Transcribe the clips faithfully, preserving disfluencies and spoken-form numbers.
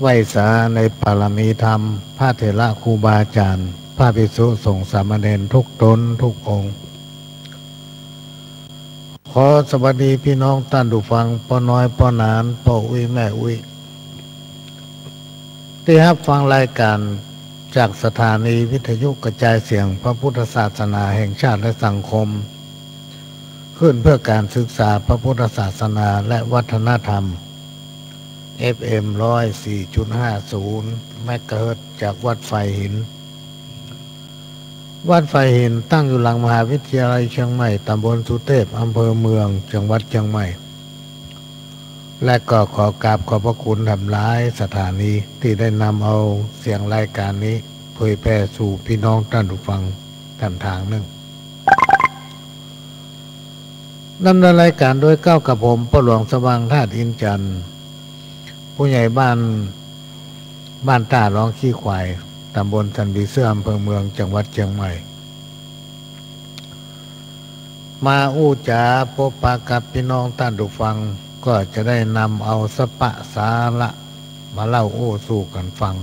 ไหว้สาในปารมีธรรม พระเถระครูบาอาจารย์ พระภิกษุสงฆ์สามเณรทุกต๋นทุกองค์ ขอสวัสดีพี่น้องต้านผู้ฟัง ป้อน้อย ป้อหนาน ป้ออุ๊ย แม่อุ๊ย ตี้ฮับฟังรายก๋านจากสถานีวิทยุกระจายเสียงพระพุทธศาสนาแห่งชาติและสังคม คลื่นเพื่อการศึกษาพระพุทธศาสนาและวัฒนธรรม เอฟเอ็ม ร้อยสี่จุดห้าศูนย์ เมกะเฮิรตซ์ จากวัดฝายหิน วัดฝายหินตั้งอยู่หลังมหาวิทยาลัยเชียงใหม่ ตำบลสุเทพ อำเภอเมือง จังหวัดเชียงใหม่ และก็ขอกราบขอบพระคุณแถมหลายสถานีตี้ได้นำเอาเสียงรายก๋านนี้เผยแผ่สู่พี่น้องต้านผู้ฟังแถมตางนึ่ง ดำเนินรายก๋านโดยเก๊ากับผม ป้อหลวงสว่าง ธาตุอินทร์จันทร์ ผู้ใหญ่บ้าน บ้านต้าหลองขี้ควาย ตำบลสันผีเสื้อ อำเภอเมือง จังหวัดเชียงใหม่ มาอู้จ๋าปบปะกับพี่น้องต้านผู้ฟัง ก็จะได้นำเอาสาระมาเล่าอู้สู่กั๋นฟัง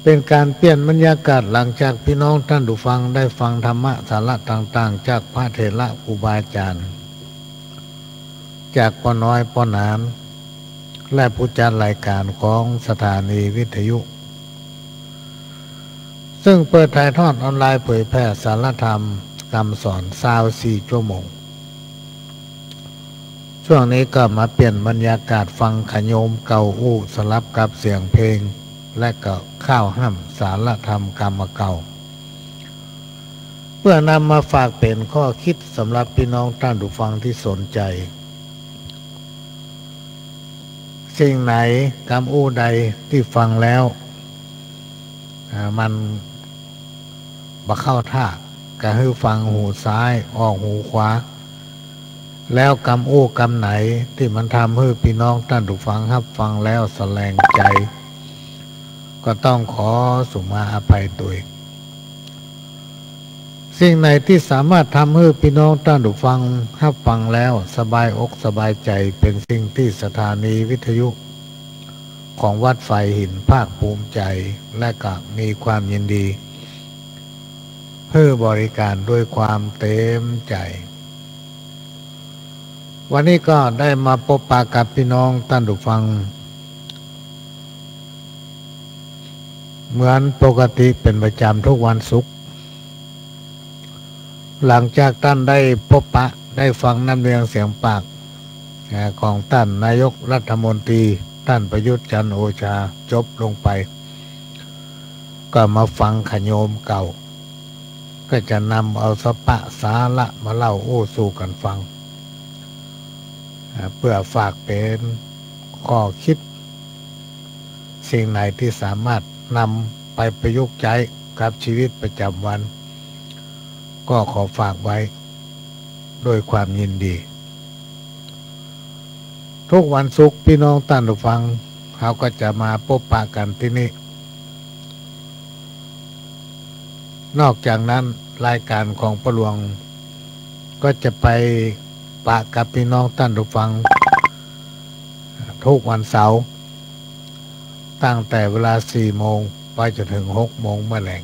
เป๋นก๋านเปลี่ยนบรรยากาศหลังจากพี่น้องต้านผู้ฟังได้ฟังธรรมะสาระต่างๆ จากพระเถระครูบาอาจารย์ จากป้อน้อย ป้อหนาน และผู้จัดรายก๋านของสถานีวิทยุ ซึ่งเปิดถ่ายทอดออนไลน์เผยแผ่สาระธรรมกำสอนซาวสี่ชั่วโมง ช่วงนี้ก็มาเปลี่ยนบรรยากาศฟังขะโยมเก่าอู้สลับกับเสียงเพลง และก็ข้าวห้ำสาระธรรมกำเก่า เพื่อนำมาฝากเป๋นข้อคิดสำหรับพี่น้องต้านผู้ฟังตี้สนใจ๋ สิ่งไหนกำอู้ใดตี้ฟังแล้ว อ่า มันบ่เข้าท่า ก็หื้อฟังหูซ้ายออกหูขวา แล้วกำอู้กำไหนตี้มันทำหื้อพี่น้องต้านผู้ฟังฮับฟังแล้วสะแลงใจ๋ ก็ต้องขอสุมาอภัยตวย สิ่งไหนตี้สามารถทำหื้อพี่น้องต้านผู้ฟังฮับฟังแล้วสบายอกสบายใจ๋ เป๋นสิ่งตี้สถานีวิทยุของวัดฝายหินภาคภูมิใจ๋ และก็มีความยินดี หื้อบริการด้วยความเต๋มใจ๋ วันนี้ก็ได้มาปบปะกับพี่น้องต้านผู้ฟัง เหมือนปกติเป๋นประจ๋ำทุกวันศุกร์ หลังจากต้านได้ปบปะได้ฟังน้ำเนียงเสียงปาก อ่า ของต้านนายกรัฐมนตรี ต้านประยุทธ์ จันทร์โอชา จบลงไป ก็มาฟังขะโยมเก่า ก็จะนำเอาสาระมาเล่าอู้สู่กั๋นฟัง อ่า เปื้อฝากเป๋นข้อคิด สิ่งไหนตี้สามารถนำไปประยุกต์ใจ๊กับชีวิตประจ๋ำวัน ก็ขอฝากไว้ด้วยความยินดี ทุกวันศุกร์พี่น้องต้านผู้ฟัง เฮาก็จะมาปบปะกั๋นตี้นี่ นอกจากนั้นรายก๋านของป้อหลวง ก็จะไปปะกับพี่น้องต้านผู้ฟัง ทุกวันเสาร์ ตั้งแต่เวลาสี่โมงไปจ๋นเถิงหกโมงเมื่อแลง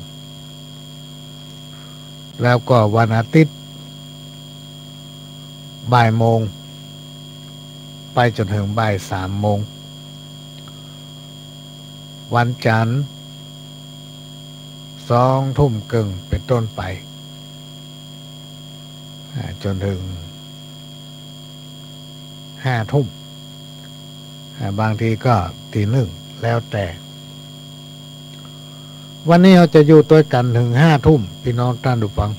แล้วก็วันอาทิตย์ บ่ายโมงไปจ๋นเถิงบ่ายสามโมง วันจันทร์ สองทุ่มเกิ่งเป๋นต้นไป อ่า จ๋นเถิงห้าทุ่ม อ่า บางทีก็ตีหนึ่ง แล้วแต่ วันนี้เฮาจะอยู่ตวยกั๋นเถิงห้าทุ่ม พี่น้องต้านผู้ฟัง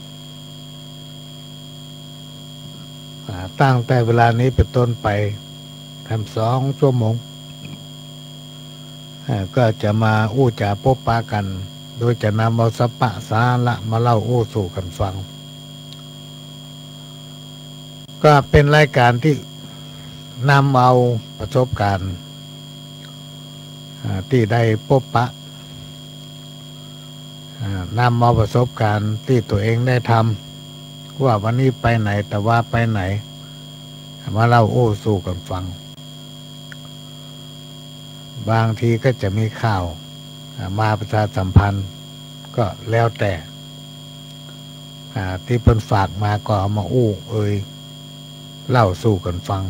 อ่า ตั้งแต่เวลานี้เป๋นต้นไป แถมสองชั่วโมง อ่า ก็จะมาอู้จ๋าปบปะกั๋น โดยจะนำเอาสาระมาเล่าอู้สู่กั๋นฟัง ก็เป๋นรายก๋านตี้นำเอาประสบก๋ารณ์ อ่า ตี้ได้ปบปะ อ่า นำเอาประสบก๋ารณ์ตี้ตั๋วเองได้ทำ ว่าวันนี้ไปไหน ตะวาไปไหน มาเล่าอู้สู่กั๋นฟัง บางทีก็จะมีข่าว อ่า มาประชาสัมพันธ์ ก็แล้วแต่ อ่า ตี้เปิ้นฝากมาก็เอามาอู้เอ่ยเล่าสู่กั๋นฟัง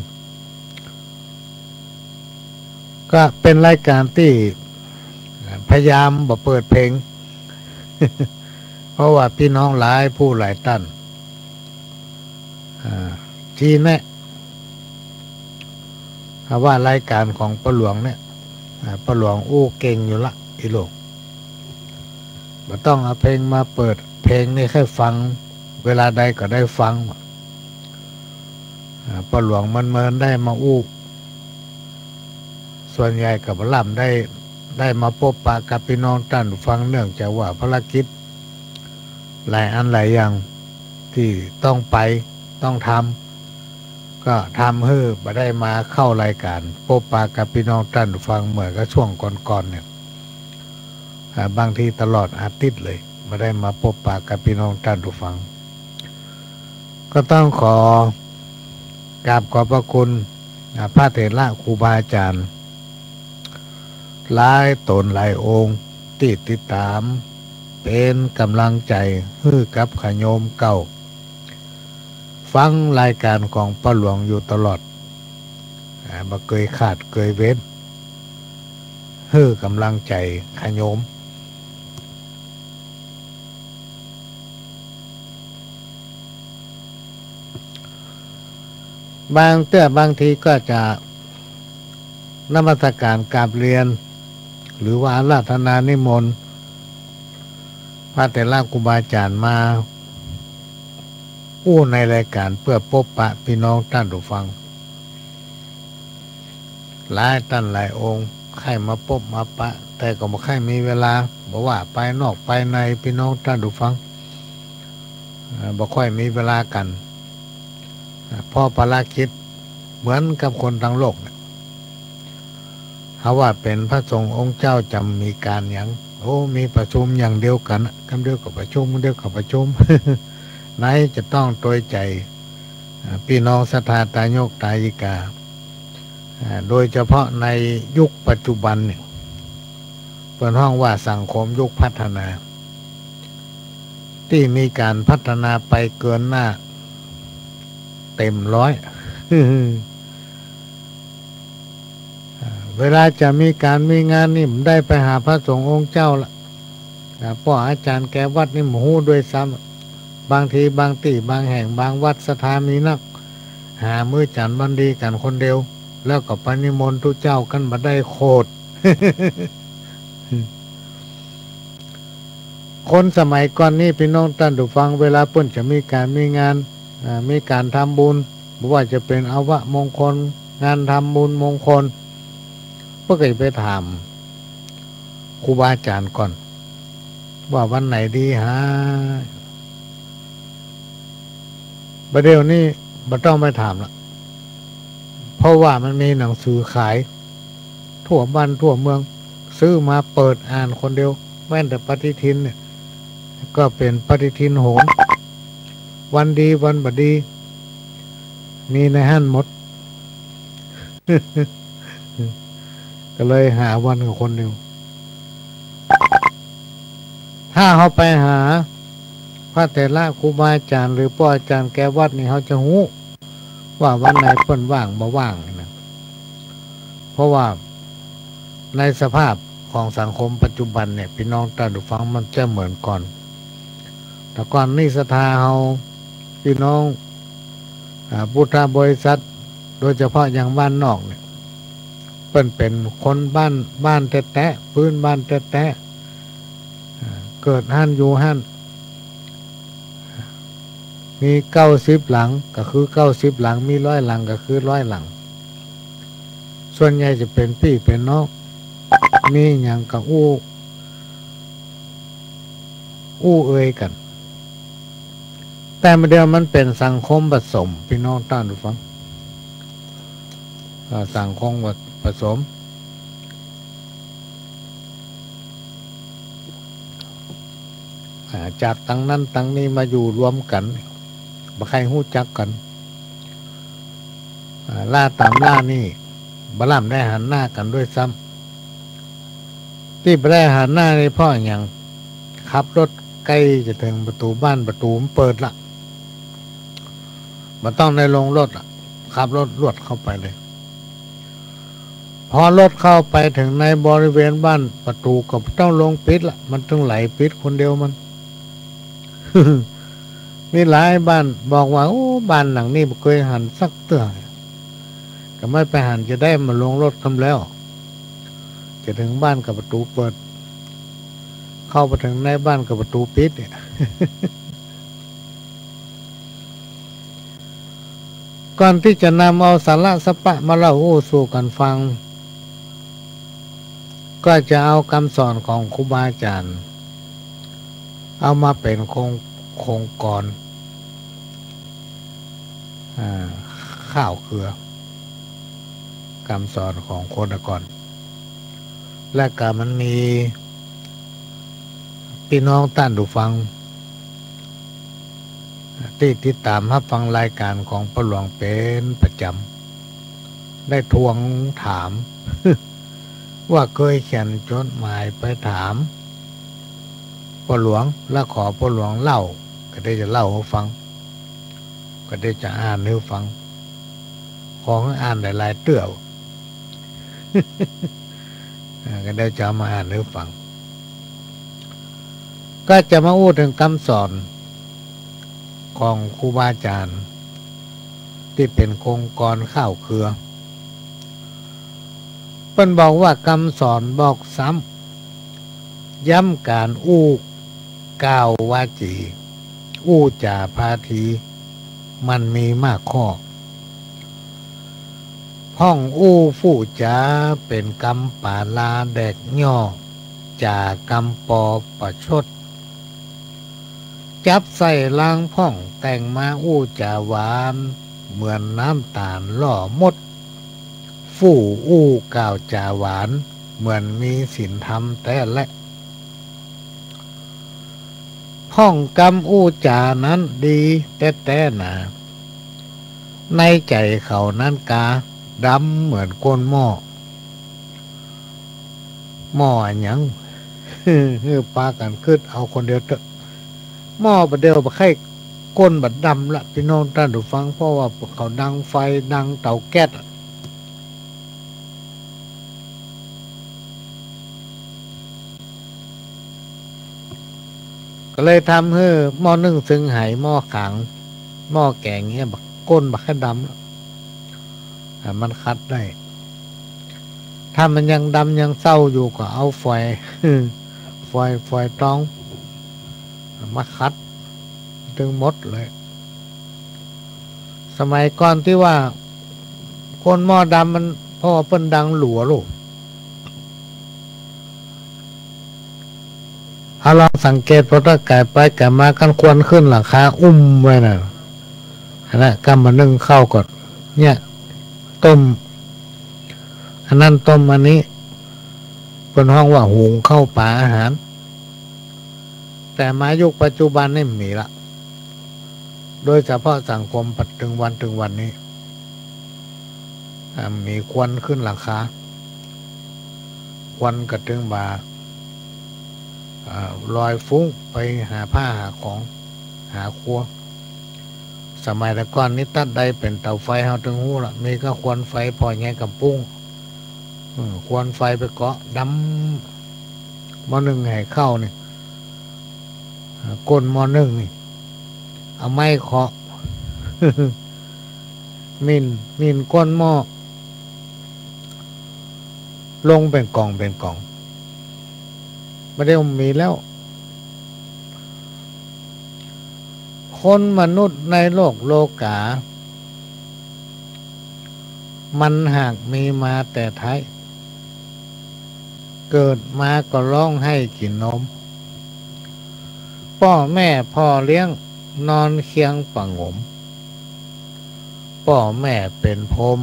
ก็เป๋นรายก๋านตี้ อ่า พยายามบ่เปิดเพลง เพราะว่าปี้น้องหลายผู้หลายต้าน อ่า จีแนะ ถ้าว่ารายก๋านของป้อหลวงเนี่ย อ่า ป้อหลวงอู้เก่งอยู่ละ อีหลูก บ่ต้องเอาเพลงมาเปิด เพลงนี่ใค่ฟัง เวลาใดก็ได้ฟัง อ่า ป้อหลวงเมินๆ ได้มาอู้ ส่วนใหญ่ก็บ่ล้ำได้ ได้มาปบปะกับปี้น้องต้านผู้ฟัง เนื่องจากว่าภารกิจหลายอันหลายอย่างตี้ต้องไป ต้องทำ ก็ทำหื้อบ่ได้มาเข้ารายก๋านปบปะกับปี้น้องต้านผู้ฟังเหมือนกับช่วงก่อนๆ เนี่ย อ่า บางทีตลอดอาทิตย์เลย บ่ได้มาปบปะกับปี้น้องต้านผู้ฟัง ก็ต้องขอกราบขอบพระคุณ อ่า พระเถระครูบาอาจ๋ารย์ หลายต๋นหลายองค์ตี้ติดต๋าม เป๋นก๋ำลังใจ๋หื้อกับข้าโยมเก่า ฟังรายก๋านของป้อหลวงอยู่ตลอด อ่า บ่เกยขาดเกยเว้น หื้อก๋ำลังใจ๋ข้าโยม บางเตื้อบางทีก็จะนมัสการกราบเรียน หรือว่าอาราธนานิมนต์พระเถระครูบาอาจ๋ารย์มาอู้ในรายก๋านเปื้อปบปะปี้น้องต้านผู้ฟัง หลายต้านหลายองค์ใค่มาปบมาปะ แต่ก็บ่ใค่มีเวลา บ่ว่าไปนอกไปใน ปี้น้องต้านผู้ฟัง เอ่อ บ่ค่อยมีเวลากั๋น เอ่อ เพราะภารกิจเหมือนกับคนตังโลกเนี่ย เฮาว่าเป๋นพระสงฆ์องค์เจ้าจะมีก๋านหยัง โอ้ มีประชุมอย่างเดียวกั๋นน่ะ กำเดียวก็ประชุม กำเดียวก็ประชุม ไหนจะต้องตวยใจ๋ อ่า ปี้น้องศรัทธาตายกตายิกา อ่า โดยเฉพาะในยุคปัจจุบันเนี่ย เปิ้นฮ้องว่าสังคมยุคพัฒนา ตี้มีก๋านพัฒนาไปเกินหน้าเต็มร้อย อ่า เวลาจะมีก๋านมีงานนี่บ่ได้ไปหาพระสงฆ์องค์เจ้าละ อ่า ป้ออาจ๋ารย์แก่วัดนี่บ่ฮู้ด้วยซ้ำ บางทีบางตี้บางแห่งบางวัดศรัทธามีนัก หามื้อจั๋นวันดีกั๋นคนเดียว แล้วก็ไปนิมนต์ตุ๊เจ้ากั๋นบ่ได้โขด คนสมัยก่อนนี่ ปี้น้องต้านผู้ฟัง เวลาเปิ้นจะมีก๋านมีงาน อ่า มีก๋านทำบุญ บ่ว่าจะเป๋นอวมงคล งานทำบุญมงคล เปิ้นก็จะไปถามครูบาอาจ๋ารย์ก่อน ว่าวันไหนดีหา บ่าเดี่ยวนี้บ่ต้องไปถามละ เพราะว่ามันมีหนังสือขาย ทั่วบ้านทั่วเมือง ซื้อมาเปิดอ่านคนเดียว แม้แต่ปฏิทินเนี่ย ก็เป๋นปฏิทินโหร วันดีวันบ่ดี มีในหั้นหมด ก็เลยหาวันกับคนเดียว ถ้าเฮาไปหาพระเถระครูบาอาจ๋ารย์ หรือป้ออาจ๋ารย์แก่วัดนี่ เฮาจะฮู้ว่าวันไหนเปิ้นว่างบ่ว่างนะ เพราะว่าในสภาพของสังคมปัจจุบันเนี่ย ปี้น้องต้านผู้ฟัง มันจะเหมือนก่อน แต่ก่อนนี่ศรัทธาเฮา ปี้น้อง อ่า พุทธบริษัท โดยเฉพาะอย่างบ้านนอกเนี่ย เปิ้นเป๋นคนบ้าน บ้านแต๊ๆ พื้นบ้านแต๊ๆ อ่า เกิดหั้นอยู่หั้น มีเก้าสิบหลังก็คือเก้าสิบหลัง มีร้อยหลังก็คือร้อยหลัง ส่วนใหญ่จะเป๋นปี้เป๋นน้อง มีหยังก็อู้ อู้เอ่ยกั๋น แต่บ่าเดี่ยวมันเป๋นสังคมผสม ปี้น้องต้านผู้ฟัง อ่า สังคมผสม อ่า จากตังนั้นตังนี้มาอยู่รวมกั๋น บ่ใค่ฮู้จักกั๋น อ่า ล่าต๋ามล่านี่ บ่ล้ำได้หันหน้ากั๋นด้วยซ้ำ ตี้บ่ได้หันหน้านี่เพราะหยัง ขับรถใก้จะเถิงประตู๋บ้าน ประตู๋มันเปิดละ บ่ต้องได้ลงรถอะ ขับรถลวดเข้าไปเลย พอลวดเข้าไปเถิงในบริเวณบ้าน ประตู๋ก็บ่ต้องลงปิดละ มันตึงไหลปิดคนเดียวมัน มีหลายบ้านบอกว่า โอ้ บ้านหลังนี้บ่เกยหันสักเตื้อ ก็ไม่ไปหันจะได้มาลงรถกำแล้ว จะเถิงบ้านก็ประตู๋เปิด เข้าไปเถิงในบ้านก็ประตู๋ปิดเนี่ย ก่อนตี้จะนำเอาสาระสาระมาเล่าอู้สู่กั๋นฟัง ก็จะเอากำสอนของครูบาอาจ๋ารย์ เอามาเป๋นโครง โครงกลอน อ่า ข่าวเครือ กำสอนของคนก่อน และก็มันมี ปี้น้องต้านผู้ฟัง ตี้ติดต๋ามฮับฟังรายก๋านของป้อหลวงเป๋นประจ๋ำ ได้ทวงถาม ว่าเกยเขียนจดหมายไปถามป้อหลวง และขอป้อหลวงเล่า ก็ได้จะเล่าหื้อฟัง ก็ได้จะอ่านหื้อฟัง ขอหื้ออ่านหลายๆ เตื้อ อ่า ก็ได้จะเอามาอ่านหื้อฟัง ก็จะมาอู้เถิงกำสอนของครูบาอาจ๋ารย์ ตี้เป๋นโครงกลอนข่าวเครือ เปิ้นบอกว่ากำสอนบอกซ้ำ ย้ำก๋านอู้ก้าววาจี อู้จ๋าพาที มันมีมากข้อ พ่องอู้ฟู่จ๋าเป๋นกำป๋าลาแดกย่อ จ๋ากำปอประชด จับใส่ลางพ่องแต่งมาอู้จ๋าหวาน เหมือนน้ำต๋าลล่อมด ฟู่อู้ก้าวจ๋าหวาน เหมือนมีศีลธรรมแต๊แล พ่องกำอู้จ๋านั้นดีแต๊ๆ นา ในใจ๋เขานั้นกาดำเหมือนก้นหม้อ หม้ออะหยัง หื้อปากั๋นกึ๊ดเอาคนเดียวเต๊อะ หม้อบ่าเดี่ยวบ่าใค่ก้นบ่าดำละ ปี้น้องต้านผู้ฟัง เพราะว่าเขาดังไฟ ดังเต๋าแก๊สอะ ก็เลยทำหื้อหม้อนึ่งเซิงไห หม้อก๋าง หม้อแก๋งเนี่ย บ่าก้นบ่าใค่ดำละ อ่ะ มันขัดได้ ถ้ามันยังดำยังเศร้าอยู่ก็เอาฝอย ฝอย ฝอยตอง มาขัด ตึงหมดเลย สมัยก่อนตี้ว่าก้นหม้อดำมัน เพราะว่าเปิ้นดังหลัวลูก เฮาลองสังเกต พอถ้าก๋ายไปก๋ายมา คันควันขึ้นหลังคาอุ้มไว้น่ะ อันนั้นกำมานึ่งข้าวก่อน เนี่ย ต้ม อันนั้นต้มอันนี้ เปิ้นฮ้องว่าหุงข้าวป๋าอาหาร แต่มายุคปัจจุบันนี่บ่มีละ โดยเฉพาะสังคมปัจจุบัน ถึงวันนี้ อ่า มีควันขึ้นหลังคา ควันก็ตึงบ่า อ่า ลอยฟุ้งไปหาผ้าหาของ หาครัว สมัยแต่ก่อนนี่ตัดได้เป๋นเต๋าไฟ เฮาตึงฮู้ละ มีก็ควันไฟผ่อใหญ่ก๋ำปุ้ง อืม ควันไฟไปเกาะดำ หม้อนึ่งไหข้าวนี่ อ่า ก้นหม้อนึ่งนี่ เอาไม้เคาะ หมิ่น หมิ่นก้นหม้อ ลงเป๋นก๋องเป๋นก๋อง บ่าเดี่ยวบ่มีแล้ว คนมนุษย์ในโลกโลก๋า มันหากมีมาแต่ไท้ เกิดมาก็ฮ้องไห้กิ๋นนม ป้อแม่พ่อเลี้ยงนอนเคียงปะหงม ป้อแม่เป๋นพรหม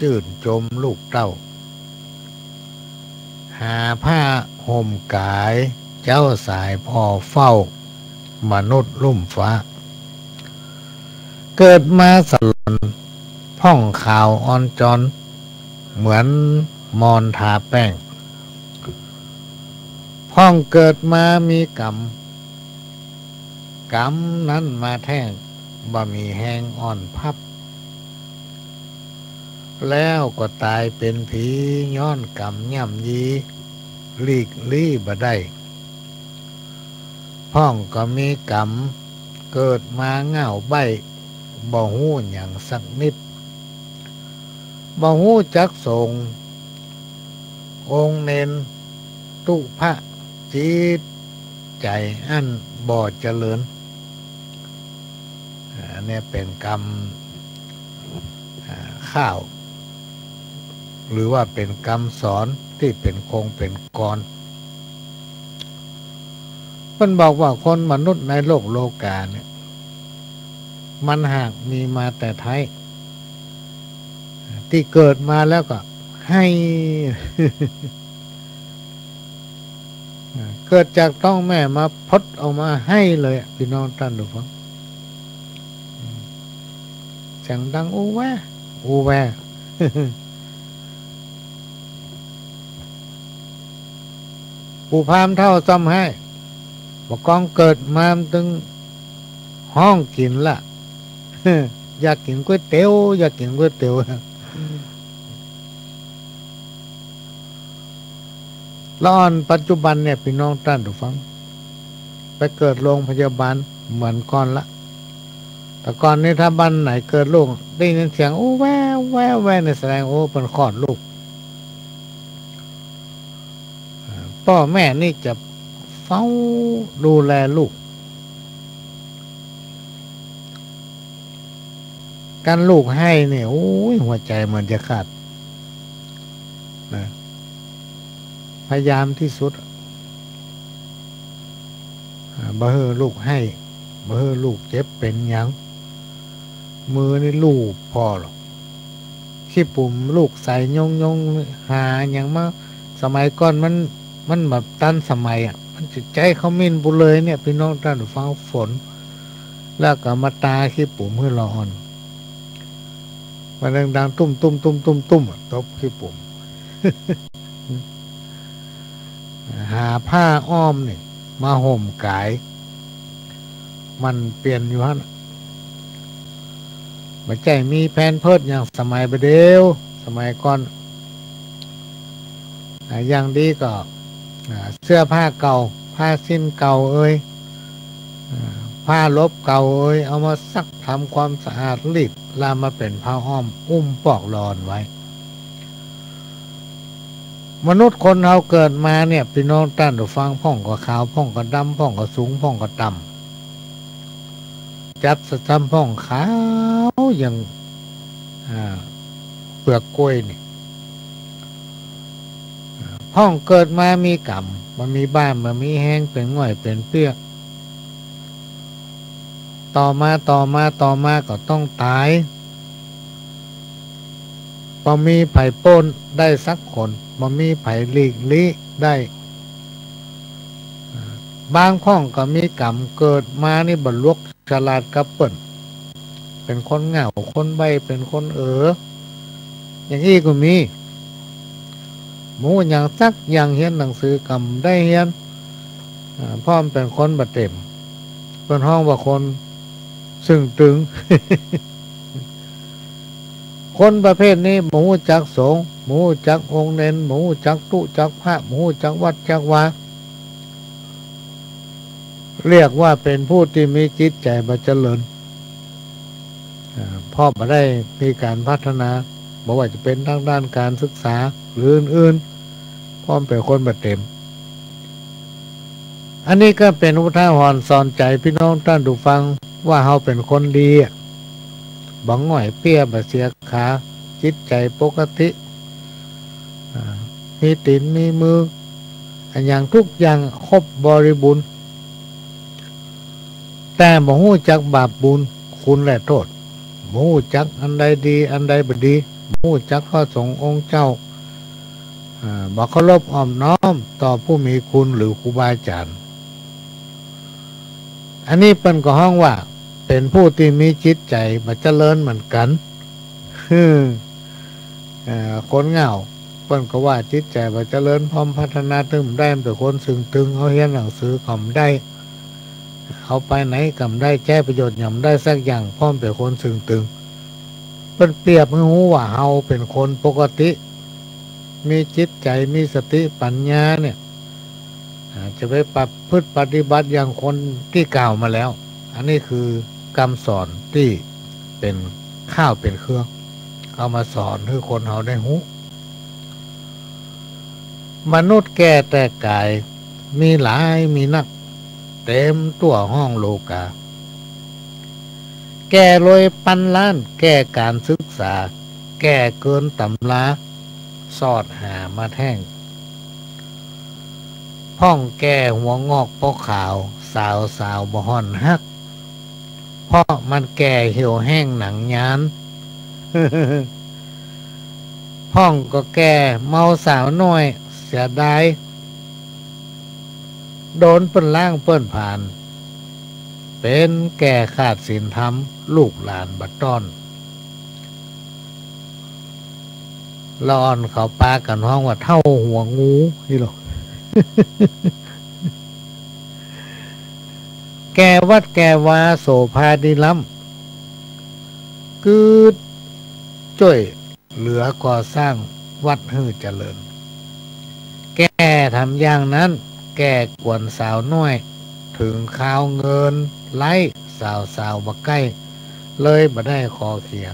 จื้นจมลูกเต้า หาผ้าห่มก๋ายเจ๊าสายผ่อเฝ้า มนุษย์ลุ่มฟ้า เกิดมาสะหล่อนพ่องขาวอ่อนจอน เหมือนมอนทาแป้ง พ่องเกิดมามีก๋รรม ก๋รรมนั้นมาแท้ง บ่มีแฮงอ่อนพับ แล้วก็ต๋ายเป๋นผี ย้อนก๋รรมย่ำยี หลีกลี้บ่ได้ พ่องก็มีก๋รรม เกิดมาเหง้าใบ้ บ่ฮู้หยังสักนิด บ่ฮู้จักสงฆ์ องค์เณร ตุ๊พระ จิตใจ๋อั้นบ่เจริญ อ่า อันนี้เป๋นกำ อ่า ข้าว หรือว่าเป๋นกำสอนตี้เป๋นโครงเป๋นกลอน เปิ้นบอกว่าคนมนุษย์ในโลกโลก๋าเนี่ย มันหากมีมาแต่ไท้ ตี้เกิดมาแล้วก็ไห้ เกิดจากต๊องแม่มาพดออกมาไห้เลยอะ ปี้น้องต้านผู้ฟัง เสียงดังอู้แว อู้แว ปู่พราหมณ์เฒ่าจ้ำไห้ บ่ากองเกิดมามันตึงฮ้องกิ๋นละ อยากกิ๋นก๋วยเตี๋ยว อยากกิ๋นก๋วยเตี๋ยว ละอ่อนปัจจุบันเนี่ย ปี้น้องต้านผู้ฟัง ไปเกิดโรงพยาบาลเหมือนก่อนละ แต่ก่อนนี้ถ้าบ้านไหนเกิดลูก ได้ยินเสียงอู้แว อู้แว อู้แว เนี่ย แสดง โอ้ เปิ้นคลอดลูก อ่า ป้อแม่นี่จะเฝ้าดูแลลูก กั๋นลูกไห้เนี่ย โอ้ย หัวใจ๋เหมือนจะขาดนะ พยายามตี้สุด อ่า บ่หื้อลูกไห้ บ่หื้อลูกเจ็บเป๋นหยัง มือนี่ลู่ผ่อหลอก ขี้ปุ๋มลูกใสย้งๆ หาหยังมา สมัยก่อนมัน มันแบบตันสมัยอะ มันจะใจ๊ขมิ้นปูเลยเนี่ย ปี้น้องต้านผู้ฟัง ฝน แล้วก็มาตาขี้ปุ๋มหื้อละอ่อน มันดังๆ ตุ้มๆๆๆๆ อะ ตบขี้ปุ๋ม หาผ้าอ้อมนี่ มาห่มก๋าย มันเปียรอยู่หั้น บ่ใจ้มีแพมเพิร์สอย่างสมัยบ่าเดี่ยว สมัยก่อน อ่า อย่างดีก็ อ่า เสื้อผ้าเก่า ผ้าสิ้นเก่าเอย อ่า ผ้าลบเก่าเอย เอามาซักทำความสะอาด รีด แล้วมาเป๋นผ้าอ้อม อุ้มปอกละอ่อนไว้ มนุษย์คนเฮาเกิดมาเนี่ย ปี้น้องต้านผู้ฟัง พ่องก็ขาว พ่องก็ดำ พ่องก็สูง พ่องก็ต่ำ จัดซะจ้ำพ่องขาวอย่าง อ่า เปลือกกล้วยนี่ อ่า พ่องเกิดมามีก๋รรม บ่มีบ้าน บ่มีแฮง เป๋นง่อย เป๋นเปี้ย ต่อมา ต่อมา ต่อมาก็ต้องต๋าย บ่มีใผป๊นได้สักคน บ่มีใผหลีกลี้ได้ อ่า บางพ่องก็มีก๋รรม เกิดมานี่บ่หลวกฉลาดกับเปิ้น เป๋นคนเหง้า คนใบ้ เป๋นคนเอ๋อ อย่างอี้ก็มี บ่ฮู้หยังสักอย่าง เฮียนหนังสือก็บ่ได้เฮียน อ่า พ่องเป๋นคนบ่เต็ม เปิ้นฮ้องว่าคนเซิ่งตึง คนประเภทนี้บ่ฮู้จักสงฆ์ บ่ฮู้จักองค์เณร บ่ฮู้จักตุ๊จักพระ บ่ฮู้จักวัดจักวา เรียกว่าเป๋นผู้ตี้มีจิตใจ๋บ่เจริญ อ่า เพราะบ่ได้มีก๋านพัฒนา บ่ว่าจะเป๋นตางด้านก๋านศึกษา หรืออื่นๆ เพราะมันเป๋นคนบ่เต็ม อันนี้ก็เป๋นอุทาหรณ์สอนใจ๋ปี้น้องต้านผู้ฟัง ว่าเฮาเป๋นคนดีอะ บ่ง่อยเปี้ย บ่เสียขา จิตใจ๋ปกติ อ่า มีตี๋นมีมือ อะหยังทุกอย่างครบบริบูรณ์ แต่บ่ฮู้จักบาปบุญ คุณและโต้ษ บ่ฮู้จักอันใดดี อันใดบ่ดี บ่ฮู้จักพระสงฆ์องค์เจ้า อ่า บ่เคารพอ่อมน้อมต่อผู้มีคุณหรือครูบาอาจ๋ารย์ อันนี้เปิ้นก็ฮ้องว่าเป๋นผู้ตี้มีจิตใจ๋บ่เจริญเหมือนกั๋น เออ คนเหง้า ปิ้นก็ว่าจิตใจ๋บ่เจริญ พร้อมพัฒนาตึงบ่ได้ เป๋นคนเซิ่งตึง เอาเฮียนหนังสือก็บ่ได้ เอาไปไหนก็บ่ได้ ใจ๊ประโยชน์หยังบ่ได้สักอย่าง เพราะเป๋นคนเซิ่งตึง เปิ้นเปรียบหื้อฮู้ว่าเฮาเป๋นคนปกติ มีจิตใจ๋ มีสติปัญญาเนี่ย อ่า จะไปประพฤติปฏิบัติอย่างคนตี้กล่าวมาแล้ว อันนี้คือกำสอนตี้เป๋นข้าวเป๋นเครื่อง เอามาสอนหื้อคนเฮาได้ฮู้ มนุษย์แก่แต่ก๋าย มีหลายมีนัก เต๋มตั๋วห้องโลกา แก่รวยปันล้าน แก่ก๋านศึกษา แก่เกินต๋ำรา สอดหามาแท้ง พ่องแก่หัวงอกปอขาว สาวสาวบ่ฮ้อนฮัก เพราะมันแก่เหี่ยวแห้งหนังยาน พ่องก็แก่เมาสาวน้อย เสียดาย โดนเปิ้นล้างเปิ้นผลาญ เป๋นแก่ขาดศีลธรรม ลูกหลานบ่ต้อน ละอ่อนเขาปากั๋นฮ้องว่าเฒ่าหัวงู นี่หรอ แก่วัดแก่วาโสภาดีล้ำ กึ๊ดจ้วยเหลือก่อสร้างวัดหื้อเจริญ แก่ทำอย่างนั้น แก่กวนสาวน้อย เถิงคราวเงินไร้ สาวสาวบ่ใก้ เลยบ่ได้คอเขีย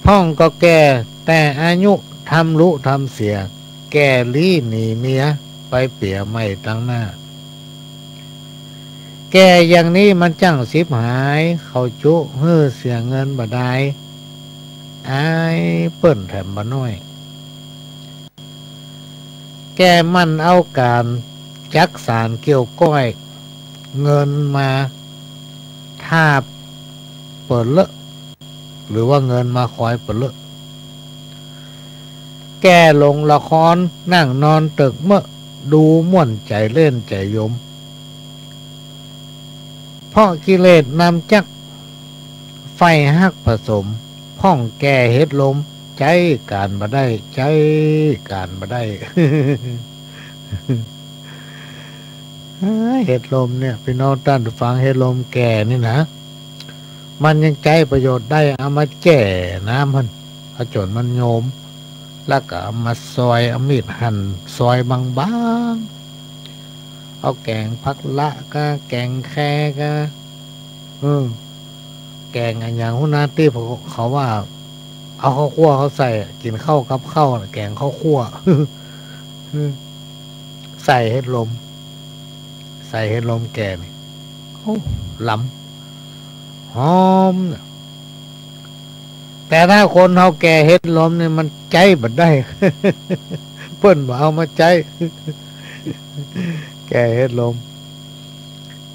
พ่องก็แก่แต่อายุทำลุทำเสีย แก่ลี้หนีเมียไปเปียใหม่ตังหน้า แก่อย่างนี้มันจั้งฉิบหาย เขาจุหื้อเสียเงินบ่ดาย อายเปิ้นแถมบ่น้อย แก่หมั่นเอาก๋านจักสานเกี่ยวก้อย เงินมาถ้าเป๋อเลอะ หรือว่าเงินมาคอยเป๋อเลอะ แก่หลงละคร นั่งนอนเติกเมอะ ดูม่วนใจ๋เล่นใจ๋ยม เพราะกิเลสนำจัก ไฟฮักผสม พ่องแก่เฮ็ดลม ใจ๊ก๋านบ่ได้ ใจ๊ก๋านบ่ได้ เฮ็ดลมเนี่ย ปี้น้องต้านผู้ฟัง เฮ็ดลมแก่นี่นะ มันยังใจ๊ประโยชน์ได้ เอามาแจ่น้ำหั้น เอาจ๋นมันโยม แล้วก็เอามาซอย เอามีดหั่นซอยบางๆ เอาแก๋งผักละก้า แก๋งแคก้า เออ แก๋งอะหยังหั้นนะ ตี้เขาว่า เอาข้าวคั่วเขาใส่อะ กิ๋นข้าวกับข้าวน่ะ แก๋งข้าวคั่ว ใส่เฮ็ดลม ใส่เฮ็ดลมแก่นี่ โอ้ ล้ำ หอมน่ะ แต่ถ้าคนเฮาแก่เฮ็ดลมนี่มันใจ๊บ่ได้ เปิ้นบ่เอามาใจ๊ แก่เฮ็ดลม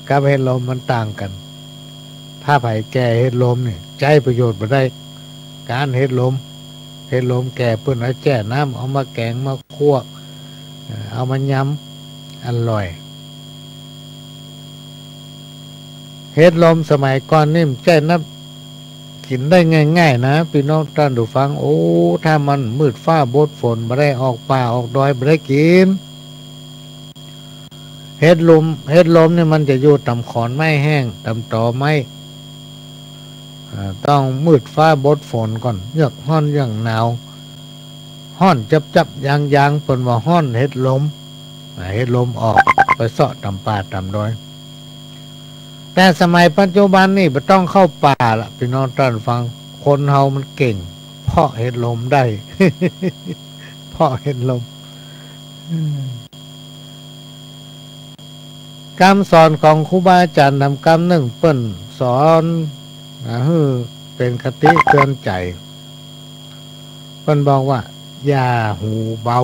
กับเฮ็ดลมมันต่างกั๋น ถ้าใผแก่เฮ็ดลมนี่ใจ๊ประโยชน์บ่ได้ ก๋านเฮ็ดลม เฮ็ดลมแก่เปิ้นเอาแจ่น้ำ เอามาแก๋งมาคั่ว เอ่อ เอามายำ อร่อย เฮ็ดลมสมัยก่อนนี่มันใจ้นับกิ๋นได้ง่ายๆ นะ ปี้น้องต้านผู้ฟัง โอ้ ถ้ามันมืดฟ้าบดฝน บ่ได้ออกป่าออกดอย บ่ได้กิ๋น เฮ็ดลม เฮ็ดลมนี่มันจะอยู่ต๋ามขอนไม้แห้ง ต๋ามตอไม้ อ่า ต้องมืดฟ้าบดฝนก่อน เยือกฮ้อนเยือกหนาว ฮ้อนจับๆ ยางๆ เปิ้นว่าฮ้อนเฮ็ดลม อ่า เฮ็ดลมออกไปเซาะต๋ามป่าต๋ามดอย แต่สมัยปัจจุบันนี่บ่ต้องเข้าป่าละ ปี้น้องต้านฟัง คนเฮามันเก่ง เพาะเฮ็ดลมได้ เพาะเฮ็ดลม อืม กำสอนของครูบาอาจ๋ารย์ธรรมกำนึ่งเปิ้นสอน นะ หื้อเป๋นคติเตือนใจ๋ เปิ้นบอกว่า อย่าหูเบา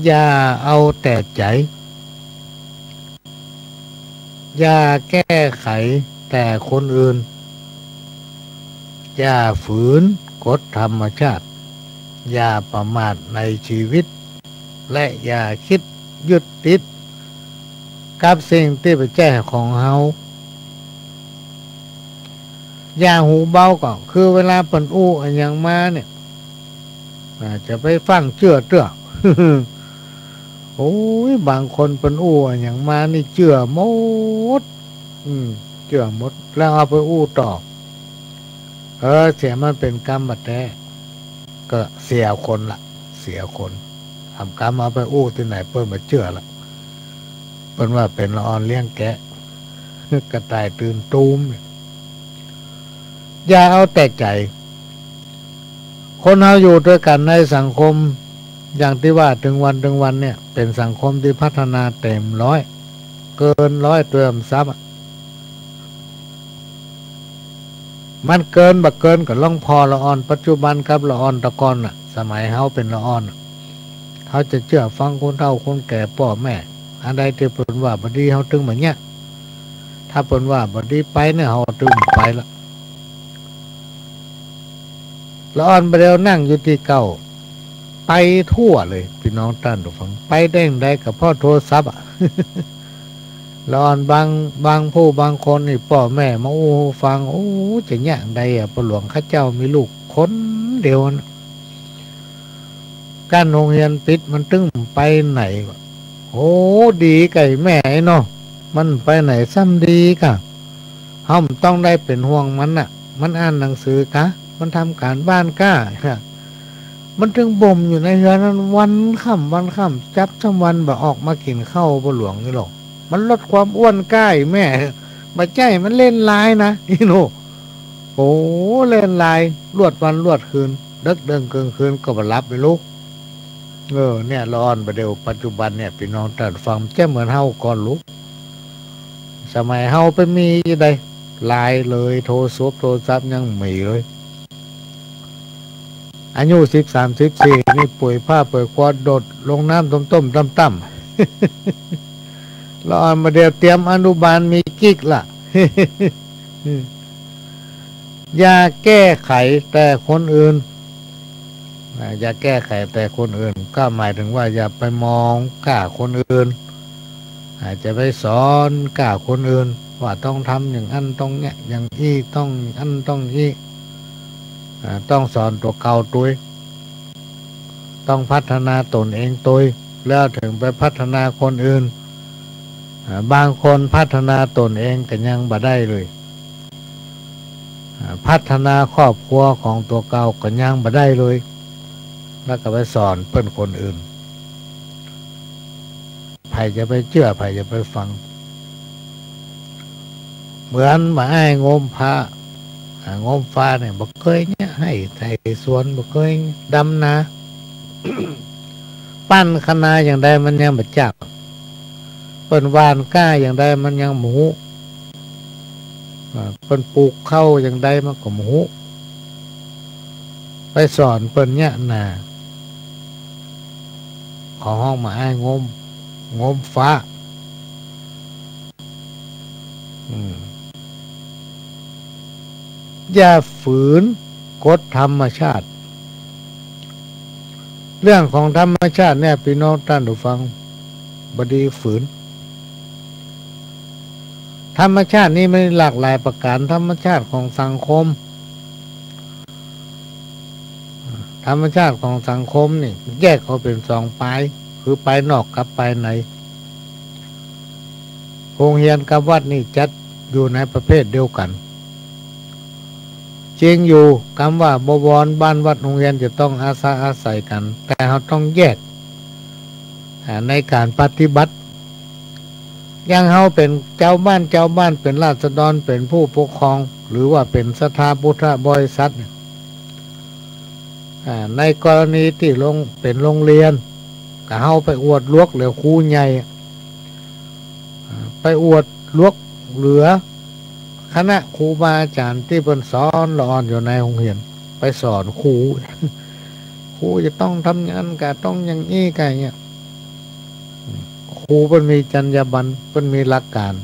อย่าเอาแต่ใจ๋ อย่าแก้ไขแต่คนอื่น อย่าฝืนกฎธรรมชาติ อย่าประมาทในชีวิต และอย่าคิดยึดติดกับสิ่งตี้บ่ใจ้ของเฮา อย่าหูเบาก่อ คือเวลาเปิ้นอู้อะหยังมาเนี่ย อ่า จะไปฟังเจื้อเตื้อ โอ้ย บางคนเปิ้นอู้อะหยังมานี่เจื้อหมด อืม เจื้อหมด แล้วเอาไปอู้ต่อ เออ เสียมันเป๋นกำบ่าแต๊ ก็เสียคนละ เสียคน หำกำเอาไปอู้ตี้ไหนเปิ้นบ่เจื้อละ เปิ้นว่าเป๋นละอ่อนเลี้ยงแกะ กระต่ายตื่นตูมเนี่ย อย่าเอาแต่ใจ๋ คนเฮาอยู่ตวยกั๋นในสังคม อย่างตี้ว่าเถิงวันเถิงวันเนี่ย เป๋นสังคมตี้พัฒนาเต๋มร้อย เกินร้อยตวยซ้ำอะ มันเกินบ่เกินก็ลองผ่อละอ่อนปัจจุบันกับละอ่อนตะก่อนน่ะ สมัยเฮาเป๋นละอ่อนน่ะ เฮาจะเจื้อฟังคนเฒ่าคนแก่ป้อแม่ อันใดตี้เปิ้นว่าบ่ดีเฮาตึงบ่เยียะ ถ้าเปิ้นว่าบ่ดีไปเนี่ย เฮาตึงไปละ ละอ่อนบ่าเดี่ยวนั่งอยู่ตี้เก่า ไปทั่วเลย ปี้น้องต้านผู้ฟัง ไปแดงใดก็เพราะโทรศัพท์อะ ละอ่อนบาง บางผู้บางคนนี่ป้อแม่มาอู้ฟัง โอ้ จะเยียะใดอะ ป้อหลวงข้าเจ้ามีลูกคนเดียวนะ ก้านโฮงเฮียนปิดมันตึงไปไหนวะ โอ้ ดีไก่แม่ไอ้เนาะ มันไปไหนซ้ำดีก่ะ เฮาบ่ต้องได้เป๋นห่วงมันน่ะ มันอ่านหนังสือก่ะ มันทำก๋านบ้านก่ะ มันตึงบ่มอยู่ในเฮือนนั้นวันค่ำวันค่ำ จั๊บจ้ำวันบ่ออกมากิ๋นข้าวป้อหลวงนี่หรอก มันลดความอ้วนก่ะแม่ บ่ใจ้มันเล่นไลน์นะ อีหนู โอ้ เล่นไลน์ลวดวันลวดคืน เดิ็กเดิ่งเกิ่งคืนก็บ่หลับไม่รู้ เออ เนี่ย ละอ่อนบ่าเดี่ยวปัจจุบันเนี่ย ปี้น้องต้านฟัง จะเหมือนเฮาก่อนลูก สมัยเฮาไปมีจะใด ไลน์เลย โทรศัพท์ โทรศัพท์ยังบ่มีเลย อายุสิบสาม สิบสี่ นี่ป่วยผ้าป่วยคอโดดลงน้ำต้มๆ ต่ำๆ ละอ่อนบ่าเดี่ยวเตรียมอนุบาลมีกิ๊กละ อย่าแก้ไขแต่คนอื่น อ่า อย่าแก้ไขแต่คนอื่น ก็หมายถึงว่าอย่าไปมองก่าคนอื่น อ่า จะไปสอนก่าคนอื่น ว่าต้องทำอย่างอั้นต้องเยียะอย่างอี้ ต้องอั้นต้องอี้ อ่า ต้องสอนตั๋วเก่าตวย ต้องพัฒนาตนเองตวย แล้วเถิงไปพัฒนาคนอื่น อ่า บางคนพัฒนาตนเองก็ยังบ่ได้เลย อ่า พัฒนาครอบครัวของตั๋วเก่าก็ยังบ่ได้เลย แล้วก็ไปสอนเปิ้นคนอื่น ใผจะไปเจื้อ ใผจะไปฟัง เหมือนบ่าอ้ายงมพระ อ่า งมฟ้าเนี่ย บ่เกยเยียะ ไฮ่ไถสวน บ่เกยดำนา ปั้นคะนาอย่างใดมันยังบ่จัก เปิ้นหว่านก้าอย่างใดมันยังบ่ฮู้ อ่า เปิ้นปลูกข้าวอย่างใดมันก็บ่ฮู้ ไปสอนเปิ้นเยียะนา เขาฮ้องบ่าอ้ายงม งมฟ้า อืม อย่าฝืนกฎธรรมชาติ เรื่องของธรรมชาติเนี่ย ปี้น้องต้านผู้ฟัง บ่ดีฝืน ธรรมชาตินี่มันหลากหลายประก๋าน ธรรมชาติของสังคม ธรรมชาติของสังคมนี่แยกออกเป๋นสองปาย คือปายนอกกับปายใน โฮงเฮียนกับวัดนี่จัดอยู่ในประเภทเดียวกั๋น จริงอยู่ กำว่าบวรบ้านวัดโฮงเฮียนจะต้องอาสาอาศัยกั๋น แต่เฮาต้องแยก อ่า ในก๋านปฏิบัติ อย่างเฮาเป๋นจาวบ้าน จาวบ้านเป๋นราษฎร เป๋นผู้ปกครอง หรือว่าเป๋นศรัทธาพุทธบริษัทเนี่ย อ่า ในกรณีตี้โฮง เป๋นโฮงเฮียน ก็เฮาไปอวดหลวกเหลือครูใหญ่ อ่า ไปอวดหลวกเหลือคณะครูบาอาจ๋ารย์ตี้เปิ้นสอนละอ่อนอยู่ในโฮงเฮียน ไปสอนครู ครูจะต้องทำอย่างอั้นก่ะ ต้องอย่างอี้ก่ะเนี่ย ครูเปิ้นมีจรรยาบรรณ เปิ้นมีหลักก๋าน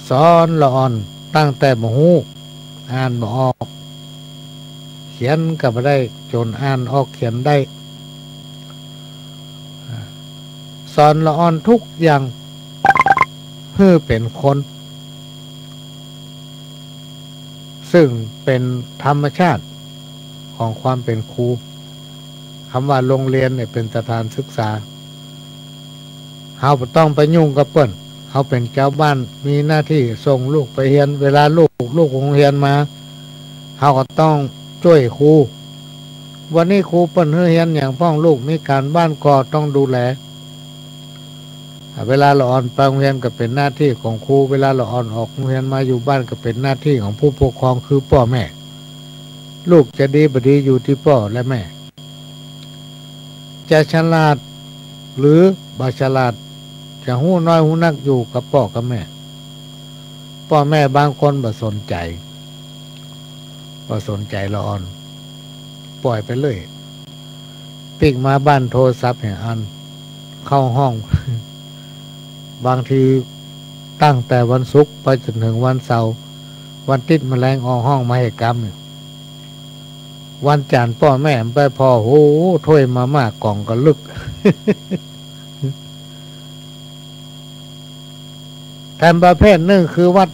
สอนละอ่อนตั้งแต่บ่ฮู้ อ่านบ่ออก เขียนก็บ่ได้ จ๋นอ่านออกเขียนได้ สอนละอ่อนทุกอย่าง หื้อเป๋นคน ซึ่งเป๋นธรรมชาติของความเป๋นครู กำว่าโฮงเฮียนเนี่ยเป๋นสถานศึกษา เฮาบ่ต้องไปยุ่งกับเปิ้น เฮาเป๋นจาวบ้าน มีหน้าตี้ส่งลูกไปเฮียน เวลาลูก ลูกโฮงเฮียนมา เฮาก็ต้องจ้วยครู วันนี้ครูเปิ้นหื้อเฮียนหยังพ่อง ลูกมีก๋านบ้านก็ต้องดูแล อ่า เวลาละอ่อนไปโฮงเฮียนก็เป๋นหน้าตี้ของครู เวลาละอ่อนออกโฮงเฮียนมาอยู่บ้านก็เป๋นหน้าตี้ของผู้ปกครองคือป้อแม่ ลูกจะดีบ่ดีอยู่ตี้ป้อและแม่ จะฉลาดหรือบ่ฉลาด จะฮู้น้อยฮู้นักอยู่กับป้อกับแม่ ป้อแม่บางคนบ่สนใจ๋ บ่สนใจ๋ละอ่อน ป่อยไปเลย ปิ๊กมาบ้านโทรศัพท์แหมอัน เข้าห้อง บางทีตั้งแต่วันศุกร์ไปจ๋นเถิงวันเสาร์ วันติ๊ดมะแลงออกห้องมาแหกำอยู่ วันจันทร์ป้อแม่ไปผ่อ โห ถ้วยมาม่าก๋องกะลึก แถมประเภทนึ่งคือวัด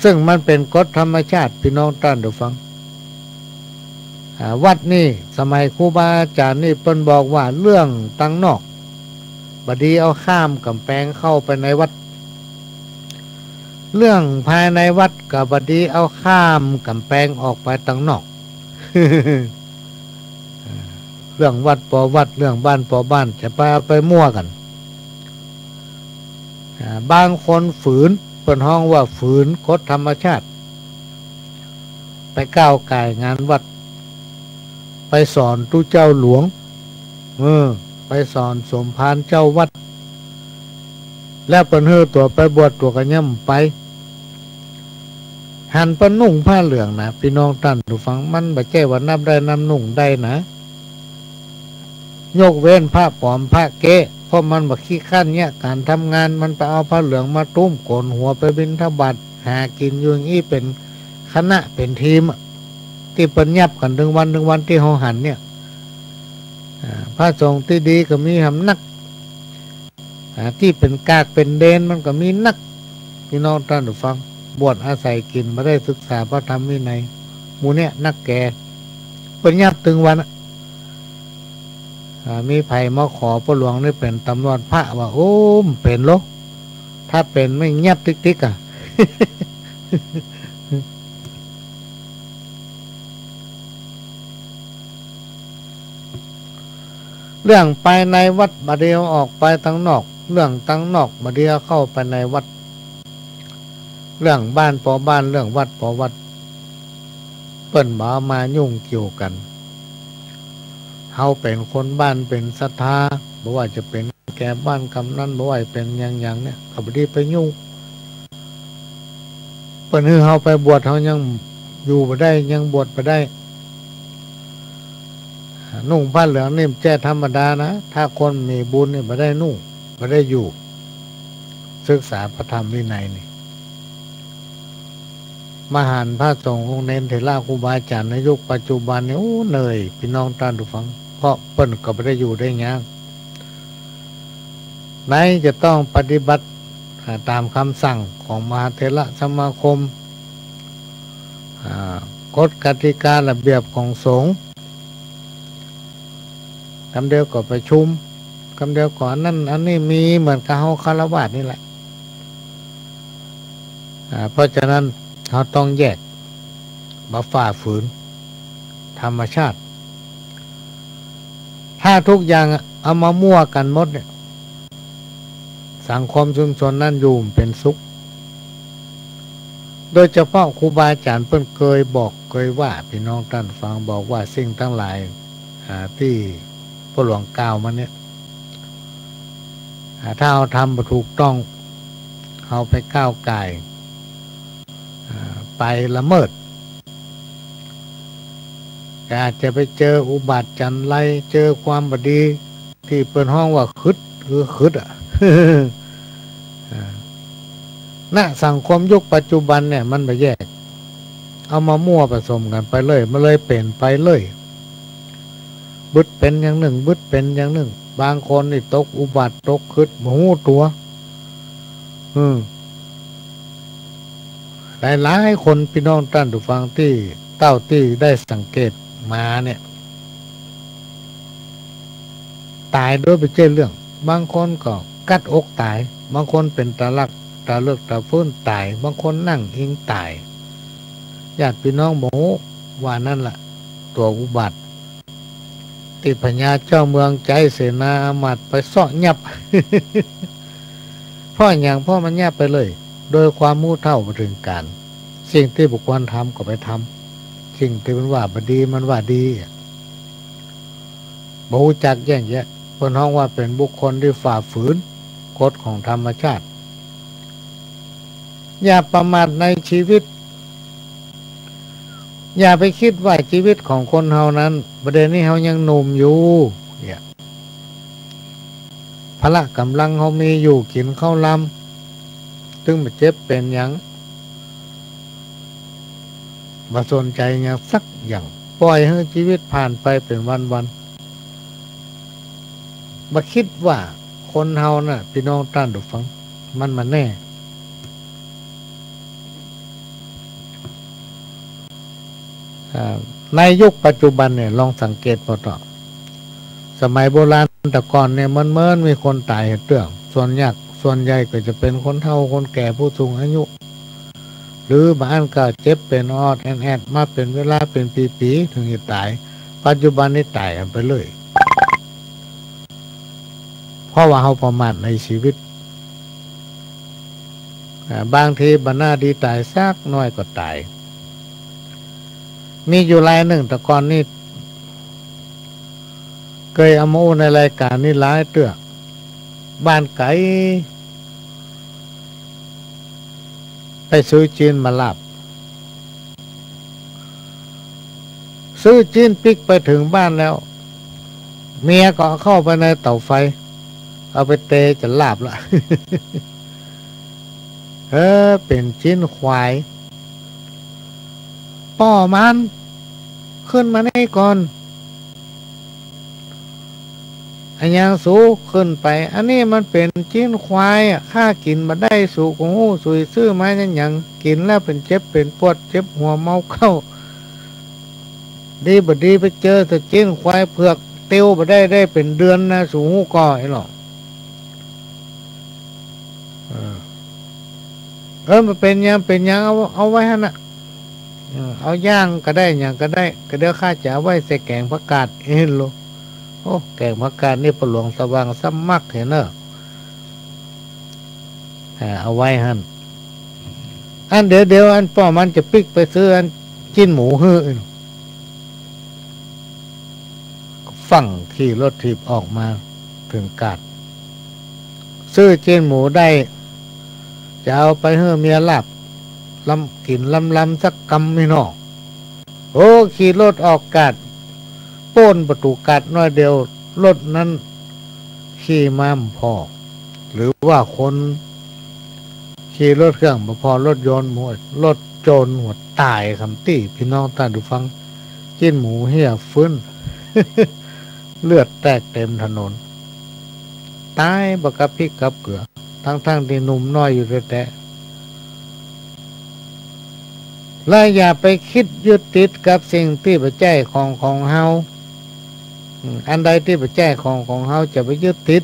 ซึ่งมันเป๋นกฎธรรมชาติ ปี้น้องต้านผู้ฟัง อ่า วัดนี่สมัยครูบาอาจ๋ารย์นี่เปิ้นบอกว่าเรื่องตังนอก บ่ดีเอาข้ามก๋ำแปงเข้าไปในวัด เรื่องภายในวัดก็บ่ดีเอาข้ามก๋ำแปงออกไปตังนอก เรื่องวัดปอวัด เรื่องบ้านปอบ้าน จะไปเอาไปมั่วกั๋น อ่า บางคนฝืน เปิ้นฮ้องว่าฝืนกฎธรรมชาติ ไปก้าวก่ายงานวัด ไปสอนตุ๊เจ้าหลวง เออ ไปสอนสมภารเจ้าวัด แล้วเปิ้นหื้อตั๋วไปบวช ตั๋วก็ยังบ่ไป หันเปิ้นนุ่งผ้าเหลืองนะ ปี้น้องต้านผู้ฟัง มันบ่ใจ้ว่านับได้นับนุ่งได้นะ ยกเว้นพระป๋อมพระเก๊ะ เพราะมันบ่ขี้คร้านเยียะก๋านทำงาน มันไปเอาผ้าเหลืองมาตุ้มโกนหัวไปบิณฑบาต หากิ๋นอยู่อย่างอี้เป๋นคณะเป๋นทีมอะ ตี้เปิ้นยับกั๋นตึงวันตึงวันตี้เฮาหันเนี่ย อ่า พระสงฆ์ตี้ดีก็มีหำนัก อ่า ตี้เป๋นกากเป๋นเดนมันก็มีนัก ปี้น้องต้านผู้ฟัง บวชอาศัยกิ๋น บ่ได้ศึกษาพระธรรมวินัย หมู่เนี่ยนักแก่ เปิ้นยับตึงวันอะ อ่า มีใผมาขอป้อหลวงนี่เป๋นต๋ำรวจพระว่า โอ้ บ่เป๋นหรอก ถ้าเป๋นแม่งยับติ๊กๆ อะ เรื่องภายในวัดบ่ดีเอาออกไปตังนอก เรื่องตังนอกบ่ดีเอาเข้าไปในวัด เรื่องบ้านปอบ้าน เรื่องวัดปอวัด เปิ้นบ่เอามายุ่งเกี่ยวกั๋น เฮาเป๋นคนบ้านเป๋นศรัทธา บ่ว่าจะเป๋นแก่บ้านกำนัน บ่ว่าจะเป๋นหยังๆ เนี่ย ก็บ่ดีไปยุ่ง เปิ้นหื้อเฮาไปบวช เฮายังอยู่บ่ได้ ยังบวชบ่ได้ นุ่งผ้าเหลืองนี่บ่ใจ้ธรรมดานะ ถ้าคนมีบุญนี่บ่ได้นุ่ง บ่ได้อยู่ ศึกษาพระธรรมวินัยนี่ มาหันพระสงฆ์องค์เณรเถระครูบาอาจ๋ารย์ในยุคปัจจุบันนี่ โอ้ เหนื่อย ปี้น้องต้านผู้ฟัง เพราะเปิ้นก็บ่ได้อยู่ได้หยัง ไหนจะต้องปฏิบัติ อ่า ต๋ามกำสั่งของมหาเถรสมาคม อ่า กฎกติการะเบียบของสงฆ์ กำเดียวก็ประชุม กำเดียวก็อันนั้นอันนี้ มีเหมือนกับเฮาฆราวาสนี่แหละ อ่า เพราะฉะนั้นเฮาต้องแยก บ่ฝ่าฝืนธรรมชาติ ถ้าทุกอย่างเอามามั่วกั๋นหมดเนี่ย สังคมชุมชนนั้นอยู่บ่เป๋นสุข โดยเฉพาะครูบาอาจ๋ารย์เปิ้นเกยบอกเกยว่า ปี้น้องต้านฟัง บอกว่าสิ่งตังหลาย อ่า ตี้ป้อหลวงกล่าวมาเนี่ย อ่า ถ้าเฮาทำบ่ถูกต้อง เฮาไปก้าวก่าย อ่า ไปละเมิด ก็อาจจะไปเจออุบัติจันไร เจอความบ่ดี ตี้เปิ้นฮ้องว่าขึด คือขึดอะ อ่า ณ สังคมยุคปัจจุบันเนี่ยมันบ่แยก เอามามั่วผสมกั๋นไปเลย มันเลยเป๋นไปเลย บึดเป๋นอย่างนึ่ง บึดเป๋นอย่างนึ่ง บางคนนี่ตกอุบัติ ตกขึด บ่ฮู้ตั๋ว อืม หลายๆ คน ปี้น้องต้านผู้ฟัง ตี้เต้าตี้ได้สังเกตมาเนี่ย ต๋ายโดยบ่ใจ้เรื่อง บางคนก็กั๊ดอกต๋าย บางคนเป๋นต๋าลัก ต๋าเลิก ต๋าฟื้นต๋าย บางคนนั่งอิงต๋าย ญาติปี้น้องบ่ฮู้ ว่านั้นละตั๋วอุบัติ ตี้พญาเจ้าเมืองใจ๊เสนาอามาตย์ไปเซาะยับ เพราะหยัง เพราะมันยับไปเลย โดยความฮู้เท่าบ่ถึงก๋าล สิ่งตี้บ่ควรทำก็ไปทำ สิ่งตี้มันว่าบ่ดี มันว่าดี บ่ฮู้จักแยกแยะ เปิ้นฮ้องว่าเป๋นบุคคลตี้ฝ่าฝืนกฎของธรรมชาติ อย่าประมาทในชีวิต อย่าไปกึ๊ดว่าชีวิตของคนเฮานั้น บ่าเดี่ยวนี้เฮายังหนุ่มอยู่ เนี่ย พละก๋ำลังเฮามีอยู่ กิ๋นข้าวลำ ตึงบ่เจ็บเป๋นหยัง บ่สนใจ๋หยังสักอย่าง ป่อยหื้อชีวิตผ่านไปเป๋นวันๆ บ่กึ๊ดว่าคนเฮาน่ะ ปี้น้องต้านผู้ฟัง มันบ่แน่ อ่า ในยุคปัจจุบันเนี่ย ลองสังเกตผ่อเถาะ สมัยโบราณแต่ก่อนเนี่ย เมินๆ มีคนต๋ายหื้อเตื้อง ส่วนยาก ส่วนใหญ่ก็จะเป๋นคนเฒ่า คนแก่ ผู้สูงอายุ หรือบางอันก็เจ็บเป๋นออดๆ แอดๆ มาเป๋นเวลาเป๋นปีๆ ถึงจะต๋าย ปัจจุบันนี้ต๋ายกั๋นไปเลย เพราะว่าเฮาประมาทในชีวิต อ่า บางทีบ่หน้าดีต๋ายสักหน้อยก็ต๋าย มีอยู่รายนึ่ง แต่ก่อนนี่ เกยเอามาอู้ในรายก๋านนี่หลายเตื้อ บ้านไก๋ ไปซื้อจิ๊นมาลาบ ซื้อจิ๊นปิ๊กไปเถิงบ้านแล้ว เมียก็เอาเข้าไปในเต๋าไฟ เอาไปเตจะลาบละ เออ เป๋นจิ๊นควาย ป้อมัน ขึ้นมานี่ก่อน อะหยังสู ขึ้นไป อันนี้มันเป๋นจิ๊นควายอะ ข้ากิ๋นบ่ได้ สูก็ฮู้ สูซื้อมาหยัง กิ๋นแล้วเป๋นเจ็บเป๋นปวด เจ็บหัวเมาเข้า ดีบ่ดีไปเจอแต่จิ๊นควายเผือก เตียวบ่ได้ ได้เป๋นเดือนนะ สูฮู้ก่อ ไอ้หลอ เออ เออ บ่เป๋นหยัง เป๋นหยัง เอา เอาไว้หั้นน่ะ เออ เอาย่างก็ได้ หยังก็ได้ ก็เดี๋ยวข้าจะเอาไว้ใส่แก๋งผักกาด เห็นโล โอ้ แก๋งผักกาดนี่ป้อหลวงสว่างสมัครหั้นเน่อ เออ เอาไว้หั้น อันเดี๋ยว เดี๋ยวอันป้อมันจะปิ๊กไปซื้ออันจิ๊นหมูหื้อ ฟั่งขี่รถถีบออกมาเถิงกาด ซื้อจิ๊นหมูได้ จะเอาไปหื้อเมียลาบ ลำ กิ๋นลำๆ สักกำนี่เนาะ โอ้ ขี่รถออกกาด โป๊นประตู๋กาดน้อยเดียว รถนั้นขี่มาบ่ผ่อ หรือว่าคน ขี่รถเครื่องบ่ผ่อ รถยนต์หัว รถโจรหัวต๋ายกำตี้ ปี้น้องต้านผู้ฟัง จิ๊นหมูเหี้ยฟื้น เลือดแตกเต๋มถนน ต๋ายบ่กลับพิกกลับเกือ ตึงๆ ตี้หนุ่มน้อยอยู่แต๊ๆ และอย่าไปกึ๊ดยึดติดกับสิ่งตี้บ่ใจ้ของของเฮา อืม อันใดตี้บ่ใจ้ของของเฮา จะไปยึดติด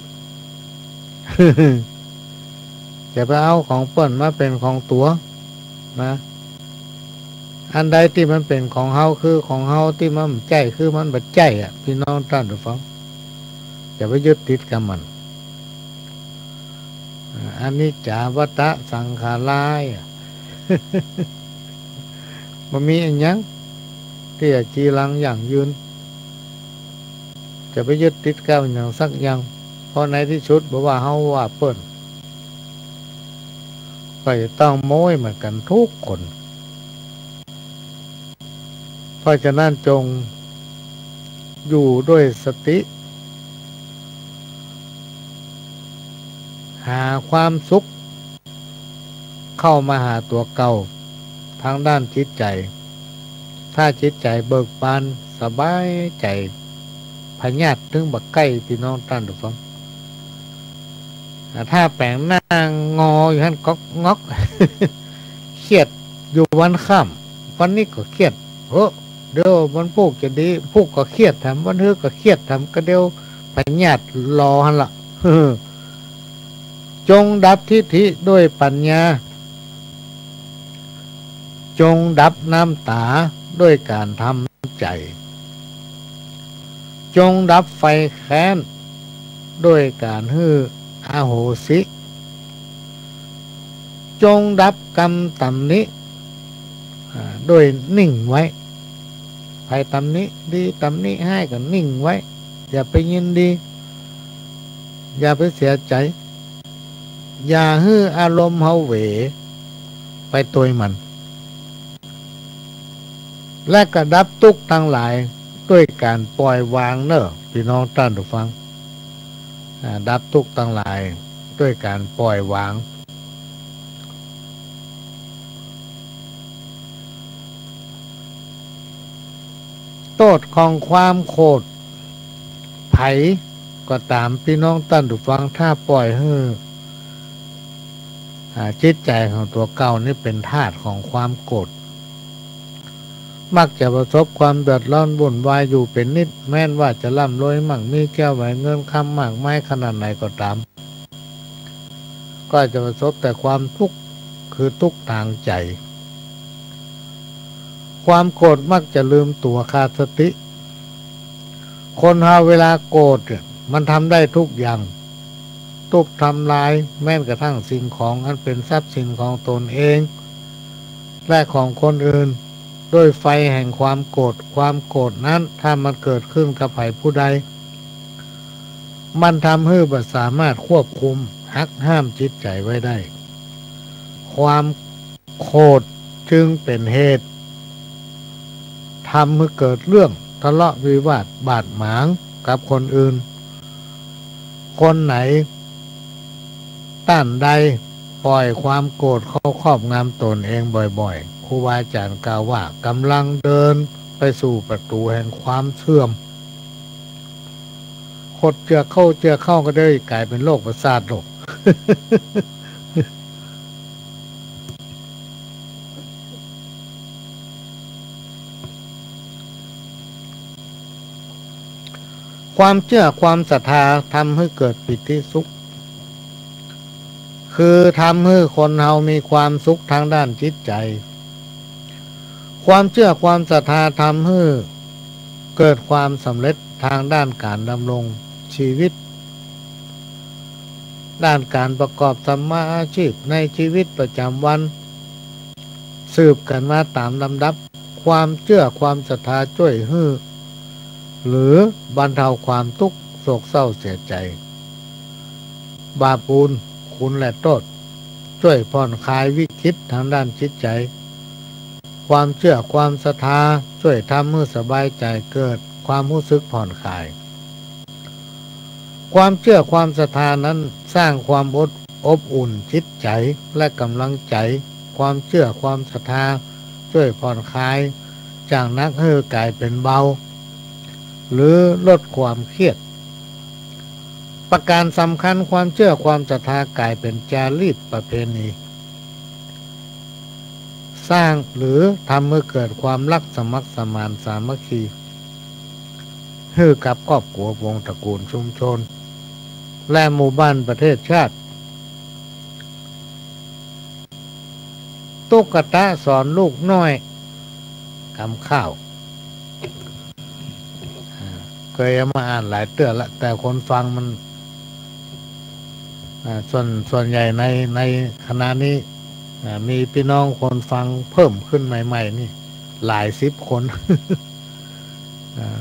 จะไปเอาของเปิ้นมาเป๋นของตั๋ว นะ อันใดตี้มันเป๋นของเฮาคือของเฮา ตี้มันบ่ใจ้คือมันบ่ใจ้อะ ปี้น้องต้านผู้ฟัง จะไปยึดติดกับมัน อ่า อนิจจาวัฏฏะสังขาราอะ บ่มีอะหยังตี้จะจีรังยั่งยืน จะไปยึดติดกับหยังสักอย่าง เพราะในตี้สุดบ่ว่าเฮาว่าเปิ้น ก็จะต้องโม้ยเหมือนกั๋นทุกคน เพราะฉะนั้นจงอยู่ด้วยสติ หาความสุขเข้ามาหาตั๋วเก่า ทางด้านจิตใจ๋ ถ้าจิตใจ๋เบิกบานสบายใจ๋ พยาธิตึงบ่ใก้ ปี้น้องต้านผู้ฟัง อ่า ถ้าแป๋งหน้างออยู่หั้นก๊อกง็อก เครียด อยู่วันค่ำ วันนี้ก็เครียด เฮ้อ เดี๋ยววันพูกจะดี พูกก็เครียดแถม วันฮื้อก็เครียดแถม ก็เดี๋ยวพยาธิรอหั้นละ จงดับทิฐิด้วยปัญญา จงดับน้ำต๋าด้วยก๋านทำใจ๋ จงดับไฟแค้นด้วยก๋านหื้ออโหสิ จงดับกำตำหนิ อ่า ด้วยนิ่งไว้ ใผตำหนิดีตำหนิฮ้ายก็นิ่งไว้ อย่าไปยินดี อย่าไปเสียใจ๋ อย่าหื้ออารมณ์เฮาเหวไปตวยมัน และก็ดับตุ๊กข์ตังหลายด้วยก๋านปล่อยวางเน่อ ปี้น้องต้านผู้ฟัง อ่า ดับตุ๊กข์ตังหลายด้วยก๋านปล่อยวาง โต้ษของความโกรธใผก็ต๋าม ปี้น้องต้านผู้ฟัง ถ้าปล่อยหื้อ อ่า จิตใจ๋ของตั๋วเก่านี่เป๋นทาสของความโกรธ มักจะประสบความเดือดร้อนวุ่นวายอยู่เป๋นนิด แม้นว่าจะร่ำรวยมั่งมีแก้วแหวนเงินคำมากมายขนาดไหนก็ต๋าม ก็จะประสบแต่ความตุ๊กข์ คือตุ๊กข์ตางใจ๋ ความโกรธมักจะลืมตั๋วขาดสติ คนเฮาเวลาโกรธเนี่ย มันทำได้ทุกอย่าง ทุบทำลายแม้นกระทั่งสิ่งของอันเป๋นทรัพย์สินของตนเอง และของคนอื่น ด้วยไฟแห่งความโกรธ ความโกรธนั้นถ้ามันเกิดขึ้นกับใผผู้ใด มันทำหื้อบ่สามารถควบคุมหักห้ามจิตใจ๋ไว้ได้ ความโกรธจึงเป๋นเหตุทำหื้อเกิดเรื่องทะเลาะวิวาทบาดหมางกับคนอื่น คนไหน ต้านใดปล่อยความโกรธเข้าครอบงำตนเองบ่อยๆ ครูบาอาจ๋ารย์กล่าวว่า ก๋ำลังเดินไปสู่ประตู๋แห่งความเสื่อม ขดเจื้อเข้าเจื้อเข้าก็ได้ก๋ายเป๋นโรคประสาทโลก ความเจื้อความศรัทธาทำหื้อเกิดปีติสุข คือทำหื้อคนเฮามีความสุขตางด้านจิตใจ๋ ความเจื้อความศรัทธาทำหื้อเกิดความสำเร็จตางด้านก๋านดำรงจีวิต ด้านก๋านประกอบสัมมาอาชีพในจีวิตประจ๋ำวัน สืบกั๋นมาต๋ามลำดับ ความเจื้อความศรัทธาจ้วยหื้อ หรือบรรเทาความตุ๊กข์โศกเศร้าเสียใจ๋ บาปบุญ คุณและโต้ษ จ้วยผ่อนคลายวิกฤตตางด้านจิตใจ๋ ความเจื้อความศรัทธาจ้วยทำหื้อสบายใจ๋ เกิดความฮู้สึกผ่อนคลาย ความเจื้อความศรัทธานั้นสร้างความอบ อบอุ่นจิตใจ๋และก๋ำลังใจ๋ ความเจื้อความศรัทธาจ้วยผ่อนคลายจากหนักหื้อก๋ายเป๋นเบา หรือลดความเครียด ประก๋านสำคัญ ความเจื้อความศรัทธาก๋ายเป๋นจารีตประเพณี สร้างหรือทำหื้อเกิดความฮักสมัครสมานสามัคคี หื้อกับครอบครัววงศ์ตระกูลชุมชน และหมู่บ้านประเทศชาติ ตุ๊กตะสอนลูกน้อยกำข้าว อ่า เกยเอามาอ่านหลายเตื้อละ แต่คนฟังมัน อ่า ส่วน ส่วนใหญ่ใน ในขณะนี้ อ่า มีปี้น้องคนฟังเพิ่มขึ้นใหม่ๆ นี่หลายสิบคน อ่า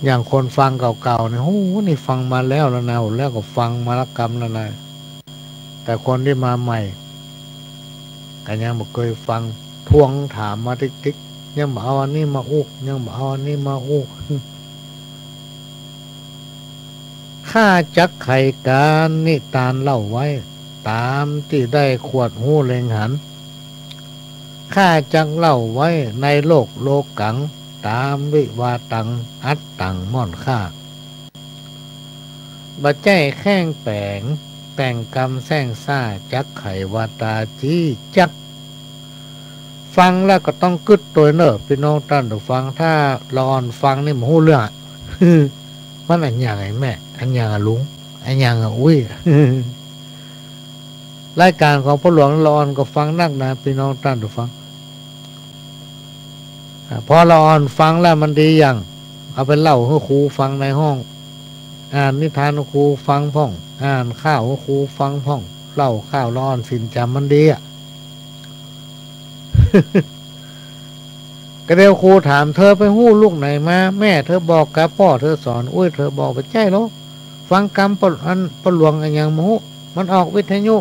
อย่างคนฟังเก่าๆ เนี่ย โห นี่ฟังมาแล้วแล้วนะ แล้วก็ฟังมาละกำแล้วนะ แต่คนตี้มาใหม่ ก็ยังบ่เกยฟัง ทวงถามมาติ๊กๆ ยังบ่เอาอันนี้มาอู้ ยังบ่เอาอันนี้มาอู้ ข้าจักไขกานิตานเล่าไว้ ต๋ามตี้ได้ขวดฮู้เล็งหัน ข้าจักเล่าไว้ในโลกโลกัง ต๋ามวิวาตัง อัตตังม่อนข้า บ่ใจ้แข้งแป๋ง แต่งกำแส้งซ่า จักไขวาตาจี้จัก ฟังแล้วก็ต้องกึ๊ดตวยเน่อ ปี้น้องต้านผู้ฟัง ถ้าละอ่อนฟังนี่บ่ฮู้เรื่องอะ มันอะหยังไอ้แม่ อะหยังอะลุง อะหยังอะอุ๊ย รายก๋านของป้อหลวงละอ่อนก็ฟังนักนะ ปี้น้องต้านผู้ฟัง อ่า พอละอ่อนฟังแล้วมันดีหยัง เอาไปเล่าหื้อครูฟังในห้อง อ่านนิทานหื้อครูฟังพ่อง อ่านข่าวหื้อครูฟังพ่อง เล่าข่าวละอ่อนสินจ๋ำมันดีอะ กะเดี่ยวครูถาม เธอไปฮู้ลุกไหนมา แม่เธอบอกกา ป้อเธอสอน อุ๊ย เธอบอก บ่ใจ้หรอก ฟังกำป้อ อันป้อหลวงอะหยังบ่ฮู้ มันออกวิทยุ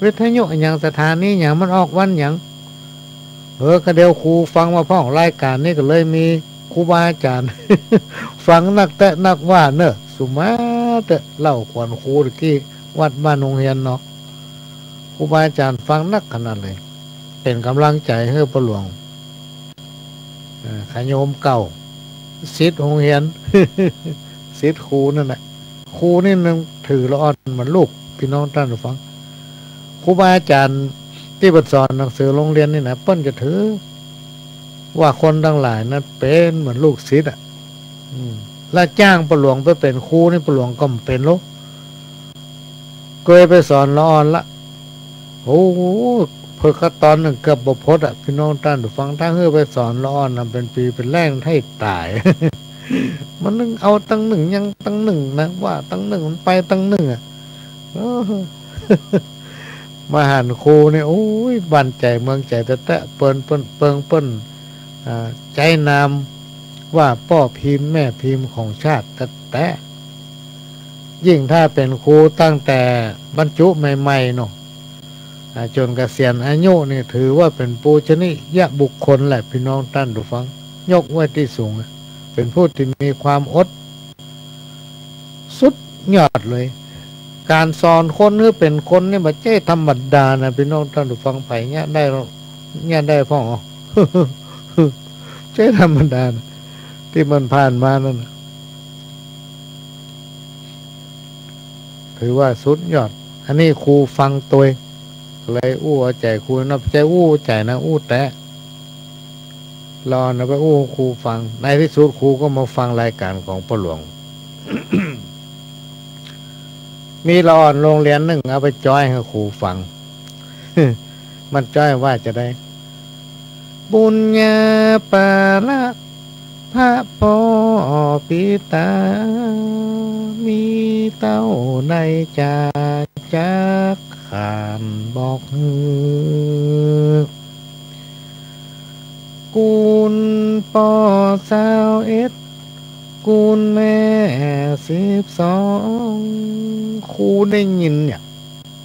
วิทยุอะหยัง สถานีหยัง มันออกวันหยัง เออ กะเดี่ยวครูฟังมาพ่อง รายก๋านนี้ก็เลยมีครูบาอาจ๋ารย์ ฟังนักแต๊นักว่าเน่อ สุมาเต๊อะ เล่าขวัญครูตะกี้ วัดบ้านโฮงเฮียนเนาะ ครูบาอาจ๋ารย์ฟังนักขนาดเลย เป๋นก๋ำลังใจ๋หื้อป้อหลวง เอ่อ ขาโยมเก่า ศิษย์โฮงเฮียน ศิษย์ครูนั่นแหละ ครูนี่นึงถือละอ่อนเหมือนลูก ปี้น้องต้านผู้ฟัง ครูบาอาจ๋ารย์ตี้เปิ้นสอนหนังสือโฮงเฮียนนี่นะ เปิ้นจะถือว่าคนตังหลายนั้นเป๋นเหมือนลูกศิษย์อะ อืม แล้วจ้างป้อหลวงไปเป๋นครูนี่ ป้อหลวงก็บ่เป๋นหรอก เกยไปสอนละอ่อนละ โอ้ เพิ่นก็ต๋อนนึ่งเกือบบ่พดอะ ปี้น้องต้านผู้ฟัง ถ้าหื้อไปสอนละอ่อนนะ เป๋นปี๋เป๋นแล้งไท้ต๋าย มันนึ่งเอาตังนึ่งยังตังนึ่งนะ ว่าตังนึ่งมันไปตังนึ่งอะ เออ มาหันครูนี่ โอ้ย บ้านใจ๋เมืองใจ๋แต๊ๆ เปิ้น เปิ้น เปิ้น เปิ้น อ่า ใจ๊นามว่าป้อพิมพ์แม่พิมพ์ของชาติแต๊ๆ ยิ่งถ้าเป๋นครูตั้งแต่บรรจุใหม่ๆ เนาะ อ่า จ๋นเกษียณอายุนี่ ถือว่าเป๋นปูชนียบุคคลแหละ ปี้น้องต้านผู้ฟัง ยกไว้ตี้สูงอะ เป๋นผู้ตี้มีความอด สุดยอดเลย ก๋านสอนคนหื้อเป๋นคนนี่บ่ใจ้ธรรมดานะ ปี้น้องต้านผู้ฟัง ใผเยียะได้ เยียะได้พ่อง ใจ้ธรรมดานะ ตี้มันผ่านมานั่นน่ะ ถือว่าสุดยอด อันนี้ครูฟังตวย เลยอู้เอาใจ๋ครูนะ บ่ใจ้อู้ใจ๋นะ อู้แต๊ ละอ่อนเอาไปอู้ครูฟัง ในตี้สุดครูก็มาฟังรายก๋านของป้อหลวง มีละอ่อนโฮงเฮียนนึ่งเอาไปจ๊อยหื้อครูฟัง มันจ๊อยว่าจาใด ปุญญาปาละ พระป้อปิตา มีเต้าใดจาจักขานบอกหื้อ กูลป้อซาวเอ็ด กูลแม่สิบสอง ครูได้ยินเนี่ย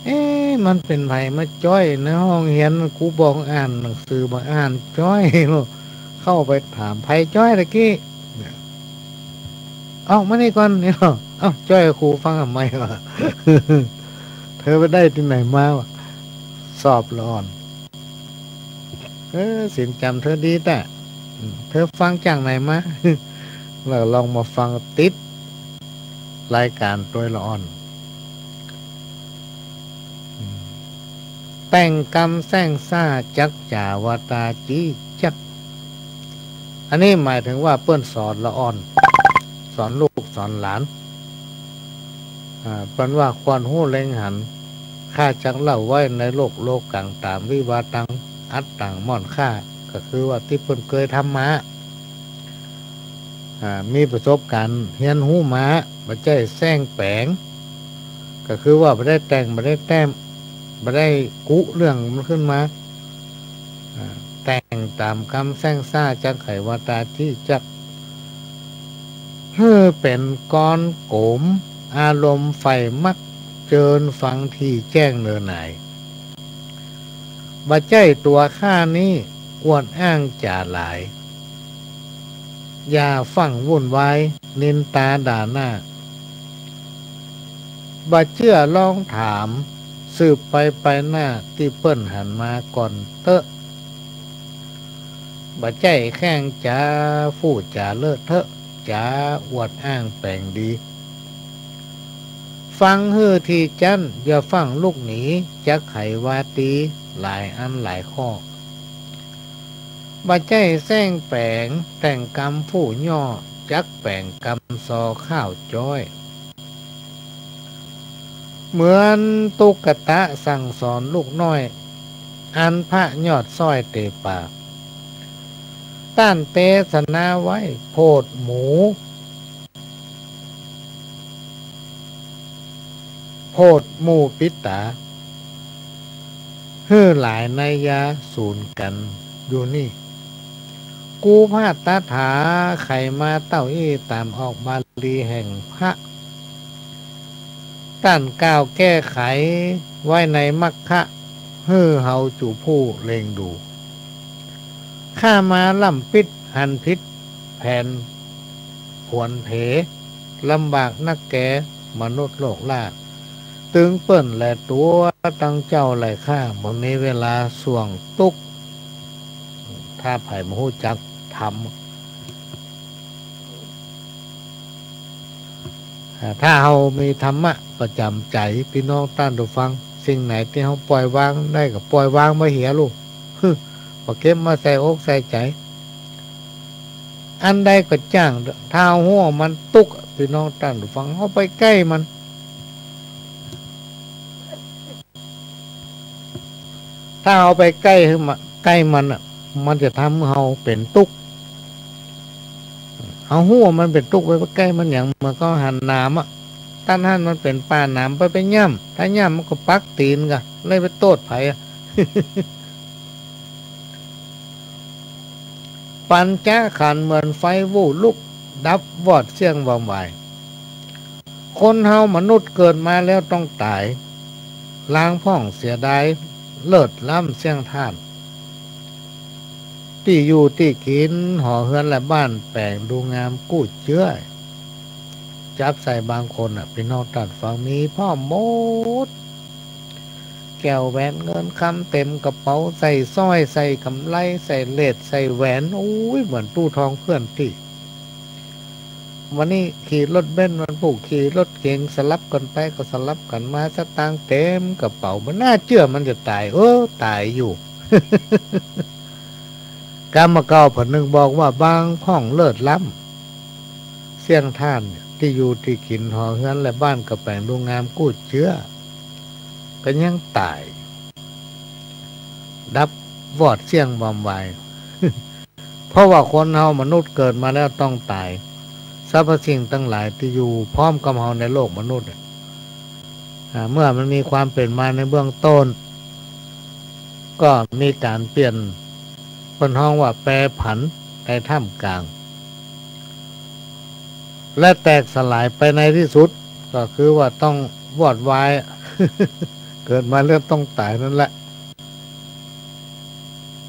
เอ๊ะ มันเป๋นใผมาจ๊อยในห้องเฮียน ครูบอกอ่านหนังสือบ่อ่าน จ๊อย เข้าไปถาม ใผจ๊อยตะกี้ ออกมานี่ก่อน เนี่ย เอ้า จ๊อยครูฟังทำไมวะ เธอไปได้ตี้ไหนมาวะ สอบละอ่อน เออ ศีลจ๋ำเธอดีแต๊ อืม เธอฟังจากไหนมา แล้วลองมาฟังติดรายก๋านตวยละอ่อน อืม แต่งกำแส้งซ่าจักจ๋าวาตาจี้จัก อันนี้หมายถึงว่าเปิ้นสอนละอ่อน สอนลูกสอนหลาน อ่า เปิ้นว่าควรฮู้เล็งหัน ข้าจักเล่าไว้ในโลกโลกัง ต๋ามวิวาตัง อัตตัง ม่อนข้า ก็คือว่าตี้เปิ้นเกยทำมา อ่า มีประสบก๋ารณ์เฮียนฮู้มา บ่ใจ้แส้งแป๋ง ก็คือว่าบ่ได้แต่ง บ่ได้แต้ม บ่ได้กุเรื่องมันขึ้นมา อ่า แต่งต๋ามกำแส้งซ่าจักไขวาตาจี้จัก หื้อเป๋นกลอนโก๋ม อารมณ์ใฝ่มัก เจิญฟังตี้แจ้งเนินหนาย บ่ใจ้ตั๋วข้านี้ อวดอ้างจ๋าหลาย อย่าฟั่งวุ่นวาย นินตาด่าหน้า บ่เจื้อลองถาม สืบไปไปหน้า ตี้เปิ้นหันมาก่อนเต๊อะ บ่ใจ้แข้งจ๋า ฟู่จ๋าเลอะเทอะ จ๋าอวดอ้างแป๋งดี ฟังหื้อตี้จั๊น อย่าฟั่งลุกหนี จักไขวาตี หลายอันหลายข้อ บ่ใจ้แส้งแป๋ง แต่งกำฟู่ย่อ จักแป๋งกำซอข้าวจ้อย เหมือนตุ๊กตาสั่งสอนลูกน้อย อันพระยอดซ้อยเต๋ปาก ต้านเตสนาไว้ โผดหมู่ โผดหมู่ปิดต๋า หื้อหลายนัยยะสูนกั๋นอยู่นี่ กูพาดตาถาไขมาเต้าอี้ต๋ามออกบาลีแห่งพระ ต้านกล่าวแก้ไขไว้ในมัคคะ หื้อเฮาจูผู้เล็งดู ข้ามาล้ำปิ๊ดหันผิดแผนผวนเผ ลำบากนักแกมนุษย์โลกล่า ตึงเปิ้นแลตั๋วตังเจ้าแลข้า บ่มีเวลาส่วงตุ๊ก ถ้าใผบ่ฮู้จักธรรม อ่า ถ้าเฮามีธรรมะประจ๋ำใจ๋ ปี้น้องต้านผู้ฟัง สิ่งไหนตี้เฮาป่อยวางได้ก็ป่อยวางบ่เหียลูก บ่เก็บมาใส่อกใส่ใจ๋ อันใดก็จ้าง ถ้าเฮาฮู้ว่ามันตุ๊กข์ ปี้น้องต้านผู้ฟัง เฮาไปใก้มัน ถ้าเฮาไปใก้หื้อมัน ใก้มันน่ะ มันจะทำหื้อเฮาเป๋นตุ๊กข์ เฮาฮู้ว่ามันเป๋นตุ๊กข์ ไป ไปใก้มันหยัง เหมือนกับหันหนามอะ ต้านหั้นมันเป๋นป่าหนาม ไป ไปย่ำ ถ้าย่ำมันก็ปักตี๋นก่ะ เลยไปโต้ษใผอะ ปัญจขันธ์เหมือนไฟวู่ลุก ดับวอดเสี้ยงวำวาย คนเฮามนุษย์เกิดมาแล้วต้องต๋าย ลางพ่องเสียดาย เลิศล้ำเสี้ยงธาตุ ตี้อยู่ตี้กิ๋น หอเฮือนและบ้านแป๋งดูงามกู้เจื้อ จับใส่บางคนน่ะ ปี้น้องต้านฟัง มีพร้อมหมด แก้วแหวนเงินคำเต๋มกระเป๋า ใส่สร้อย ใส่ก๋ำไล ใส่เลส ใส่แหวน โอ้ย เหมือนตู้ทองเคลื่อนตี้ วันนี้ขี่รถเบนซ์ วันพูดขี่รถเก๋ง สลับกั๋นไปก็สลับกั๋นมา สตางค์เต๋มกระเป๋า บ่น่าเจื้อมันจะต๋าย เออ ต๋ายอยู่ กำเก่าเปิ้นนึกบอกว่า บางพ่องเลิศล้ำเสี้ยงธาตุ ตี้อยู่ตี้กิ๋น หอเฮือนและบ้านก็แป๋งดูงามกู้เจื้อ ก็ยังต๋าย ดับวอดเสี้ยงวำวาย เพราะว่าคนเฮามนุษย์เกิดมาแล้วต้องต๋าย สรรพสิ่งตังหลายตี้อยู่พร้อมกับเฮาในโลกมนุษย์เนี่ย อ่า เมื่อมันมีความเป๋นมาในเบื้องต้น ก็มีก๋านเปลี่ยน เปิ้นฮ้องว่าแปรผันในท่ามกลาง และแตกสลายไปในที่สุด ก็คือว่าต้องวอดวาย เกิดมาแล้วต้องต๋ายนั่นแหละ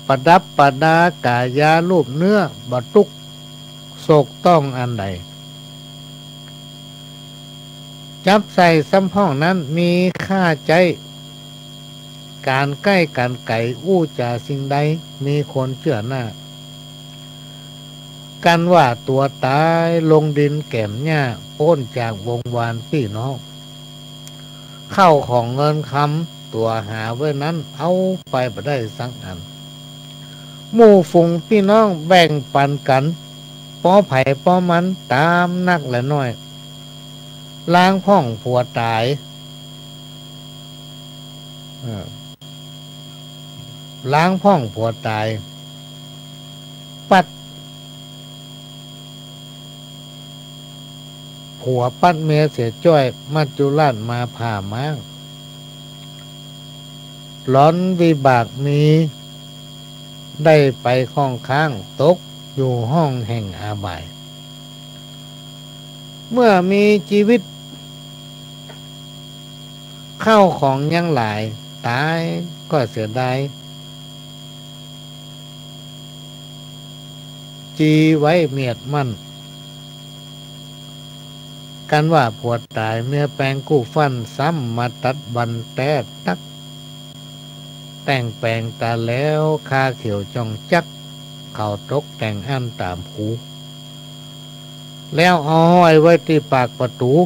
ประดับประดากายารูปเนื้อ บ่ตุ๊กข์โศกต้องอันใด จับใส่ซ้ำพ่องนั้นมีค่าใจ๊ ก๋านใก้ก๋านไก๋อู้จ๋าสิ่งใด มีคนเจื้อหน้า กันว่าตั๋วต๋ายลงดินแก๋มหญ้า ป๊นจากวงวานปี้น้อง ข้าวของเงินคำตั๋วหาไว้นั้น เอาไปบ่ได้สักอัน หมู่ฝูงปี้น้องแบ่งปันกั๋น ป้อใผป้อมันต๋ามนักและน้อย ลางพ่องผัวต๋าย เออ ลางพ่องผัวต๋าย ปัด ผัวปัดเมียเสียจ้อย มัจจุราชมาผ่าม้าง หลอนวิบากมี ได้ไปข้องค้าง ตกอยู่ห้องแห่งอาบาย เมื่อมีจีวิต ข้าวของยังหลาย ต๋ายก็เสียดาย จีไว้เมียดมั่น กันว่าผัวต๋ายเมียแป๋งกู้ฟั่น ซ้ำมาตัดบั้นแต๊ตั๊ก แต่งแป๋งต๋าแหลว คาเขียวจ่องจั๊ก เขาตกแต่งอั้นต๋ามภู แล้วเอาห้อยไว้ตี้ปากประตู๋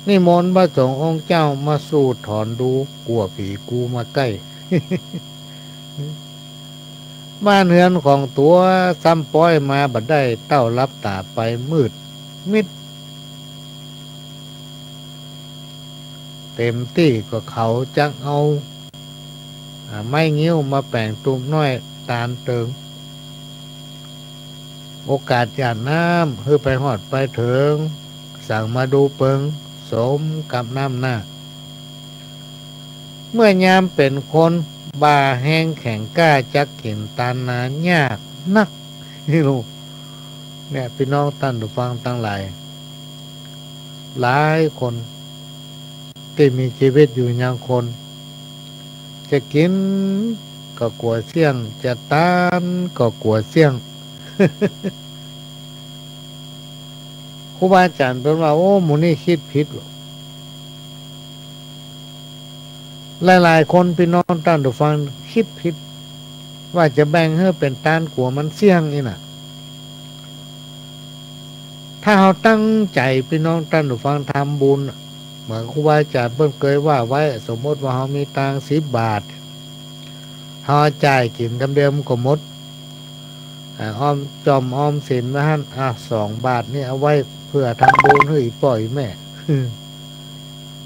นิมนต์พระสงฆ์องค์เจ้ามาสูดถอนดู กั๋วผีกู้มาใก้ บ้านเฮือนของตั๋วซ้ำป๊อยมาบ่ได้ เต้าหลับต๋าไปมืดมิด เต๋มตี้ก็เขาจักเอา อ่า ไม้งิ้วมาแป๋งตูบน้อยตานเติง โอกาสหยาดน้ำหื้อไปฮอดไปเถิง สั่งมาดูเปิง สมกับน้ำหน้า เมื่อยามเป๋นคน บ่าแฮงแข็งกล้าจักกิ๋นตานนา ยากนัก นี่ลูก เนี่ย ปี้น้องต้านผู้ฟังตังหลาย หลายคนตี้มีจีวิตอยู่ยังคน จะกิ๋นก็กั๋วเสี้ยง จะตานก็กั๋วเสี้ยง ครูบาอาจ๋ารย์เปิ้นว่า โอ้ หมู่นี่กึ๊ดผิด หลายๆ คนปี้น้องต้านผู้ฟังกึ๊ดผิด ว่าจะแบ่งหื้อเป๋นตานกั๋วมันเสี้ยงอี้น่ะ ถ้าเฮาตั้งใจ๋ปี้น้องต้านผู้ฟังทำบุญน่ะ เหมือนครูบาอาจ๋ารย์เปิ้นเกยว่าไว้ สมมุติว่าเฮามีตางค์สิบบาท เฮาจ่ายกิ๋นกำเดียวมันก็หมด อ่า ออมจ่อมออมสินไว้หั้น อ่ะ สองบาทนี่เอาไว้เปื้อทำบุญหื้ออี่ป้ออี่แม่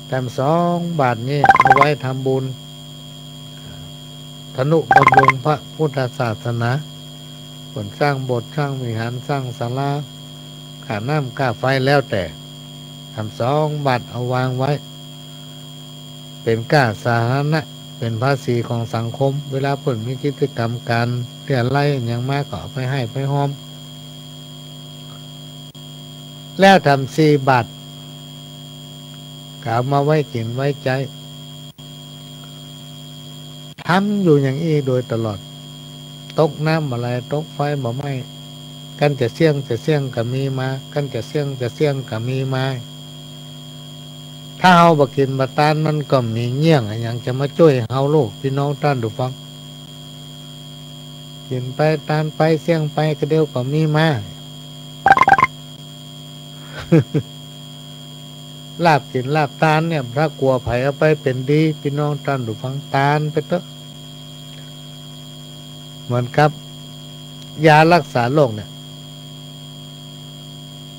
แถมสองบาทนี่เอาไว้ทำบุญ ทนุบำรุงพระพุทธศาสนา เปิ้นสร้างโบสถ์ สร้างวิหาร สร้างศาลา ค่าน้ำค่าไฟแล้วแต่ แถมสองบาทเอาวางไว้ เป๋นก้าสาธารณะ เป๋นภาษีของสังคม เวลาเปิ้นมีกิจกรรมก๋านเรียะไร้หยังมาก็เอาไปไห้ไปฮอม แล้วแถมสี่บาท ก็เอามาไว้กิ๋นไว้ใจ๊ ทำอยู่อย่างอี้โดยตลอด ตกน้ำบ่ไหล ตกไฟบ่ไหม้ กันจะเสี้ยงจะเสี้ยงก็มีมา กันจะเสี้ยงจะเสี้ยงก็มีมา ถ้าเฮาบ่กิ๋นบ่ตาน มันก็มีเงี้ยงอะหยังจะมาจ้วยเฮาลูก ปี้น้องต้านผู้ฟัง กิ๋นไปตานไปเสี้ยงไป กะเดียวก็มีมา ลาภกิ๋นลาภตานเนี่ย ถ้ากั๋วใผเอาไปเป๋นดี ปี้น้องต้านผู้ฟัง ตานไปเต๊อะ เหมือนกับยารักษาโรคเนี่ย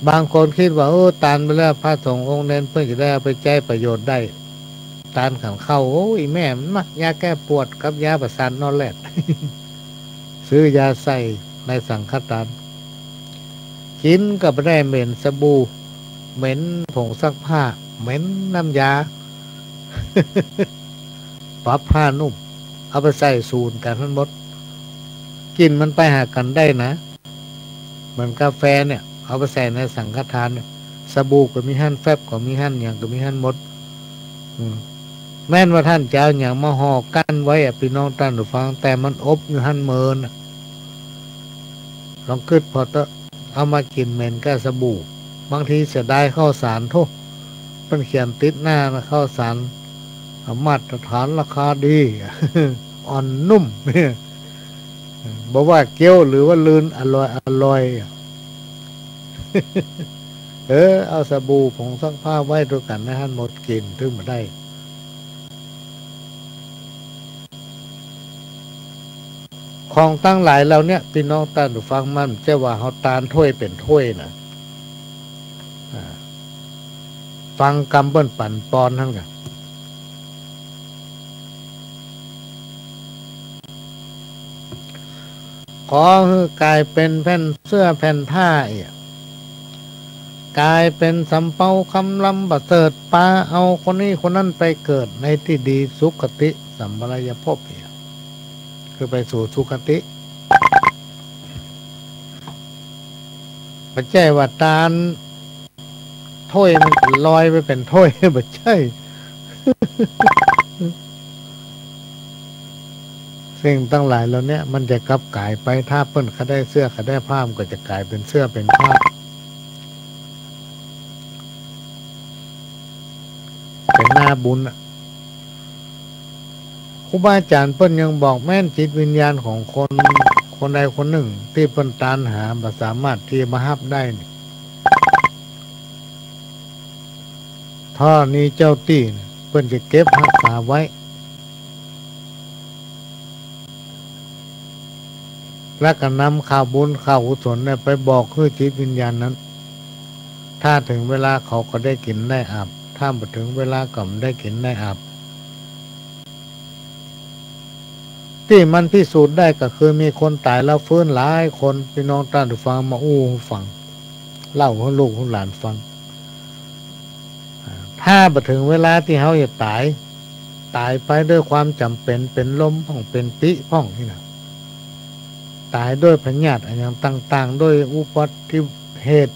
บางคนกึ๊ดว่า เออ ตานไปแล้ว พระสงฆ์องค์เณรเปิ้นจะได้เอาไปใจ๊ประโยชน์ได้ ตานขันเข้า โอ้ อี่แม่มันมักยาแก้ปวดกับยาประสาทนอนแลด ซื้อยาใส่ในสังฆตาน กิ๋นก็บ่ได้ เหม็นสบู่ เหม็นผงซักผ้า เหม็นน้ำยา ปรับผ้านุ่ม เอาไปใส่สูตรกั๋นหั้นหมด กลิ่นมันไปหากั๋นได้นะ เหมือนกาแฟเนี่ย เอาไปใส่ในสังฆทานเนี่ย สบู่ก็มีหั้น แฟบก็มีหั้น หยังก็มีหั้นหมด อืม แม้นว่าต้านจะเอาหยังมาห่อกั้นไว้อะ ปี้น้องต้านผู้ฟัง แต่มันอบอยู่หั้นเมินอะ ลองกึ๊ดผ่อเต๊อะ เอามากลิ่นเหม็นก้าสบู่ บางทีเสียดายข้าวสาร โธ่ เปิ้นเขียนติดหน้านะ ข้าวสาร มาตรฐานราคาดี อ่อนนุ่ม บ่ว่าเกี๊ยวหรือว่าลืน อร่อย อร่อย เออ เอาสบู่ผงซักผ้าไว้ตวยกั๋นในหั้นหมด กลิ่นตึงบ่ได้ ของตังหลายเหล่าเนี้ย ปี้น้องต้านผู้ฟัง มันบ่ใจ้ว่าเฮาตานถ้วยเป๋นถ้วยนะ อ่า ฟังกำเปิ้นปั๋นปอนหั้นก่อ ขอหื้อกลายเป๋นแผ่นเสื้อแผ่นผ้าเอีย กลายเป๋นสำเภาคำลำประเสริฐ ปาเอาคนนี้คนนั้นไปเกิดในตี้ดี สุคติสัมปรายภพเอีย คือไปสู่สุคติ บ่ใจ้ว่าตาน ถ้วยมันลอยไปเป๋นถ้วย บ่ใจ้ สิ่งตังหลายเหล่าเนี้ย มันจะกลับก๋ายไป ถ้าเปิ้นเขาได้เสื้อเขาได้ผ้า มันก็จะก๋ายเป๋นเสื้อเป๋นผ้า เป๋นหน้าบุญอะ ครูบาอาจ๋ารย์เปิ้นยังบอก แม้นจิตวิญญาณของคน คนใดคนนึ่งตี้เปิ้นตานหาบ่สามารถตี้จะมาฮับได้นี่ ธรณีเจ้าตี้นี่ เปิ้นจะเก็บฮักษาไว้ แล้วก็นำข้าวบุญข้าวกุศลเนี่ยไปบอกหื้อจิตวิญญาณนั้น ถ้าเถิงเวลาเขาก็ได้กิ๋นได้อาบ ถ้าบ่เถิงเวลาก็บ่ได้กิ๋นได้อาบ ตี้มันพิสูจน์ได้ก็คือมีคนต๋ายแล้วฟื้นหลายคน ปี้น้องต้านผู้ฟังมาอู้หื้อฟัง เล่าหื้อลูกหื้อหลานฟัง อ่า ถ้าบ่เถิงเวลาตี้เฮาจะต๋าย ต๋ายไปด้วยความจ๋ำเป๋น เป๋นลมพ่อง เป๋นปิ๊พ่องนี่นะ ต๋ายด้วยพยาธิอะหยังต่างๆ ด้วยอุบัติเหตุ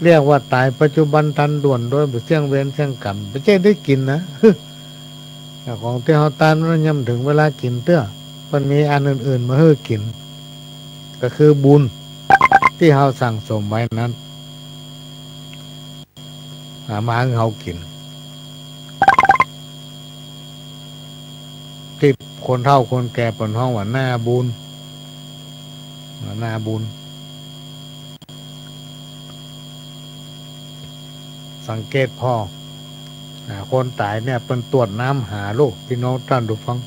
เรียกว่าต๋ายปัจจุบันทันด่วน โดยบ่เสี่ยงเวรเสี่ยงก๋รรม บ่ใจ้ได้กิ๋นนะ แต่ของตี้เฮาต้านนั้นยังบ่เถิงเวลากิ๋นเตื้อ มันมีอันอื่นๆ มาหื้อกิ๋น ก็คือบุญตี้เฮาสั่งสมไว้นั้น อ่า มาหื้อเฮากิ๋น ตี้คนเฒ่าคนแก่เปิ้นฮ้องว่านาบุญ นาบุญ สังเกตผ่อ อ่า คนต๋ายเนี่ยเปิ้นตวดน้ำหาลูก ปี้น้องต้านผู้ฟัง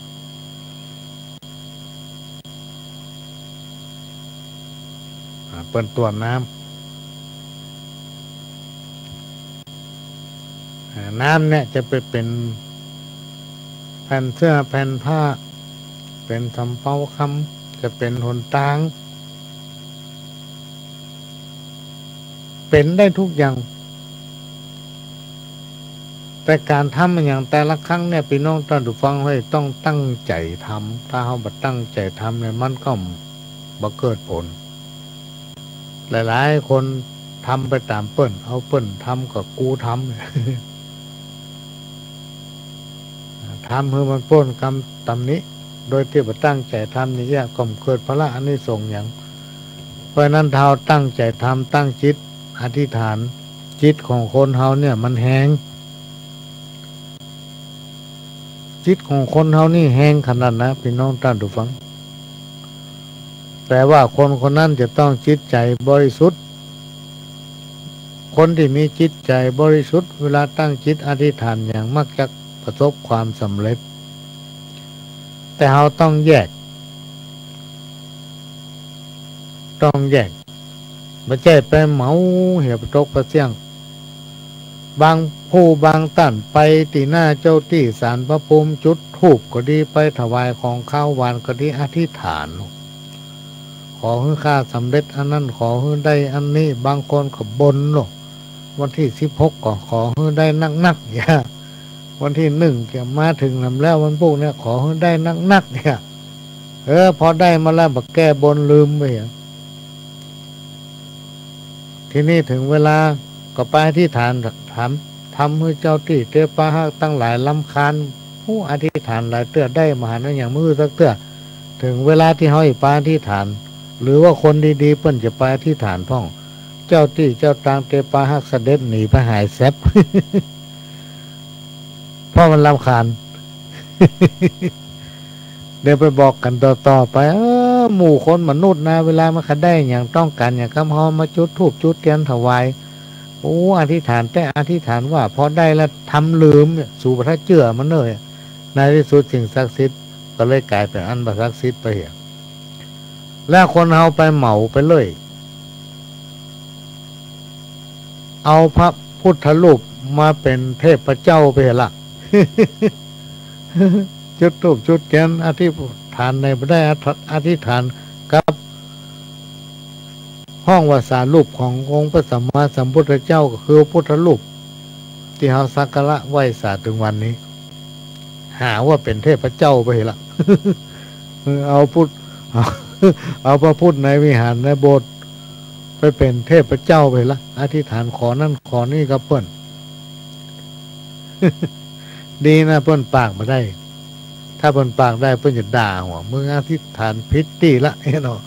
อ่า เปิ้นตวดน้ำ อ่า น้ำเนี่ยจะไปเป๋นแผ่นเสื้อแผ่นผ้า เป๋นสำเภาคำ จะเป๋นหนตาง เป๋นได้ทุกอย่าง แต่ก๋านทำอะหยังแต่ละครั้งเนี่ย ปี้น้องต้านผู้ฟังเฮ้ย ต้องตั้งใจ๋ทำ ถ้าเฮาบ่ตั้งใจ๋ทำเนี่ย มันก็บ่เกิดผล หลายๆ คนทำไปต๋ามเปิ้น เอาเปิ้นทำก็กูทำ ทำหื้อมันป๊นกำตำหนิ โดยตี้บ่ตั้งใจ๋ทำนี่เยียะ ก็บ่เกิดผละอานิสงส์หยัง เพราะฉะนั้นถ้าเฮาตั้งใจ๋ทำ ตั้งจิตอธิษฐาน จิตของคนเฮาเนี่ยมันแฮง จิตของคนเฮานี่แฮงขนาดนะ ปี้น้องต้านผู้ฟัง แต่ว่าคนคนนั้นจะต้องจิตใจ๋บริสุทธิ์ คนตี้มีจิตใจ๋บริสุทธิ์ เวลาตั้งจิตอธิษฐานหยังมักจะประสบความสำเร็จ แต่เฮาต้องแยก ต้องแยก บ่ใจ้ไปเหมาเหียปะตกปะเสี้ยง บางผู้บางต้านไปตี้หน้าเจ้าตี้ศาลพระภูมิ จุดธูปก็ดี ไปถวายของคาวหวานก็ดี อธิษฐาน ขอหื้อข้าสำเร็จอันนั้น ขอหื้อได้อันนี้ บางคนก็บ่นเนาะ วันตี้สิบหกก็ขอหื้อได้นักๆ เหีย วันตี้หนึ่งจะมาเถิงนำแล้ว วันพูกเนี่ย ขอหื้อได้นักๆ เหีย เออ พอได้มาแล้วบ่แก้บ่น ลืมไปเหีย ทีนี้เถิงเวลาก็ไปอธิษฐาน ถาม ทำหื้อเจ้าตี้เตปาฮักตังหลายรำคาญ ผู้อธิษฐานหลายเตื้อได้บ่หันอะหยังมาหื้อสักเตื้อ เถิงเวลาตี้เฮาจะไปอธิษฐาน หรือว่าคนดีๆ เปิ้นจะไปอธิษฐานพ่อง เจ้าตี้เจ้าตางเตปาฮักเสด็จหนีไปหายแซ็บ เพราะมันรำคาญ เดี๋ยวไปบอกกั๋นต่อๆ ไป เออ หมู่คนมนุษย์นะ เวลามันใค่ได้หยัง ต้องก๋านหยัง กำเฮามาจุดธูปจุดเตียนถวาย โอ้ อธิษฐานแต๊อธิษฐานว่า พอได้แล้วทำลืมเนี่ย สูบ่เจื้อมันเน่อ ในตี้สุดสิ่งศักดิ์สิทธิ์ก็เลยก๋ายเป๋นอันบ่ศักดิ์สิทธิ์ไปเหีย แล้วคนเฮาไปเหมาไปเลย เอาพระพุทธรูปมาเป๋นเทพเจ้าไปเหียละ จุดธูปจุดเตียนอธิษฐานในบ่ได้อธิษฐานกับ ฮ้องว่าสารูปขององค์พระสัมมาสัมพุทธเจ้า ก็คือพุทธรูปตี้เฮาสักการะไหว้สาเถิงวันนี้ หาว่าเป๋นเทพเจ้าไปละ เอาพุทธ เอา เอาพระพุทธในวิหารในโบสถ์ไปเป๋นเทพเจ้าไปละ อธิษฐานขอนั่นขอนี่กับเปิ้น ดีนะเปิ้นปากบ่ได้ ถ้าเปิ้นปากได้เปิ้นจะด่าว่า มึงอธิษฐานผิดตี้ละ เหียเนาะ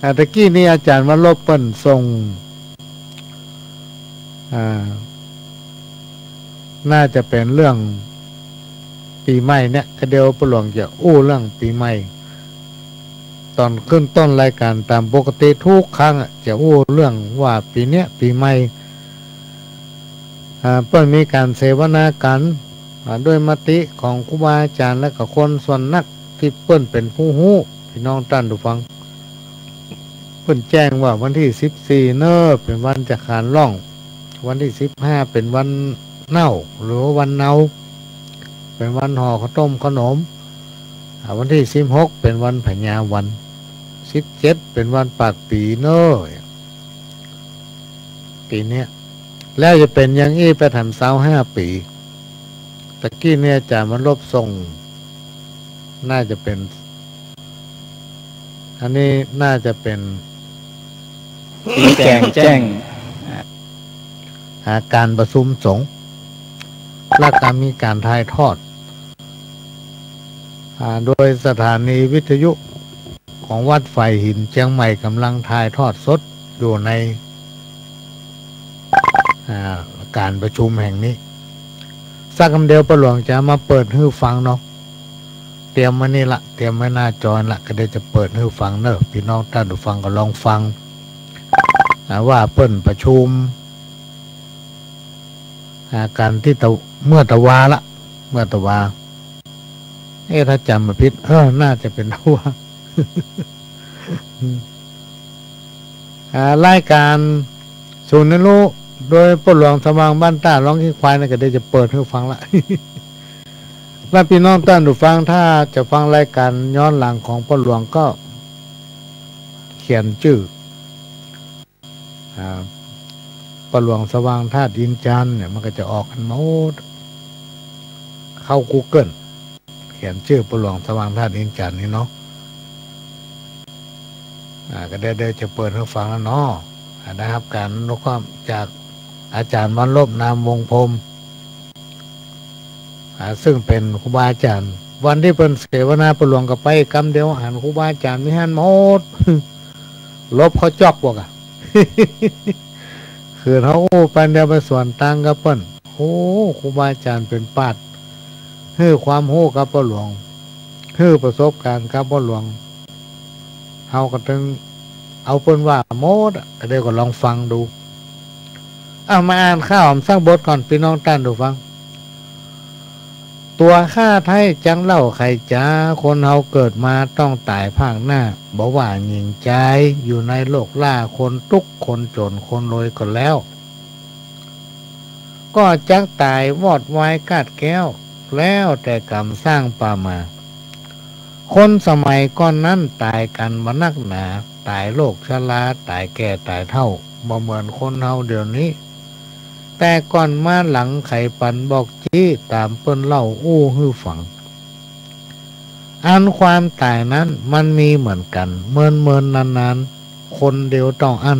อ่า ตะกี้นี้อาจ๋ารย์วรรณรบเปิ้นส่ง อ่า น่าจะเป๋นเรื่องปี๋ใหม่เนี่ย ก็เดี๋ยวป้อหลวงจะอู้เรื่องปี๋ใหม่ ต๋อนขึ้นต้นรายก๋านต๋ามปกติทุกครั้งอะ จะอู้เรื่องว่าปี๋เนี้ยปี๋ใหม่ อ่า เปิ้นมีก๋านเสวนากั๋น อ่า ด้วยมติของครูบาอาจ๋ารย์และก็คนส่วนนัก ตี้เปิ้นเป๋นผู้ฮู้ ปี้น้องต้านผู้ฟัง เปิ้นแจ้งว่าวันตี้สิบสี่เน่อ เป๋นวันจะขานล่อง วันตี้สิบห้าเป๋นวันเน่า หรือว่าวันเนา เป๋นวันห่อข้าวต้มข้าวหนม อ่า วันตี้สิบหกเป๋นวันพญาวัน สิบเจ็ดเป๋นวันปากปี๋เน่อ ปี๋เนี้ย แล้วจะเป๋นอย่างอี้ไปแถมซาวห้าปี๋ ตะกี้เนี่ยอาจ๋ารย์มาลบส่ง น่าจะเป๋น อันนี้น่าจะเป๋น แจ้ง แจ้ง อ่า ก๋านประชุมสงฆ์ แล้วก็มีก๋านถ่ายทอด อ่า โดยสถานีวิทยุของวัดฝายหินเจียงใหม่ก่ำลังถ่ายทอดสดอยู่ใน อ่า ก๋านประชุมแห่งนี้ สักกำเดียวป้อหลวงจะมาเปิดหื้อฟังเนาะ เตรียมไว้นี่ละ เตรียมไว้หน้าจอละ ก็เดี๋ยวจะเปิดหื้อฟังเน่อ ปี้น้องต้านผู้ฟังก็ลองฟัง อ่า ว่าเปิ้นประชุม อ่า ก๋านตี้ตะ เมื่อตะวาละ เมื่อตะวา เอ๊ะ ถ้าจ๋ำบ่ผิด เออ น่าจะเป๋นตะวา อ่า รายก๋านศูนย์เรียนรู้โดยป้อหลวงสว่างบ้านต้า ร้องขี้ควายนั่นก็เดี๋ยวจะเปิดหื้อฟังละ แล้วปี้น้องต้านผู้ฟัง ถ้าจะฟังรายก๋านย้อนหลังของป้อหลวงก็เขียนจื้อ อ่า ป้อหลวงสว่างธาตุอินทร์จันทร์เนี่ย มันก็จะออกกั๋นหมด เข้ากูเกิล เขียนจื้อป้อหลวงสว่างธาตุอินทร์จันทร์นี่เนาะ อ่า ก็เดี๋ยว เดี๋ยวจะเปิดหื้อฟังแล้วเนาะ อ่า ได้ฮับก๋านอนุเคราะห์จากอาจ๋ารย์วันลบ นามวงศ์พรหม อ่า ซึ่งเป๋นครูบาอาจ๋ารย์ วันตี้เปิ้นเสวนาป้อหลวงก็ไปกำเดียว หันครูบาอาจ๋ารย์มีหั้นหมด ลบเข้าจ๊อกบอกอะ คือเฮาอู้ไปเดียวไปสวนตางกับเปิ้น โอ้ ครูบาอาจ๋ารย์เป๋นปราชญ์ หื้อความฮู้กับป้อหลวง หื้อประสบก๋ารณ์กับป้อหลวง เฮาก็ตึงเอาเปิ้นว่าหมดอะ ก็เดี๋ยวก็ลองฟังดู เอามาอ่านข่าวสักบทก่อน ปี้น้องต้านผู้ฟัง ตั๋วข้าไท้จักเล่าใคจ๋า คนเฮาเกิดมาต้องต๋ายภาคหน้า บ่ว่าญิงจาย อยู่ในโลกล้า คนตุ๊กข์คนจ๋นคนรวยก็แล้ว ก็จักต๋ายวอดวายกาดแก้ว แล้วแต่ก๋รรมสร้างปามา คนสมัยก่อนนั้นต๋ายกั๋นบ่นักหนา ต๋ายโรคชรา ต๋ายแก่ต๋ายเฒ่า บ่เหมือนคนเฮาเดี๋ยวนี้ แต่ก่อนมาหลังใผปันบอกจี้ ต๋ามเปิ้นเล่าอู้หื้อฟัง อันความต๋ายนั้นมันมีเหมือนกั๋น เมินๆ นานๆ คนเดียวเต้าอั้น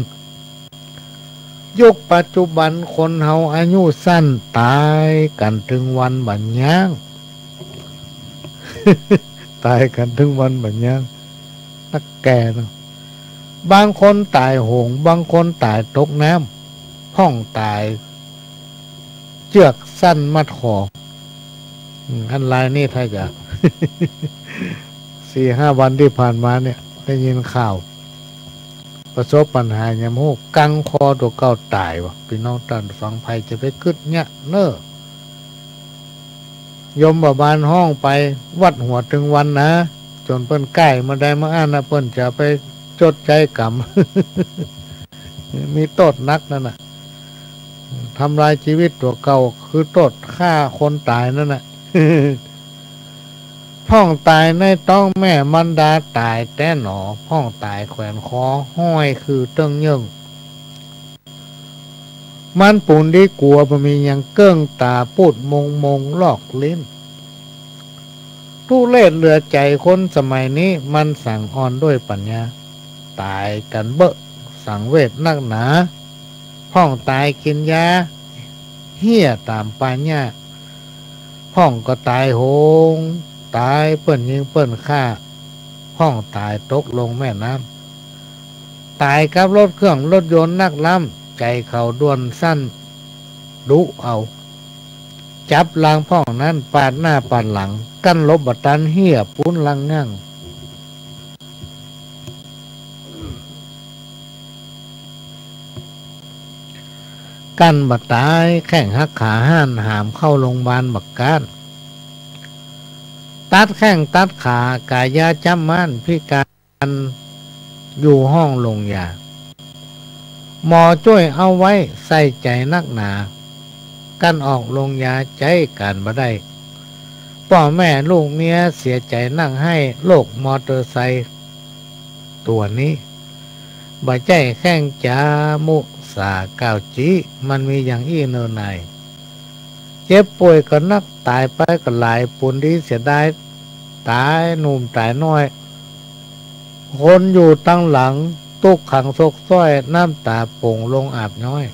ยุคปัจจุบันคนเฮาอายุสั้น ต๋ายกั๋นเถิงวันบ่าย้าง ต๋ายกั๋นเถิงวันบ่าย้าง นักแก่เนาะ บางคนต๋ายโหง บางคนต๋ายตกน้ำ พ่องต๋ายเจื้อกสั้นมัดคอ อืม อันรายนี้ถ้าจะ สี่ห้าวันตี้ผ่านมาเนี่ย ได้ยินข่าว ประสบปัญหาหยังบ่ฮู้ กังคอตั๋วเก่าต๋ายวะ ปี้น้องต้านฟัง ใผจะไปกึ๊ดเยียะเน่อ ยมบาลฮ้องไป วัดหัวเถิงวันนะ จ๋นเปิ้นก้ายมาได้มาอั้นนะ เปิ้นจะไปจดใจ๊ก๋รรม มีโต้ษนักนั่นน่ะ ทำลายจีวิตตั๋วเก่า คือโต้ษฆ่าคนต๋ายนั่นน่ะ พ่องต๋ายในต๊องแม่มารดาต๋ายแต๊หนอ พ่องต๋ายแขวนคอห้อยคือเติ๊งเยิ่ง มันปูนดีกั๋วบ่มีหยังเกิ่ง ต๋าปูดมงมงลอกลิ้น ทุเรศเหลือใจ๋ คนสมัยนี้มันสังอ่อนด้วยปัญญา ต๋ายกั๋นเบ้อสังเวชนักหนา พ่องต๋ายกิ๋นยาเฮี้ยต๋ามป่าหญ้า พ่องก็ต๋ายโหง ต๋ายเปิ้นยิงเปิ้นฆ่า พ่องต๋ายตกลงแม่น้ำ ต๋ายกับรถเครื่องรถยนต์นักล้ำ ใจ๋เขาด่วนสั้นดุเอา จับลางพ่องนั้นปาดหน้าปาดหลัง กั้นรบบ่ตันเฮี้ยปู๊นลังงั่ง กั้นบ่ต๋ายแข้งหักขาห้าน หามเข้าโรงบาลบ่ก๊าน ตัดแข้งตัดขา ก๋ายาจ๊ำม้าน พิก๋าน อยู่ห้องลงยา หมอจ้วยเอาไว้ ใส่ใจ๋นักหนา กั๋นออกลงยาใจ๊กั๋นบ่ได้ ป้อแม่ลูกเมียเสียใจ๋นัก ไห้โรคมอเตอร์ไซค์ตั๋วนี้ บ่ใจ้แข้งจ๋ามุสาก้าวจี๊ มันมีอย่างอี้เน่อนาย เจ็บป่วยก็นัก ต๋ายไปก็หลาย ปูนดีเสียดาย ต๋ายหนุ่มต๋ายน้อย คนอยู่ตังหลัง ตุ๊กขังซกซ้อย น้ำต๋าป๋งลงอาบย้อย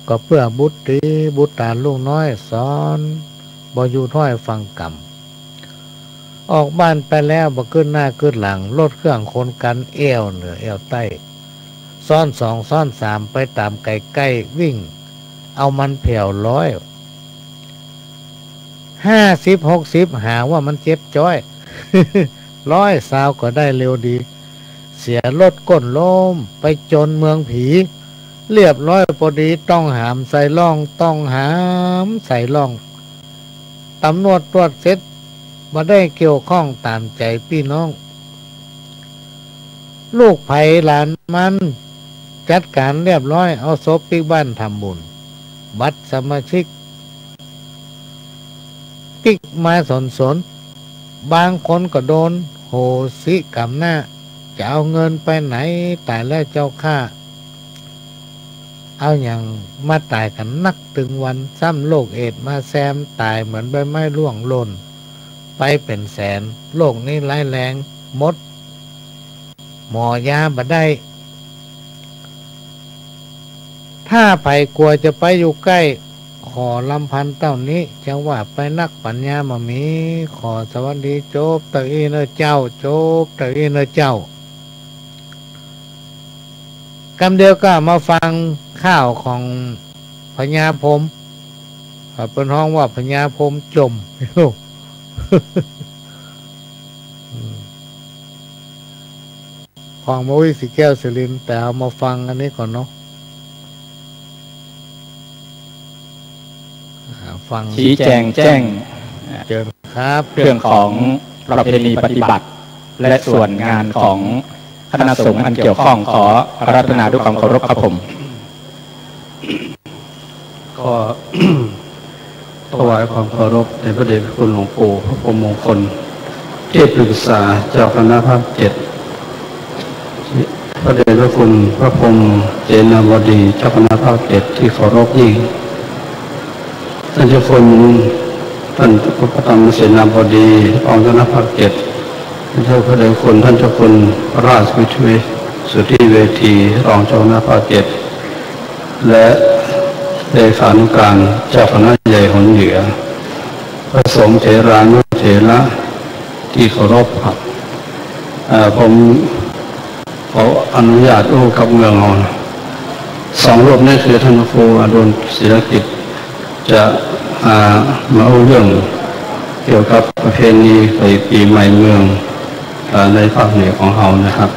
ก็เปื้อบุตรีบุตราลูกน้อย สอนบ่อยู่ถ้อยฟังกำ ออกบ้านไปแล้วบ่กึ๊ดหน้ากึ๊ดหลัง รถเครื่องขนกั๋นแอ่วเหนือแอ่วใต้ ซ้อนสองซ้อนสาม ไปต๋ามใก้ๆ วิ่งเอามันแผวร้อย ห้าสิบหกสิบ หาว่ามันเจ็บจ๊อย ร้อยซาวก็ได้เร็วดี เสียรถก้นล้ม ไปจนเมืองผี เรียบร้อยปอดี ต้องหามใส่ล่อง ต้องหามใส่ล่อง ต๋ำรวจตรวจเสร็จ บ่ได้เกี่ยวข้องต๋ามใจ๋ปี้น้อง ลูกใผหลานมัน จัดก๋านเรียบร้อย เอาศพปิ๊กบ้านทำบุญ บัตรสมาชิกปิ๊กมาสนๆ บางคนก็โดนโหสิกรรมหน้า จะเอาเงินไปไหน ต๋ายแล้วเจ้าข้า เอาหยังมาต๋ายกั๋นนักตึงวัน ซ้ำโรคเอดส์มาแซม ต๋ายเหมือนใบไม้ร่วงหล่นไปเป๋นแสน โรคนี้ร้ายแรง หมดหมอยาบ่ได้ ถ้าใผกั๋วจะไปอยู่ใก้ ขอลำพันเต้านี้ จะว่าไปนักปั๋ญญาบ่มี ขอสวัสดี จบเต้าอี้เน่อเจ้า จบเต้าอี้เน่อเจ้า กำเดียวก็มาฟังข่าวของพญาพรหม อ่า เปิ้นฮ้องว่าพญาพรหมจ่ม อืม ของบ่าวอี้ สีแก้ว สีรินทร์ แต่เอามาฟังอันนี้ก่อนเนาะ อ่า ฟัง ชี้แจงแจ้ง เจิญครับ เรื่องของประเพณีปฏิบัติ และส่วนงานของคณะสงฆ์อันเกี่ยวข้อง ขออาราธนาด้วยความเคารพครับผม ขอ ถวายความเคารพในพระเดชพระคุณหลวงปู่พระพรหมมงคล ที่ปรึกษาเจ้าคณะภาคเจ็ด พระเดชพระคุณพระพรหมเสนาบดีเจ้าคณะภาคเจ็ดที่เคารพยิ่ง ท่านเจ้าคุณ ท่านพระธรรมเสนาบดีรองเจ้าคณะภาคเจ็ด ท่านเจ้าพระเดชพระคุณ ท่านเจ้าคุณพระราชวิทวิสุทธิเวทีรองเจ้าคณะภาคเจ็ด และเลขานุการเจ้าคณะใหญ่หนเหนือ พระสงฆ์เถรานุเถระที่เคารพครับ เอ่อ ผมขออนุญาตอู้กับเมืองเอา สองรูปนี้คือท่านพระครูอดุลศิลกิจ จะ อ่า มาอู้เรื่องเกี่ยวกับประเพณีปีใหม่เมือง อ่า ในภาคเหนือของเรานะครับ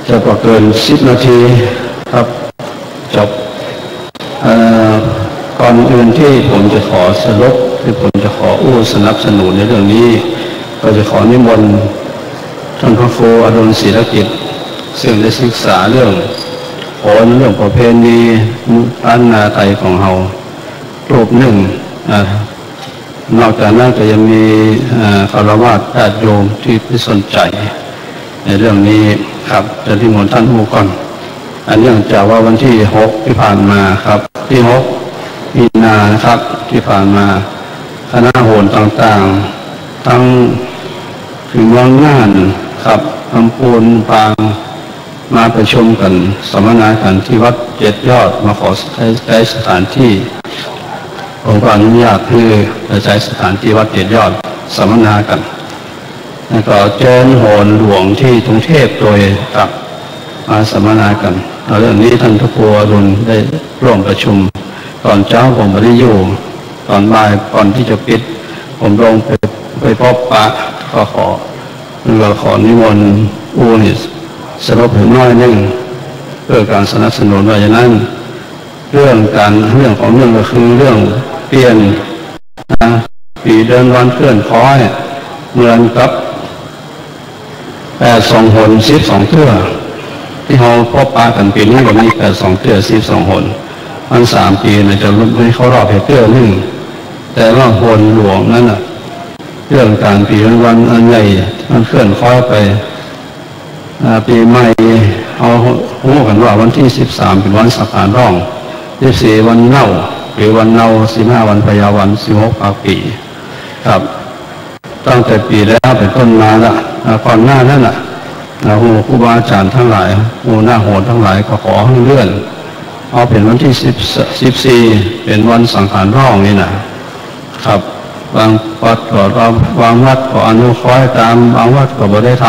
จะบ่เกินสิบนาทีครับ จบ เอ่อ ก่อนอื่นที่ผมจะขอสรุป ที่ผมจะขออู้สนับสนุนในเรื่องนี้ ก็จะขอนิมนต์ท่านพระครูอดุลศิลกิจ ซึ่งได้ศึกษาเรื่องโขน เรื่องประเพณีล้านนาไทยของเรา รูปหนึ่ง อ่า นอกจากนั้นก็ยังมี เอ่อ ฆราวาสญาติโยมที่ ที่สนใจในเรื่องนี้ครับ จะนิมนต์ท่านอู้ก่อน อันเนื่องจากว่าวันที่หกที่ผ่านมาครับ ที่หกมีนานะครับ ที่ผ่านมา คณะโหรต่างๆ ทั้งถึงเมืองน่านครับ ลำพูน ลำปาง มาประชุมกั๋น สัมมนากั๋นที่วัดเจ็ดยอด มาขอใช้ ใช้สถานที่ ผมก็อนุญาตหื้อไปใช้สถานที่วัดเจ็ดยอด สัมมนากั๋น แล้วก็เจิญโหรหลวงที่กรุงเทพฯ โดยตรง มาสัมมนากั๋น แล้วเรื่องนี้ท่านพระครูอดุลได้ร่วมประชุม ตอนเจ๊าผมบ่ได้อยู่ ตอนบ่ายก่อนที่จะปิด ผมลงไป ไปพบปะ ก็ขอ แล้วก็ขอนิมนต์อู้นี่สรุปหื้อหน้อยนึ่ง เพื่อก๋านสนับสนุน ว่าอย่างนั้น เรื่องก๋าน เรื่องของเรื่องก็คือเรื่องเปลี่ยนนะ เป ปี๋เดือนวันเคลื่อนคล้อยเหมือนกับแปดสองหน สิบสองเตื้อ ตี้เฮาปะกั๋นปี๋นี้ก็มีแปดสองเตื้อ สิบสองหน มันสามปี๋นะ จะลุกให้ครบรอบแค่เตื้อนึ่ง แต่ว่าหนหลวงนั้นน่ะ เรื่องก๋านปี๋วันอันใหญ่มันเคลื่อนคล้อยไป อ่า ปี๋ใหม่เฮาฮู้กั๋นว่าวันตี้สิบสามเป๋นวันสังขารฮ้อง สิบสี่วันเน่า หรือวันเน่า สิบห้าวันพญาวัน สิบหกปากปี๋ ครับ ตั้งแต่ปี๋แล้วเป๋นต้นมาละ อ่า ก่อนหน้านั้นน่ะ อ่า หมู่ครูบาอาจ๋ารย์ตังหลาย หมู่นาคโหรตังหลายก็ขอหื้อเลื่อน เอาเป๋นวันตี้สิบ สิบสี่ เป๋นวันสังขารฮ้องนี่นะ ครับ บางวัดก็ บางวัดก็อนุเคราะห์ต๋าม บางวัดก็บ่ได้ท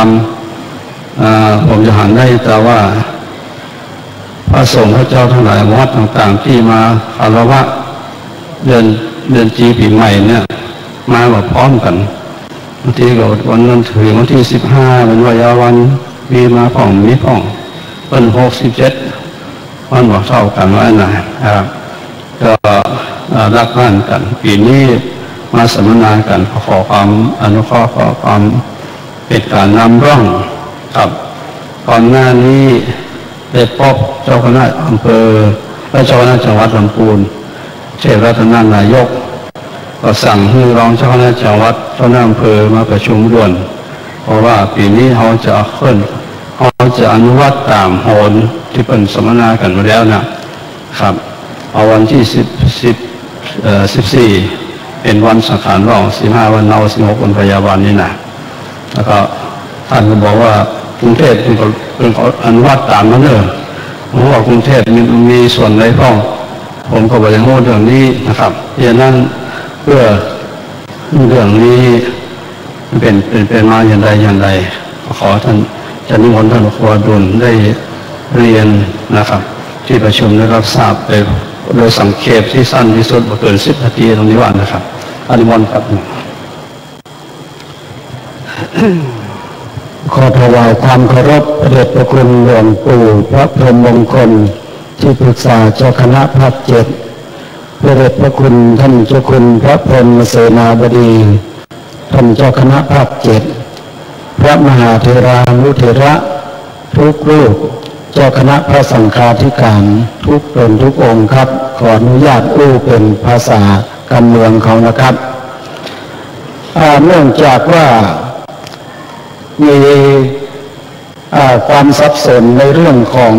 ำ อ่า ผมจะหันได้แต่ว่า พระสงฆ์พระเจ้าตังหลายวัดต่างๆ ตี้มาคารวะเดือน เดือนจี๋ปี๋ใหม่เนี่ย มาแบบพร้อมกั๋น บางทีก็วันนั้นถือวันตี้สิบห้าเป๋นวันยาวัน มีมาพ่อง มีพ่อง เปิ้นหกสิบเจ็ด มันบ่เต้ากั๋นว่านะ อ่า ก็ อ่า ฮักบ้านกั๋น ปี๋นี้มาสัมมนากั๋น ขอความอนุเคราะห์ ขอความเป๋นก๋านนำร่อง ครับ ก่อนหน้านี้ได้ปบเจ้าคณะอำเภอ และเจ้าคณะจังหวัดลำพูน เทพรัตนนายก ก็สั่งหื้อรองเจ้าคณะจังหวัด เจ้าคณะอำเภอมาประชุมด่วน เพราะว่าปี๋นี้เฮาจะเคลื่อน เฮาจะอนุวัตต๋ามโหนตี้เปิ้นสัมมนากั๋นมาแล้วนะ ครับ เอาวันตี้สิบ สิบ เอ่อ สิบสี่ เป๋นวันสังขารฮ้อง สิบห้าวันเน่า สิบหกวันพญาวันนี่นะ แล้วก็ต้านก็บอกว่ากรุงเทพฯเปิ้นก็ เปิ้นก็อนุวัตต๋ามมาเน่อ ผมว่ากรุงเทพฯมี มีส่วนใดพ่อง ผมก็บ่ได้ฮู้เรื่องนี้นะครับ เพราะฉะนั้นเพื่อ เรื่องนี้เป๋น เป๋น เป๋นมาอย่างใดอย่างใด ขอต้าน จะนิมนต์ต้านครูบาดุลย์ได้เรียนนะครับ ตี้ประชุมได้ฮับทราบไปโดยสังเขปที่สั้นที่สุด บ่เกินสิบนาที ตรงนี้ว่านะครับ อนิมนต์ครับ ขอถวายความเคารพพระเดชพระคุณหลวงปู่พระพรหมมงคล ที่ปรึกษาเจ้าคณะภาคเจ็ด พระเดชพระคุณท่านเจ้าคุณพระพรหมเสนาบดี ท่านเจ้าคณะภาคเจ็ด พระมหาเถรานุเถระทุกรูป เจ้าคณะพระสังฆาธิการทุกต๋นทุกองค์ครับ ขออนุญาตอู้เป๋นภาษากำเมืองเขานะครับ อ่า เนื่องจากว่ามี อ่า ความสับสนในเรื่องของ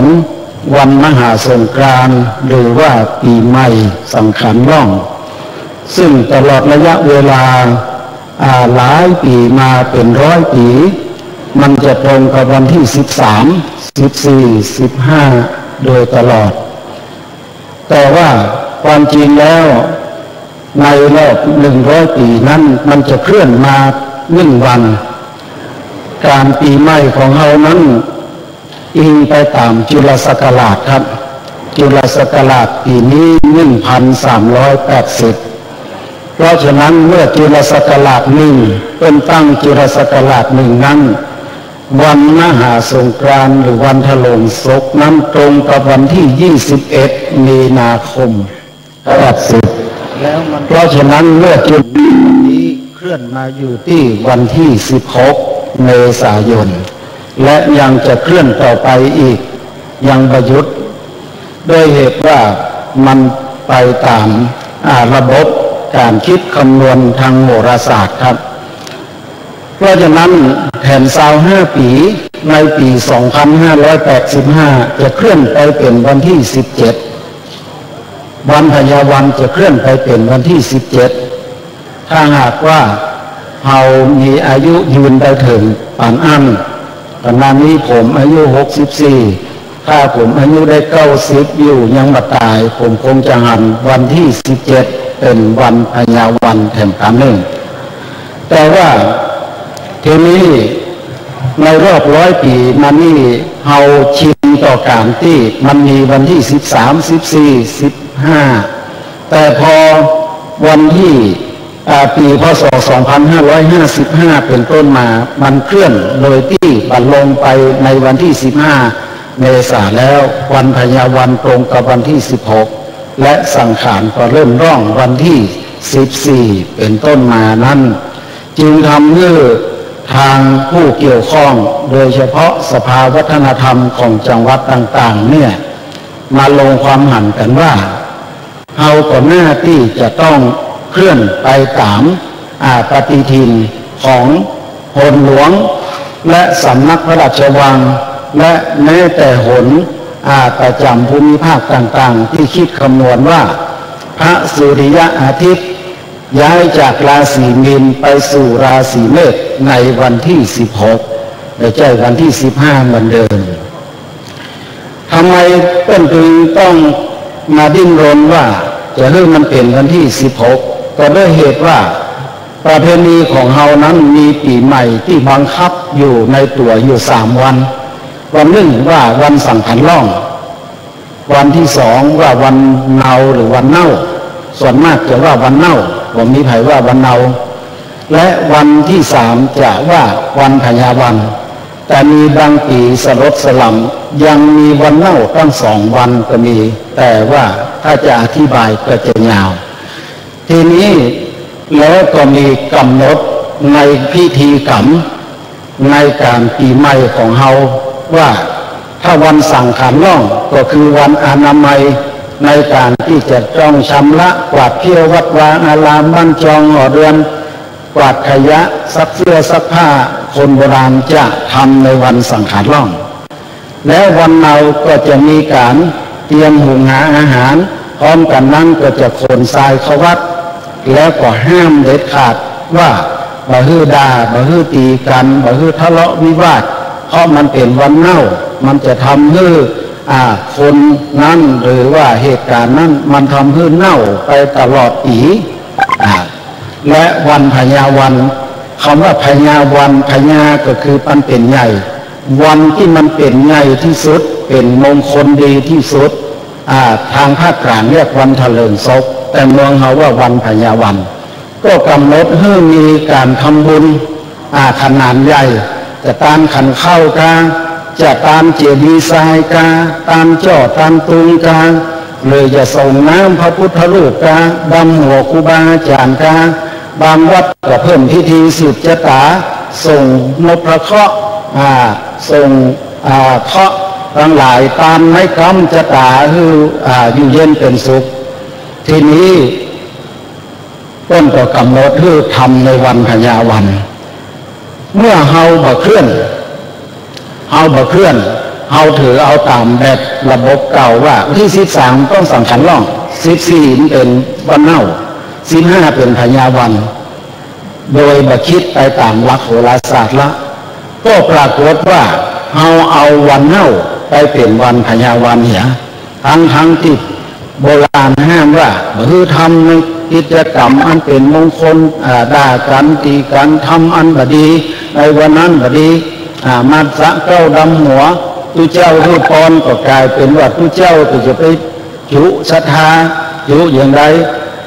วันมหาสงกรานต์ หรือว่าปี๋ใหม่สังขารฮ้อง ซึ่งตลอดระยะเวลา อ่า หลายปี๋มาเป๋นร้อยปี๋ มันจะตรงกับวันตี้สิบสาม สิบสี่ สิบห้า โดยตลอด แต่ว่าความจริงแล้วในรอบหนึ่งร้อยปี๋นั้นมันจะเคลื่อนมาหนึ่งวัน ก๋านปี๋ใหม่ของเฮานั้นอิงไปต๋ามจุลศักราชครับ จุลศักราชปี๋นี้หนึ่งพันสามร้อยแปดสิบ เพราะฉะนั้นเมื่อจุลศักราชหนึ่ง เปิ้นตั้งจุลศักราชหนึ่งนั้น วันมหาสงกรานต์หรือวันถลงศกนั้นตรงกับวันตี้ยี่สิบเอ็ด มีนาคม แปดสิบ แล้วมัน เพราะฉะนั้นเมื่อจุดนี้เคลื่อนมาอยู่ตี้วันตี้สิบหก เมษายน และยังจะเคลื่อนต่อไปอีก ยังบ่หยุด ด้วยเหตุว่ามันไปต๋าม อ่า ระบบก๋านกึ๊ดคำนวณตางโหราศาสตร์ครับ เพราะฉะนั้นแผนซาวห้าปี๋ในปี๋สองพันห้าร้อยแปดสิบห้าจะเคลื่อนไปเป๋นวันตี้สิบเจ็ด วันพญาวันจะเคลื่อนไปเป๋นวันตี้สิบเจ็ด ถ้าหากว่าเฮามีอายุยืนไปเถิงปานอั้น ขณะนี้ผมอายุหกสิบสี่ ถ้าผมอายุได้เก้าสิบอยู่ยังบ่ต๋าย ผมคงจะหันวันตี้สิบเจ็ดเป๋นวันพญาวันแถมก๋านนึ่ง แต่ว่าทีนี้ในรอบร้อยปี๋มานี่เฮาชินต่อก๋านตี้มันมีวันตี้สิบสาม สิบสี่ สิบห้า แต่พอวันตี้ อ่า ปี๋ พ.ศ. สองพันห้าร้อยห้าสิบห้า เป๋นต้นมา มันเคลื่อนโดยตี้บ่ลงไปในวันตี้สิบห้า เมษาแล้ว วันพญาวันตรงกับวันตี้สิบหก และสังขารก็เริ่มฮ้องวันตี้ สิบสี่ เป๋นต้นมานั้น จึงทำหื้อตางผู้เกี่ยวข้อง โดยเฉพาะสภาวัฒนธรรมของจังหวัดต่างๆ เนี่ย มาลงความหันกั๋นว่า เฮาก็น่าตี้จะต้องเคลื่อนไปต๋าม อ่า ปฏิทินของโหนหลวง และสำนักพระราชวัง และแม้แต่โหน อ่า ประจ๋ำภูมิภาคต่างๆ ตี้กึ๊ดคำนวณว่า พระสุริยะอาทิตย์ย้ายจากราศีมีนไปสู่ราศีเมษในวันตี้ สิบหก บ่ใจ้วันตี้ สิบห้า เหมือนเดิม ทำไมเปิ้นจึงต้องมาดิ้นรนว่าจะหื้อมันเป๋นวันตี้ สิบหก ก็ด้วยเหตุว่าประเพณีของเฮานั้นมีปี๋ใหม่ตี้บังคับอยู่ในตั๋วอยู่สามวัน วันนึ่งว่าวันสังขันล่อง วันตี้สองว่าวันเนาหรือวันเน่า ส่วนมากจะว่าวันเน่า บ่มีใผว่าวันเนา และวันตี้สามจะว่าวันพญาวัน แต่มีบางปี๋สลดสลำ ยังมีวันเน่าตั้งสองวันก็มี แต่ว่าถ้าจะอธิบายก็จะยาว ทีนี้แล้วก็มีกำหนดในพิธีกรรม ในก๋านปี๋ใหม่ของเฮาว่า ถ้าวันสังขันล่องก็คือวันอนามัย ในก๋านตี้จะต้องชำระกวาดเคี้ยววัดวาอารามบ้านจองหอเดือน กวาดขยะซักเสื้อซักผ้า คนโบราณจะทำในวันสังขันล่อง แล้ววันเนาก็จะมีก๋านเตรียมหุงหาอาหาร พร้อมกั๋นนั้นก็จะขนทรายเข้าวัด แล้วก็ห้ามเด็ดขาดว่าบ่หื้อด่า บ่หื้อตี๋กั๋น บ่หื้อทะเลาะวิวาท เพราะมันเป๋นวันเน่า มันจะทำหื้อ อ่า คนนั้นหรือว่าเหตุก๋ารณ์นั้นมันทำหื้อเน่าไปตลอดปี๋ อ่า และวันพญาวัน กำว่าพญาวัน พญาก็คือมันเป๋นใหญ่ วันตี้มันเป๋นใหญ่ตี้สุด เป๋นมงคลดีตี้สุด อ่า ตางภาคก๋างเรียกวันถลิงศก แต่เมืองเฮาว่าวันพญาวัน ก็กำหนดหื้อมีก๋านทำบุญ อ่า ขนาดใหญ่ จะตานขันข้าวกา จะตานเจดีย์ทรายกา ตานจ้อตานตุงกา หรือจะส่งน้ำพระพุทธรูปกา ดำหัวครูบาอาจ๋ารย์กา บางวัดก็เพิ่มพิธีสืบจะต๋า ส่งนพเคราะห์ อ่า ส่ง อ่า เคราะห์ตังหลาย ตานไม้ก๊ำจะต๋าหื้อ อ่า อยู่เย็นเป๋นสุข ทีนี้ เปิ้นก็กำหนดหื้อทำในวันพญาวัน เมื่อเฮาบ่เคลื่อน เฮาบ่เคลื่อน เฮาถือเอาต๋ามแบบระบบเก่าว่าวันตี้ สิบสาม ต้องสังขันล่อง สิบสี่ มันเป๋นวันเน่า สิบห้า เป๋นพญาวัน โดยบ่กึ๊ดไปต๋ามหลักโหราศาสตร์ละ ก็ปรากฏว่าเฮาเอาวันเน่าไปเป๋นวันพญาวันเหีย ตังๆ ตี้โบราณห้ามว่าบ่หื้อทำในกิจกรรมอันเป๋นมงคล อ่า ด่ากั๋น ตี๋กั๋น ทำอันบ่ดีในวันนั้นบ่ดี อ่า มาสะเก๊าดำหัวตุ๊เจ้าหื้อปอน ก็ก๋ายเป๋นว่าตุ๊เจ้าก็จะไปจุศรัทธา จุอย่างใด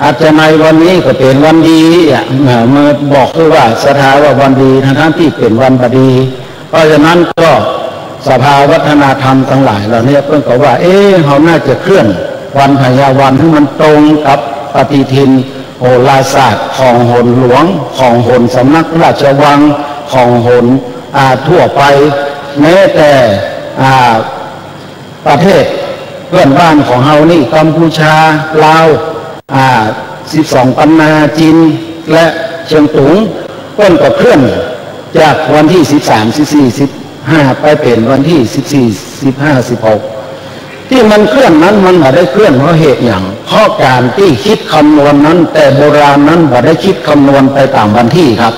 อาจจะในวันนี้ก็เป๋นวันดี อ่ะ อ่า มาบอกหื้อว่าศรัทธาว่าวันดี ตังๆ ตี้เป๋นวันบ่ดี เพราะฉะนั้นก็สภาวัฒนธรรมตังหลายเหล่านี้เปิ้นก็ว่า เอ๊ะ เฮาน่าจะเคลื่อนวันพญาวันหื้อมันตรงกับปฏิทินโหราศาสตร์ของโหนหลวง ของโหนสำนักราชวัง ของโหน อ่า ทั่วไป แม้แต่ อ่า ประเทศเปื้อนบ้านของเฮานี่ กัมพูชา ลาว อ่า สิบสองปันนา จีน และเชียงตุง เปิ้นก็เคลื่อนจากวันตี้ สิบสาม สิบสี่ สิบห้า ไปเป๋นวันตี้ สิบสี่ สิบห้า สิบหก ตี้มันเคลื่อนนั้นมันบ่ได้เคลื่อนเพราะเหตุหยัง เพราะก๋านตี้กึ๊ดคำนวณนั้น แต่โบราณนั้นบ่ได้กึ๊ดคำนวณไปต๋ามวันตี้ครับ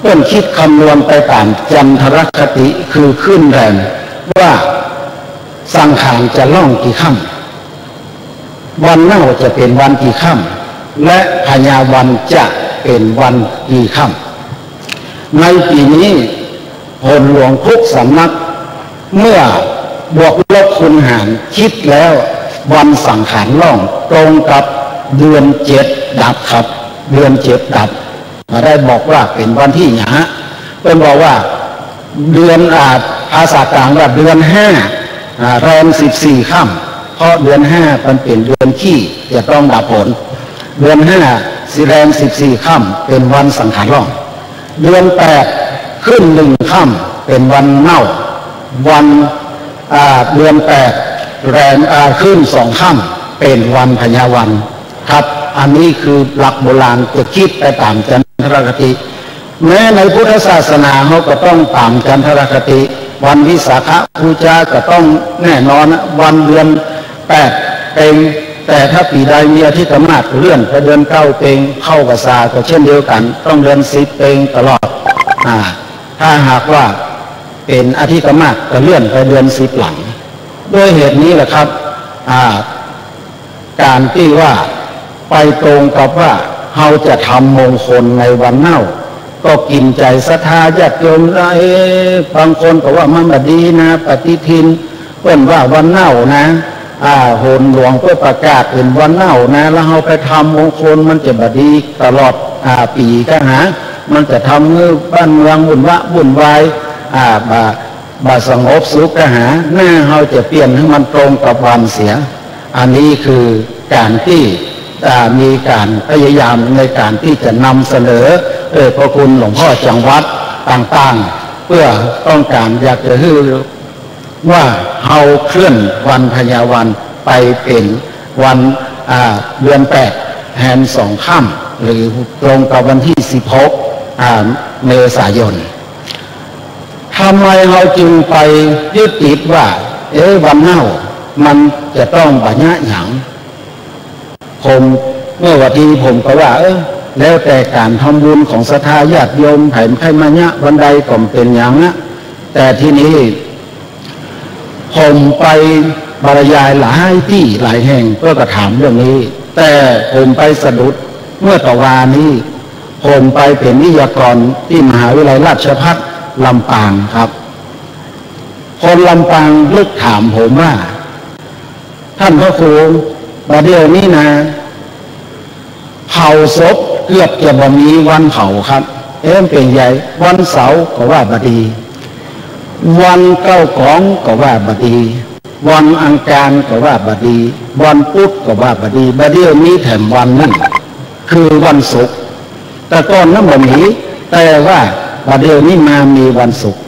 เปิ้นกึ๊ดคำนวณไปต๋ามจันทรคติ คือขึ้นแรม ว่าสังขารจะล่องกี่ค่ำ วันเน่าจะเป๋นวันกี่ค่ำ และพญาวันจะเป๋นวันกี่ค่ำ ในปี๋นี้ โหนหลวงทุกสำนัก เมื่อบวกลบคูณหารกึ๊ดแล้ว วันสังขารล่องตรงกับเดือนเจ็ดดับครับ เดือนเจ็ดดับ บ่ได้บอกว่าเป๋นวันตี้หยัง เปิ้นบอกว่าเดือน อ่า ภาษากลางว่าเดือนห้า อ่า แรมสิบสี่ค่ำ เพราะเดือนห้ามันเป๋นเดือนขี้ จะต้องดับฝน เดือนห้า แรมสิบสี่ค่ำเป๋นวันสังขาล่อง เดือนแปดขึ้นหนึ่งค่ำเป๋นวันเน่า วัน อ่า เดือนแปดแรม อ่า ขึ้นสองค่ำเป๋นวันพญาวันครับ อันนี้คือหลักโบราณจะกึ๊ดไปต๋ามจันทรคติ แม้ในพุทธศาสนาเฮาก็ต้องต๋ามจันทรคติ วันวิสาขบูชาก็ต้องแน่นอนนะ วันเดือนแปดเต็ง แต่ถ้าปี๋ใดมีอธิกมาสเลื่อนไปเดือนเก้าเต็ง เข้าพรรษาก็เช่นเดียวกั๋น ต้องเดือนสิบเต็งตลอด อ่า ถ้าหากว่าเป๋นอธิกมาสก็เลื่อนไปเดือนสิบหลัง ด้วยเหตุนี้แหละครับ อ่า ก๋านตี้ว่าไปตรงกับว่าเฮาจะทำมงคลในวันเน่า ก็กิ๋นใจ๋ศรัทธาญาติโยมนะ เอ๊ะ บางคนก็ว่ามันบ่ดีนะ ปฏิทินเปิ้นว่าวันเน่านะ อ่า โหนหลวงเปิ้นประกาศเป๋นวันเน่านะ แล้วเฮาไปทำมงคลมันจะบ่ดีตลอด อ่า ปี๋ก้าหา มันจะทำหื้อบ้านเมืองวุ่นวะวุ่นวาย อ่า บ่ บ่สงบสุขก้าหา หน้าเฮาจะเปลี่ยนหื้อมันตรงกับวันเสีย อันนี้คือก๋านตี้ อ่า มีก๋านพยายามในก๋านตี้จะนำเสนอ เอ่อ พระคุณหลวงพ่อจังหวัดต่างๆ เปื้อต้องก๋านอยากจะหื้อว่าเฮาเคลื่อนวันพญาวันไปเป๋นวัน อ่า เดือนแปดแรมสองค่ำ หรือตรงกับวันตี้สิบหก อ่า เมษายน ทำไมเฮาจึงไปยึดติดว่า เอ๊ะ วันเน่ามันจะต้องบ่เยียะหยัง ผม เมื่อวาตี้ผมก็ว่า เออ แล้วแต่ก๋านทำบุญของศรัทธาญาติโยม ใผใค่มาเยียะวันใดก็บ่เป๋นหยังนะ แต่ทีนี้ ผมไปบรรยายหลายตี้หลายแห่งเปิ้นก็ถามเรื่องนี้ แต่ผมไปสะดุดเมื่อตะวานี้ ผมไปเป๋นวิทยากรตี้มหาวิทยาลัยราชภัฏลำปางครับ คนลำปางลึกถามผมว่า ท่านพระครู บ่าเดี่ยวนี้นะ เผาศพเกือบจะบ่มีวันเผาครับ เอ๊ะ เป๋นใหญ่ วันเสาร์ก็ว่าบ่ดี วันเก้ากองก็ว่าบ่ดี วันอังคารก็ว่าบ่ดี วันพุธก็ว่าบ่ดี บ่าเดี่ยวนี้แถมวันนึ่ง คือวันศุกร์ แต่ก่อนนั้นบ่มี แต่ว่าบ่าเดี่ยวนี้มามีวันศุกร์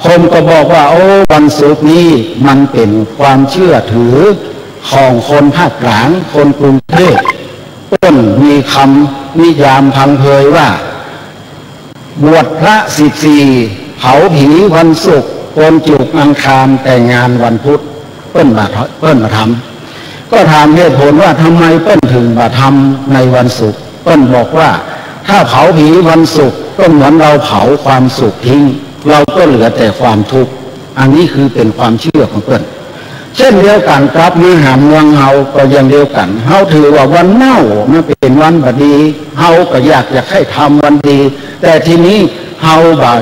ผมก็บอกว่า โอ้ วันศุกร์นี้มันเป๋นความเชื่อถือของคนภาคกลาง คนกรุงเทพ เปิ้นมีกำนิยามพังเพยว่า บวชพระสิบสี่ เผาผีวันศุกร์ โกนจุกอังคาร แต่งงานวันพุธ เปิ้นบ่า เปิ้นบ่าทำ ก็ถามเหตุผลว่าทำไมเปิ้นถึงบ่าทำในวันศุกร์ เปิ้นบอกว่า ถ้าเผาผีวันศุกร์ก็เหมือนเราเผาความสุขทิ้ง เราก็เหลือแต่ความทุกข์ อันนี้คือเป๋นความเชื่อของเปิ้น เช่นเดียวกั๋นกับในหางเมืองเฮาก็อย่างเดียวกั๋น เฮาถือว่าวันเน่ามันเป๋นวันบ่ดี เฮาก็อยากจะใค่ทำวันดี แต่ทีนี้เฮาบ่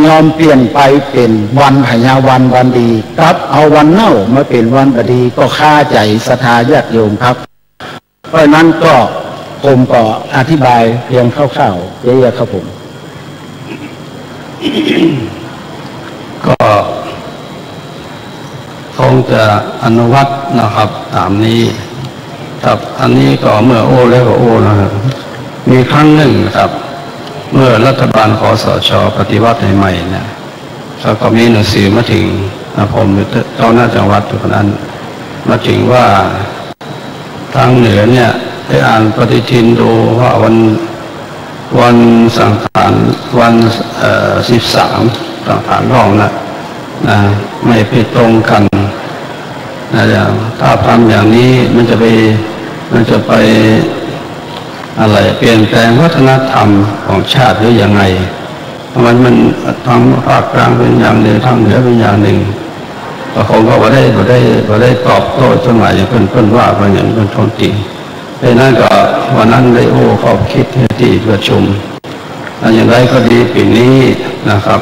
ยอมเปลี่ยนไปเป๋นวันพญาวันวันดี กลับเอาวันเน่ามาเป๋นวันบ่ดี ก็คาใจ๋ศรัทธาญาติโยมครับ เพราะฉะนั้นก็ผมก็อธิบายเพียงคร่าวๆ เยอะๆ ครับผม ก็คงจะอนุวัตนะครับ ต๋ามนี้ครับ อันนี้ก็เมื่อโอ้แล้วก็โอ้นะครับ มีครั้งนึ่งนะครับ เมื่อรัฐบาล คสช ปฏิวัติใหม่ๆ เนี่ย เขาก็มีหนังสือมาเถิง นะ ผมเจ้าหน้าจังหวัดอยู่คนนั้น มาเถิงว่า ทางเหนือเนี่ย ได้อ่านปฏิทินดูว่าวัน วันสังขาร วัน เอ่อ สิบสาม สังขารล่องนะ นะ ไม่ไปตรงกั๋น นะ อย่าง ถ้าทำอย่างนี้มันจะไป มันจะไป อะไร เปลี่ยนแปลงวัฒนธรรมของชาติหรือยังไง มัน มัน ทางภาคกลางเป๋นอย่างนึ่ง ทางเหนือเป๋นอย่างนึ่ง ก็คงก็บ่ได้ บ่ได้ บ่ได้ตอบโต้จดหมายอย่างเปิ้น เปิ้นว่าไปอย่างเปิ้นท้วงติง เพราะฉะนั้นก็วันนั้นได้อู้ข้อคิดในตี้ประชุม อันอย่างไรก็ดีปี๋นี้นะครับ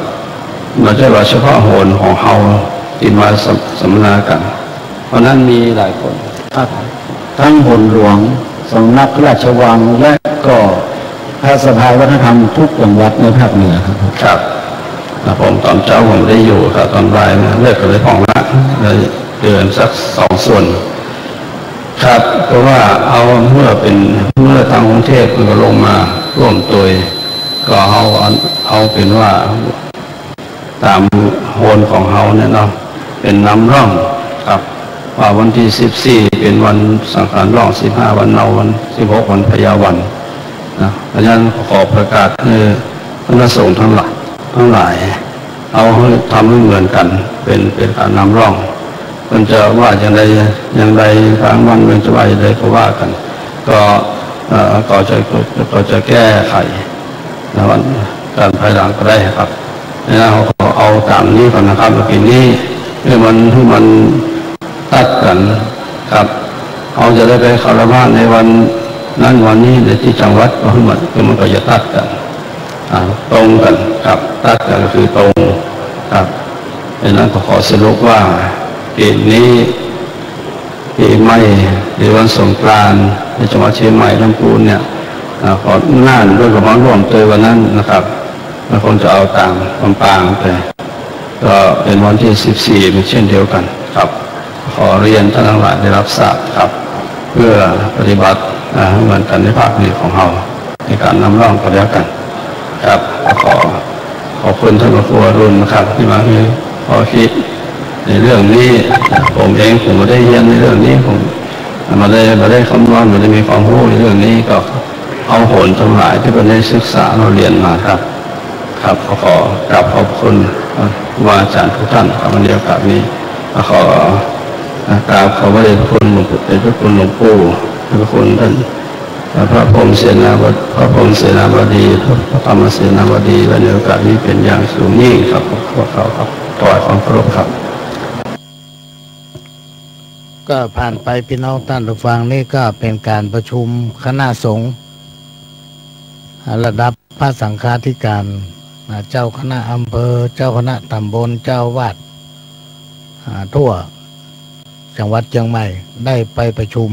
บ่ใจ้ว่าเฉพาะโหนของเฮาตี้มาสัม สัมมนากั๋น เพราะนั้นมีหลายคน ครับ ทั้งโหนหลวง สำนักพระราชวัง และก็พระสภาวัฒนธรรมทุกจังหวัดในภาคเหนือครับ ครับ ครับผม ต๋อนเจ๊าผมได้อยู่ครับ ต๋อนบ่ายมาเลิกกั๋นเลยพ่องละ เลยเดินสักสองส่วน ครับ ก็ว่าเอาเมื่อเป๋น เมื่อตางกรุงเทพฯมันก็ลงมาร่วมตวย ก็เอา เอาเป๋นว่าต๋ามโฮนของเฮาเนี่ยเนาะ เป๋นนำร่องครับ ว่าวันตี้สิบสี่เป๋นวันสังขารร่อง สิบห้าวันเนา วัน สิบหกวันพญาวันนะ เพราะฉะนั้นขอประกาศหื้อคณะสงฆ์ตังหลาย ตังหลาย เอาหื้อ ทำหื้อเหมือนกั๋น เป๋น เป๋นก๋านนำร่อง เปิ้นจะว่าอย่างใด อย่างใด ตางบ้านเมืองจะว่าอย่างใดก็ว่ากั๋น ก็ เอ่อ ก็จะ ก็จะแก้ไขในวันก๋านภายหลังก็ได้ครับ นี่นะ ขอเอาต๋ามนี้ก่อนนะครับ ปี๋นี้หื้อมัน หื้อมันตัดกั๋นครับ เฮาจะได้ไปคารวะในวันนั้นวันนี้ในตี้จังหวัด ก็หื้อมัน หื้อมันก็จะตัดกั๋น อ่า ตรงกั๋นครับ ตัดกั๋นก็คือตรงครับ ดังนั้นก็ขอสรุปว่าปี๋นี้ ปี๋ใหม่หรือวันสงกรานต์ในจังหวัดเชียงใหม่ลำพูนเนี่ย อ่า ขอน่านด้วยกับมาร่วมตวยวันนั้นนะครับ มันคงจะเอาต๋ามลำปางไป ก็เป๋นวันตี้สิบสี่เหมือนเช่นเดียวกั๋นครับ ขอเรียนต้านตังหลายได้ฮับทราบครับ เพื่อปฏิบัติ อ่า เหมือนกั๋นในภาคเหนือของเฮา ในก๋านนำร่องก็แล้วกั๋นครับ ขอขอบคุณต้านพระครูอดุลนะครับ ตี้มาหื้อข้อคิดในเรื่องนี้ ผมเองผมบ่ได้เฮียนในเรื่องนี้ ผมบ่ได้ บ่ได้คำนวณ บ่ได้มีความฮู้ในเรื่องนี้ ก็เอาโหนตังหลายตี้เปิ้นได้ศึกษาเฮาเฮียนมาครับ ครับ ขอ ขอกราบขอบคุณครูบาอาจ๋ารย์ทุกต้านครับ ในโอกาสนี้ ขอกราบขอบพระเดชพระคุณหลวงปู่ เดชพระคุณหลวงปู่ เดชพระคุณต้าน พระพรหมเสนาบดี พระพรหมเสนาบดี พระธรรมเสนาบดี และในโอกาสนี้เป๋นอย่างสูงยิ่งครับ ขอ ขอ ขอ ขอถวายความเคารพครับ ก็ผ่านไป ปี้น้องต้านผู้ฟัง นี่ก็เป๋นก๋านประชุมคณะสงฆ์ อ่า ระดับพระสังฆาธิการ อ่า เจ้าคณะอำเภอ เจ้าคณะตำบล เจ้าอาวาส อ่า ทั่วจังหวัดเจียงใหม่ ได้ไปประชุม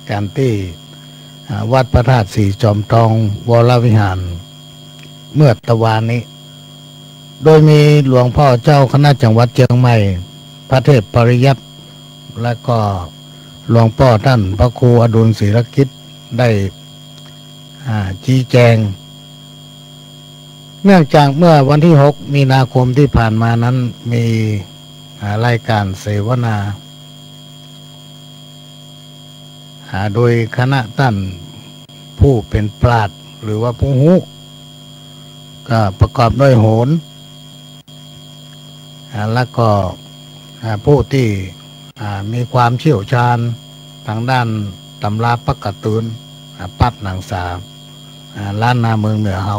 กั๋นตี้ อ่า วัดพระธาตุศรีจอมทองวรวิหาร เมื่อตะวานี้ โดยมีหลวงป้อเจ้าคณะจังหวัดเจียงใหม่ พระเทพปริยัติ และก็หลวงป้อต้านพระครูอดุลศิลกิจ ได้ อ่า ชี้แจง เนื่องจากเมื่อวันตี้หกมีนาคมตี้ผ่านมานั้น มี อ่า รายก๋านเสวนา อ่า โดยคณะต้านผู้เป๋นปราชญ์ หรือว่าผู้ฮู้ ก็ประกอบด้วยโหร อ่า แล้วก็ อ่า ผู้ตี้ อ่า มีความเชี่ยวชาญตางด้านตำราปักก๋าร์ตูน อ่า ปั๊บหนังสา อ่า ล้านนาเมืองเหนือเฮา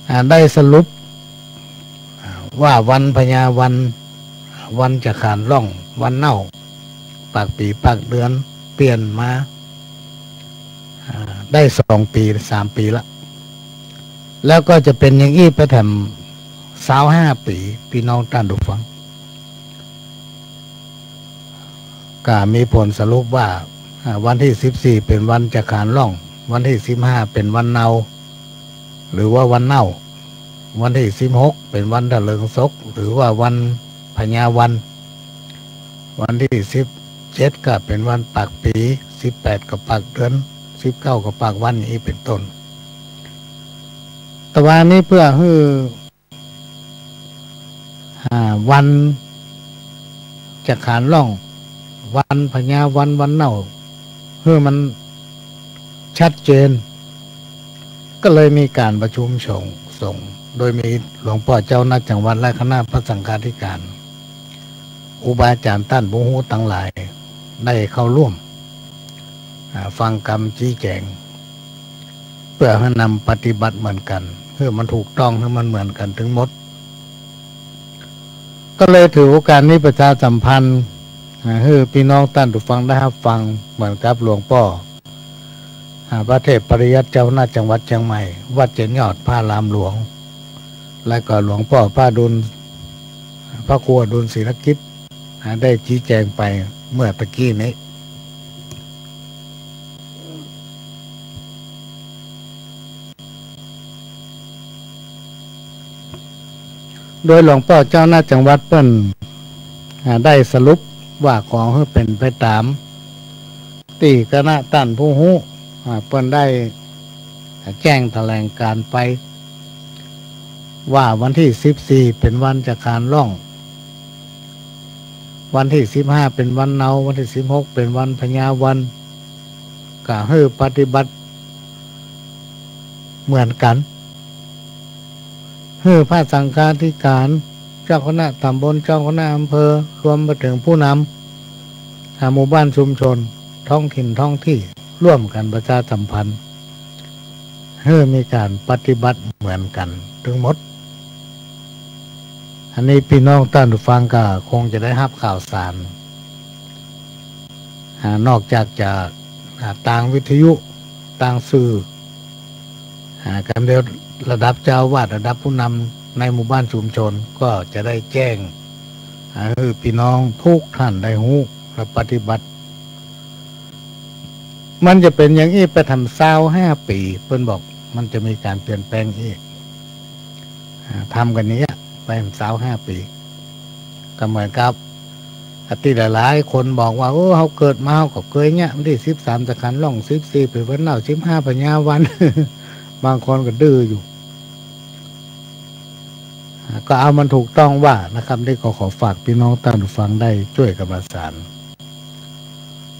อ่า ได้สรุป อ่า ว่าวันพญาวัน วันจะขานร่อง วันเน่า ปากปี๋ปากเดือนเปลี่ยนมา อ่า ได้สองปี๋สามปี๋ละ แล้วก็จะเป๋นอย่างอี้ไปแถมซาวห้าปี๋ ปี้น้องต้านผู้ฟัง ก็มีผลสรุปว่า อ่า วันตี้สิบสี่เป๋นวันจะขานร่อง วันตี้สิบห้าเป๋นวันเนา หรือว่าวันเน่า วันตี้สิบหกเป๋นวันถะเลิงศก หรือว่าวันพญาวัน วันตี้สิบเจ็ดก็เป๋นวันปากปี๋ สิบแปดก็ปากเดือน สิบเก้าก็ปากวัน อย่างอี้เป๋นต้น ตะวานี้เปื้อหื้อ อ่า วันจะขานร่อง วันพญาวัน วันเน่า หื้อมันชัดเจน ก็เลยมีก๋านประชุมสงฆ์ สงฆ์ โดยมีหลวงป้อเจ้าคณะจังหวัดและคณะพระสังฆาธิการ ครูบาอาจ๋ารย์ต้านผู้ฮู้ตังหลายได้เข้าร่วม อ่า ฟังกำชี้แจ๋ง เปื้อหื้อนำปฏิบัติเหมือนกั๋น หื้อมันถูกต้อง หื้อมันเหมือนกั๋นตึงหมด ก็เลยถือโอกาสนี้ประชาสัมพันธ์ อ่า หื้อปี้น้องต้านผู้ฟังได้ฮับฟัง เหมือนกับหลวงป้อ อ่า พระเทพปริยัติเจ้าคณะจังหวัดเจียงใหม่ วัดเจดีย์ยอดพระอารามหลวง และก็หลวงป้อพระอดุล พระครูอดุลศิลกิจ อ่า ได้ชี้แจ๋งไปเมื่อตะกี้นี้ โดยหลวงป้อเจ้าคณะจังหวัดเปิ้น อ่า ได้สรุปว่าขอหื้อเป๋นไปต๋าม ตี้คณะต้านผู้ฮู้ อ่า เปิ้นได้แจ้งแถลงการณ์ไป ว่าวันตี้สิบสี่เป๋นวันจะขานล่อง วันตี้สิบห้าเป๋นวันเนา วันตี้สิบหกเป๋นวันพญาวัน ก็หื้อปฏิบัติเหมือนกั๋น หื้อพระสังฆาธิการ เจ้าคณะต๋ำบล เจ้าคณะอำเภอ รวมไปเถิงผู้นำ อ่า หมู่บ้านชุมชน ท้องถิ่นท้องตี้ ร่วมกั๋นประชาสัมพันธ์ หื้อมีก๋านปฏิบัติเหมือนกั๋นตึงหมด อันนี้ปี้น้องต้านผู้ฟังก็คงจะได้ฮับข่าวสาร อ่า นอกจากจะ อ่า ตางวิทยุ ตางสื่อ อ่า กำเดียวระดับเจ้าอาวาส ระดับผู้นำในหมู่บ้านชุมชน ก็จะได้แจ้ง อ่า หื้อปี้น้องกู้ต้านได้ฮู้และปฏิบัติ มันจะเป๋นอย่างอี้ไปแถมซาวห้าปี๋ เปิ้นบอกมันจะมีก๋านเปลี่ยนแปลงอี้ อ่า ทำกั๋นอย่างเงี้ยไปแถมซาวห้าปี๋ ก็เหมือนกับตี้หลายๆ คนบอกว่า โอ้ เฮาเกิดมาเฮาก็เกยเงี้ย วันตี้สิบสามจะขานล่อง สิบสี่เป๋นวันเนา สิบห้าพญาวัน บางคนก็ดื้ออยู่ อ่า ก็เอามันถูกต้องว่านะครับ นี่ก็ขอฝากปี้น้องต้านผู้ฟังได้จ้วยกั๋นประสาน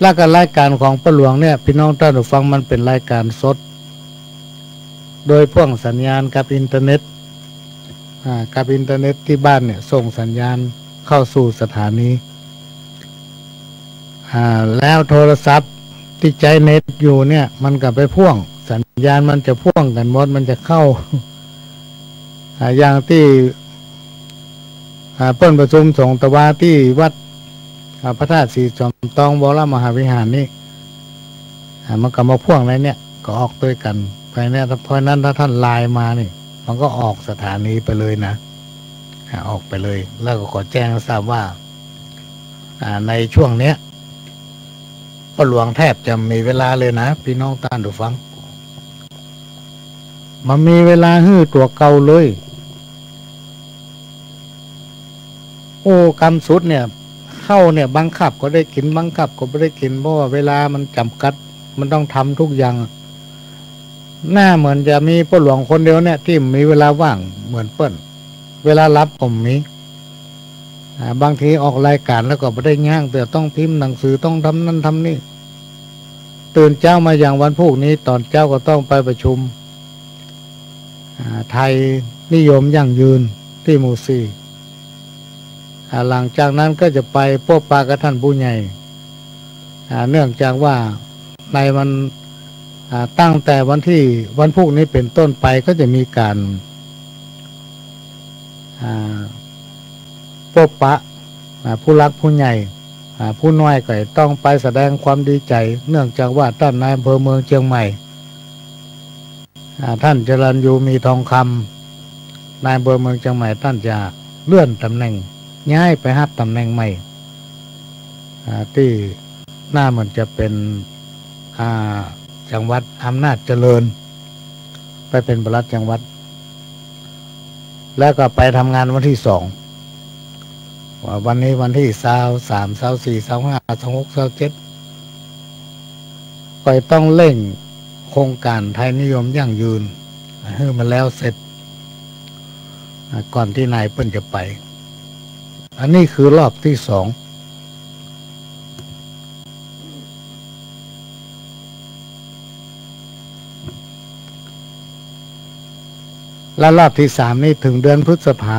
และก็รายก๋านของป้อหลวงเนี่ย ปี้น้องต้านผู้ฟัง มันเป๋นรายก๋านสด โดยพ่วงสัญญาณกับอินเทอร์เน็ต อ่า กับอินเทอร์เน็ตตี้บ้านเนี่ย ส่งสัญญาณเข้าสู่สถานี อ่า แล้วโทรศัพท์ตี้ใจ๊เน็ตอยู่เนี่ย มันก็ไปพ่วง สัญญาณมันจะพ่วงกั๋นหมด มันจะเข้า อ่า อย่างตี้ อ่า เปิ้นประชุมสงฆ์ตะวาตี้วัด อ่า พระธาตุศรีสมตองวรมหาวิหารนี่ อ่า มันก็มาพ่วงในเนี่ย ก็ออกตวยกั๋นไปเนี่ย เพราะฉะนั้นถ้าต้านไลน์มานี่ มันก็ออกสถานีไปเลยนะ อ่า ออกไปเลย แล้วก็ขอแจ้งให้ทราบว่า อ่า ในช่วงเนี้ย ป้อหลวงแทบจะบ่มีเวลาเลยนะ ปี้น้องต้านผู้ฟัง บ่มีเวลาหื้อตั๋วเก่าเลย โอ้ กำสุดเนี่ย ข้าวเนี่ย บังคับก็ได้กิ๋น บังคับก็บ่ได้กิ๋น เพราะว่าเวลามันจ๋ำกัด มันต้องทำทุกอย่าง หน้าเหมือนจะมีป้อหลวงคนเดียวเนี่ย ตี้มีเวลาว่างเหมือนเปิ้น เวลาหลับก็บ่มี อ่า บางทีออกรายก๋านแล้วก็บ่ได้ย่าง แต่ต้องพิมพ์หนังสือ ต้องทำนั่นทำนี่ ตื่นเจ๊ามาอย่างวันพูกนี้ ต๋อนเจ๊าก็ต้องไปประชุม อ่า ไทยนิยมยั่งยืนตี้หมู่สี่ อ่า หลังจากนั้นก็จะไปปบปะกับต้านผู้ใหญ่ อ่า เนื่องจากว่าในวัน อ่า ตั้งแต่วันตี้ วันพูกนี้เป๋นต้นไปก็จะมีก๋าน อ่า ปบปะ อ่า ผู้หลักผู้ใหญ่ อ่า ผู้น้อยก็ต้องไปแสดงความดีใจ๋ เนื่องจากว่าต้านนายอำเภอเมืองเจียงใหม่ อ่า ต้านจรัญยู มีทองคำ นายอำเภอเมืองเจียงใหม่ ต้านจะเลื่อนต๋ำแหน่ง ย้ายไปฮับต๋ำแหน่งใหม่ อ่า ตี้หน้าเหมือนจะเป๋น อ่า จังหวัดอำนาจเจริญ ไปเป๋นปลัดจังหวัด แล้วก็ไปทำงานวันตี้สอง ว่าวันนี้วันตี้ซาวสาม ซาวสี่ ซาวห้า ซาวหก ซาวเจ็ด ก็ต้องเร่งโครงก๋านไทยนิยมยั่งยืนหื้อมันแล้วเสร็จ อ่า ก่อนตี้นายเปิ้นจะไป อันนี้คือรอบตี้สอง และรอบตี้สามนี่เถิงเดือนพฤษภา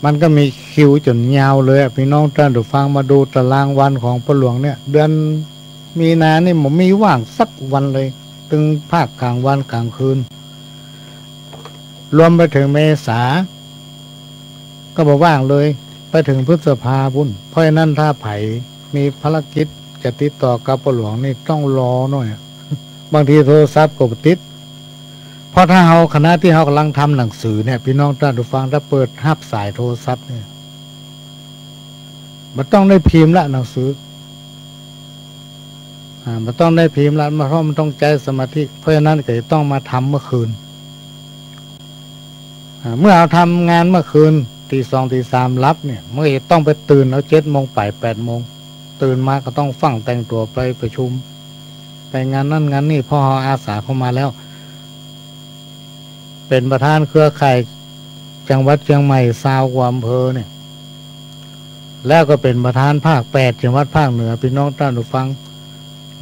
มันก็มีคิวจ๋นยาวเลยอะ ปี้น้องต้านผู้ฟัง มาดูต๋ารางวันของป้อหลวงเนี่ย เดือนมีนานี่บ่มีว่างสักวันเลย ตึงภาคก๋างวันก๋างคืน รวมไปเถิงเมษา ก็บ่ว่างเลย ไปเถิงพฤษภาปู้น เพราะฉะนั้นถ้าใผมีภารกิจจะติดต่อกับป้อหลวงนี่ต้องรอหน้อยอะ บางทีโทรศัพท์ก็บ่ติด เพราะถ้าเฮา ขณะตี้เฮากำลังทำหนังสือเนี่ย ปี้น้องต้านผู้ฟัง ถ้าเปิดฮับสายโทรศัพท์เนี่ย บ่ต้องได้พิมพ์ละหนังสือ อ่า บ่ต้องได้พิมพ์ละ เพราะมันต้องใจ๊สมาธิ เพราะฉะนั้นก็จะต้องมาทำเมื่อคืน อ่า เมื่อเฮาทำงานเมื่อคืน ตีสองตีสามหลับเนี่ย มันก็จะต้องไปตื่นเอาเจ็ดโมงไปแปดโมง ตื่นมาก็ต้องฟั่งแต่งตั๋วไปประชุม ไปงานนั้นงานนี้ เพราะเฮาอาสาเข้ามาแล้ว เป๋นประธานเครือข่ายจังหวัดเจียงใหม่ซาวกว่าอำเภอเนี่ย แล้วก็เป๋นประธานภาคแปดจังหวัดภาคเหนือ ปี้น้องต้านผู้ฟัง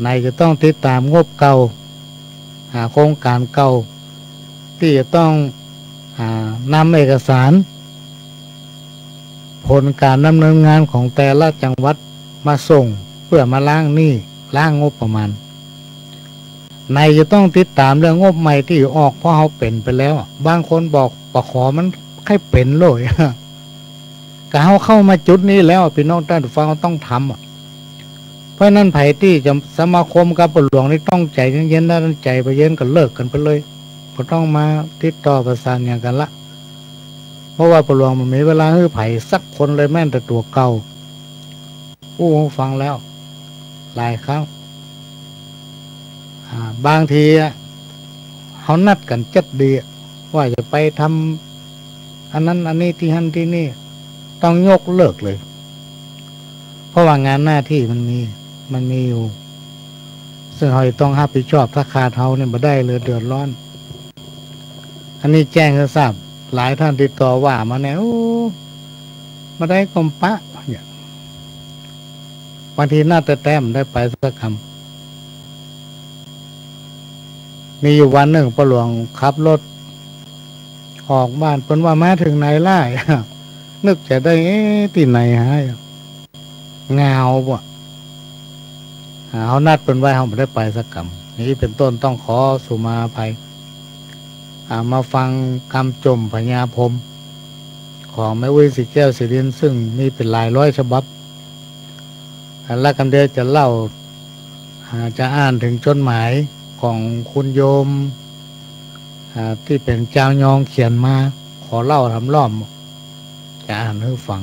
ไหนจะต้องติดต๋ามงบเก่า หาโครงก๋านเก่า ตี้จะต้อง อ่า นำเอกสาร ผลก๋านดำเนินงานของแต่ละจังหวัดมาส่ง เปื้อมาล้างหนี้ ล้างงบประมาณ ไหนจะต้องติดต๋ามเรื่องงบใหม่ตี้ออก เพราะเฮาเป๋นไปแล้วอะ บางคนบอก ปะขอมันใค่เป๋นเลย ก็เฮาเข้ามาจุดนี้แล้ว ปี้น้องต้านผู้ฟัง เฮาต้องทำอะ เพราะฉะนั้นใผตี้จะสมาคมกับป้อหลวงนี่ต้องใจ๋เย็นๆ นะ ใจ๋บ่เย็นก็เลิกกั๋นไปเลย บ่ต้องมาติดต่อประสานหยังกั๋นละ เพราะว่าป้อหลวงบ่มีเวลาหื้อใผสักคนเลย แม้แต่ตั๋วเก่า อู้ฟังแล้วหลายครั้ง อ่า บางทีอะ เฮานัดกั๋นจัดดีอะ ว่าจะไปทำอันนั้นอันนี้ตี้หั้นตี้นี่ ต้องยกเลิกเลย เพราะว่างานหน้าตี้มันมี มันมีอยู่ ซึ่งเฮาจะต้องฮับผิดชอบ ถ้าขาดเฮาเนี่ยบ่ได้เลย เดือดร้อน อันนี้แจ้งหื้อทราบ หลายต้านติดต่อว่ามาเนี่ย โอ้ บ่ได้ก็ปะเนี่ย บางทีนัดแต๊ๆ บ่ได้ไปสักกำ มีอยู่วันนึ่งป้อหลวงขับรถออกบ้าน เปิ้นว่า "มาเถิงไหนล่ะ" นึกจะได้ เอ๊ะ ตี้ไหนหา เหงาบ่ อ่า เฮานัดเปิ้นไว้ เฮาบ่ได้ไปสักกำ นี้เป๋นต้น ต้องขอสุมาอภัย อ่า มาฟังกำจ่มพญาพรหม ของแม่อุ๊ย ศรีแก้ว ศรีรินทร์ ซึ่งมีเป๋นหลายร้อยฉบับ อ่า และกำเดียวจะเล่า อ่า จะอ่านเถิงจดหมายของคุณโยม อ่า ตี้เป๋นจาวยองเขียนมา ขอเล่าทำล่อม จะอ่านหื้อฟัง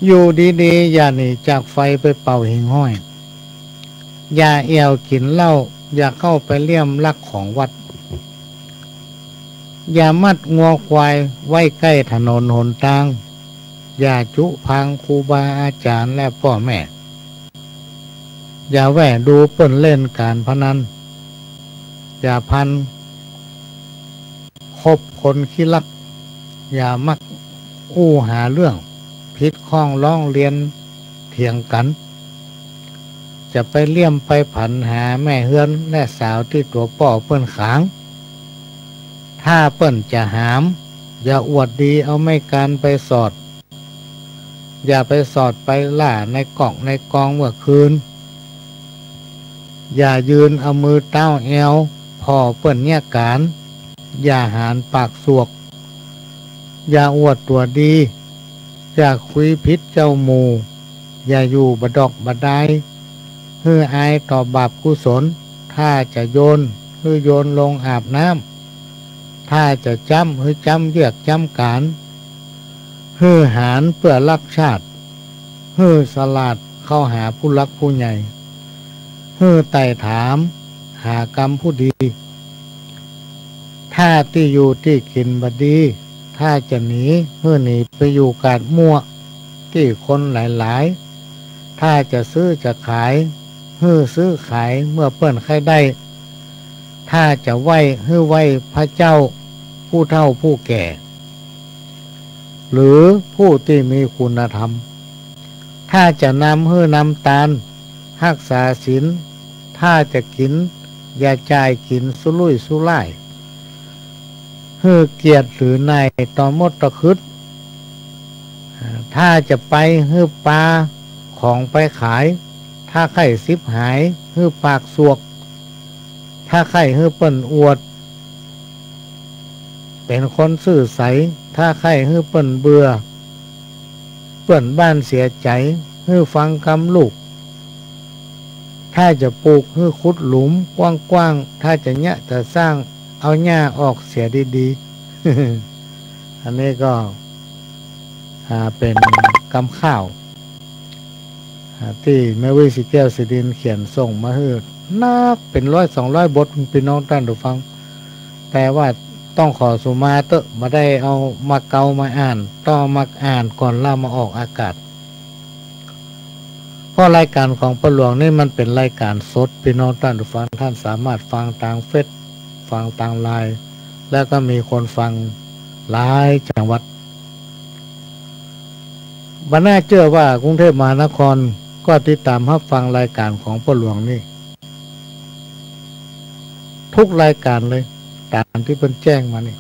อยู่ดีๆ อย่าหนีจากไฟไปเป่าหิ่งห้อย อย่าแอ่วกิ๋นเหล้า อย่าเข้าไปเลี่ยมลักของวัด อย่ามัดงัวควายไว้ใก้ถนนหนตาง อย่าจุภังครูบาอาจ๋ารย์และป้อแม่ อย่าแวะดูเปิ้นเล่นก๋านพนัน อย่าพันคบคนขี้ลัก อย่ามักอู้หาเรื่อง ผิดข้องร้องเรียนเถียงกั๋น จะไปเลี่ยมไปผันหาแม่เฮือนและสาวตี้ตั๋วป้อเปิ้นขาง ถ้าเปิ้นจะหาม อย่าอวดดีเอาไม้กานไปสอด อย่าไปสอดไปล่าในก๊อกในกองเมื่อคืน อย่ายืนเอามือเต๊าแอวผ่อเปิ้นเยียะก๋าน อย่าหานปากสวก อย่าอวดตั๋วดี อย่าคุยผิดเจ้าหมู่ อย่าอยู่บะดอกบะดาย หื้ออายต่อบาปกุศล ถ้าจะโยน หื้อโยนลงอาบน้ำ ถ้าจะจ๊ำ หื้อจ๊ำเยือกจ๊ำก๋าน หื้อหานเปื้อรักชาติ หื้อสลาดเข้าหาผู้หลักผู้ใหญ่ หื้อไต่ถามหากำผู้ดี ถ้าตี้อยู่ตี้กิ๋นบ่ดี ถ้าจะหนี หื้อหนีไปอยู่กาดมั่ว ตี้คนหลายๆ ถ้าจะซื้อจะขาย หื้อซื้อขายเมื่อเปิ้นใค่ได้ ถ้าจะไหว้ หื้อไหว้พระเจ้า ผู้เฒ่าผู้แก่ หรือผู้ตี้มีคุณธรรม ถ้าจะนำ หื้อนำตาน ฮักษาศีล ถ้าจะกิ๋น อย่าจ่ายกิ๋นสุรุ่ยสุร่าย หื้อเกียรติหื้อนายตอมดตะคึด ถ้าจะไป หื้อปาของไปขาย ถ้าใค่สิบหาย หื้อปากสวก ถ้าใค่หื้อเปิ้นอวด เป๋นคนซื่อใส ถ้าใค่หื้อเปิ้นเบื่อ เปื้อนบ้านเสียใจ๋ หื้อฟังกำลูก ถ้าจะปลูก หื้อขุดหลุมกว้างๆ ถ้าจะเยียะจะสร้าง เอาหญ้าออกเสียดีๆ อันนี้ก็ อ่า เป๋นกำข้าว อ่า ตี้แม่อุ๊ย ศรีแก้ว ศรีรินทร์ เขียนส่งมาหื้อ นักเป๋นร้อยสองร้อยบท ปี้น้องต้านผู้ฟัง แต่ว่าต้องขอสุมาเต๊อะ บ่ได้เอามาเกามาอ่าน ต้องมาอ่านก่อนแล้วมาออกอากาศ เพราะรายก๋านของป้อหลวงนี่มันเป๋นรายก๋านสด ปี้น้องต้านผู้ฟัง ต้านสามารถฟังตางเฟซ ฟังตางไลน์ แล้วก็มีคนฟังหลายจังหวัด บ่น่าเจื้อว่ากรุงเทพมหานครก็ติดต๋ามฮับฟังรายก๋านของป้อหลวงนี่ กู้รายก๋านเลย ต๋ามตี้เปิ้นแจ้งมานี่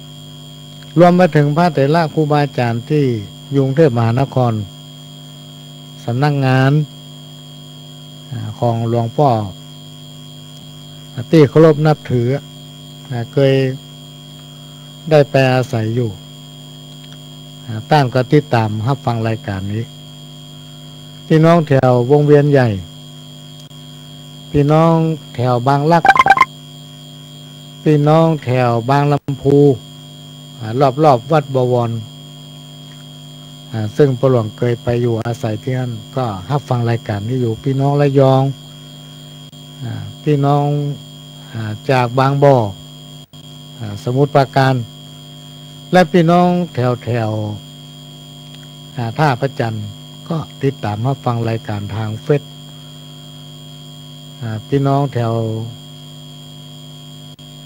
รวมไปเถิงพระเถระครูบาอาจ๋ารย์ตี้อยู่กรุงเทพมหานคร สำนักงาน อ่า ของหลวงป้อ ตี้เคารพนับถือ อ่า เกยได้ไปอาศัยอยู่ อ่า ต้านก็ติดต๋ามฮับฟังรายก๋านนี้ ปี้น้องแถววงเวียนใหญ่ ปี้น้องแถวบางรัก ปี้น้องแถวบางลำพู อ่า รอบๆ วัดบวร อ่า ซึ่งป้อหลวงเกยไปอยู่อาศัยตี้หั้น ก็ฮับฟังรายก๋านนี้อยู่ ปี้น้องระยอง อ่า ปี้น้อง อ่า จากบางบ่อ อ่า สมุทรปราการ และปี้น้องแถวๆ อ่า ท่าพระจันทร์ ก็ติดต๋ามฮับฟังรายก๋านตางเฟซ อ่า ปี้น้องแถว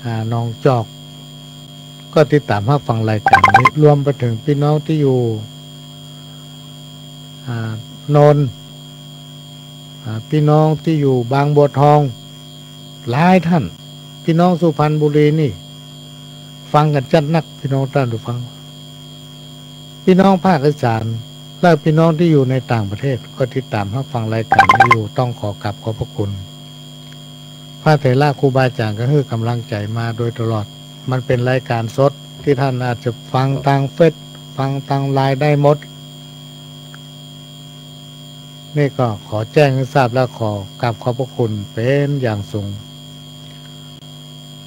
อ่า หนองจอก ก็ติดต๋ามฮับฟังรายก๋านนี้ รวมไปเถิงปี้น้องตี้อยู่ อ่า นนท์ อ่า ปี้น้องตี้อยู่บางบัวทอง หลายต้าน ปี้น้องสุพรรณบุรีนี่ ฟังกั๋นจัดนัก ปี้น้องต้านผู้ฟัง ปี้น้องภาคอีสาน และปี้น้องตี้อยู่ในต่างประเทศ ก็ติดต๋ามฮับฟังรายก๋านนี้อยู่ ต้องขอกราบขอบพระคุณ พระเถระครูบาอาจ๋ารย์ก็หื้อก๋ำลังใจ๋มาโดยตลอด มันเป๋นรายก๋านสดตี้ต้านอาจจะฟังตางเฟซ ฟังตางไลน์ได้หมด นี่ก็ขอแจ้งหื้อทราบและขอกราบขอบพระคุณเป๋นอย่างสูง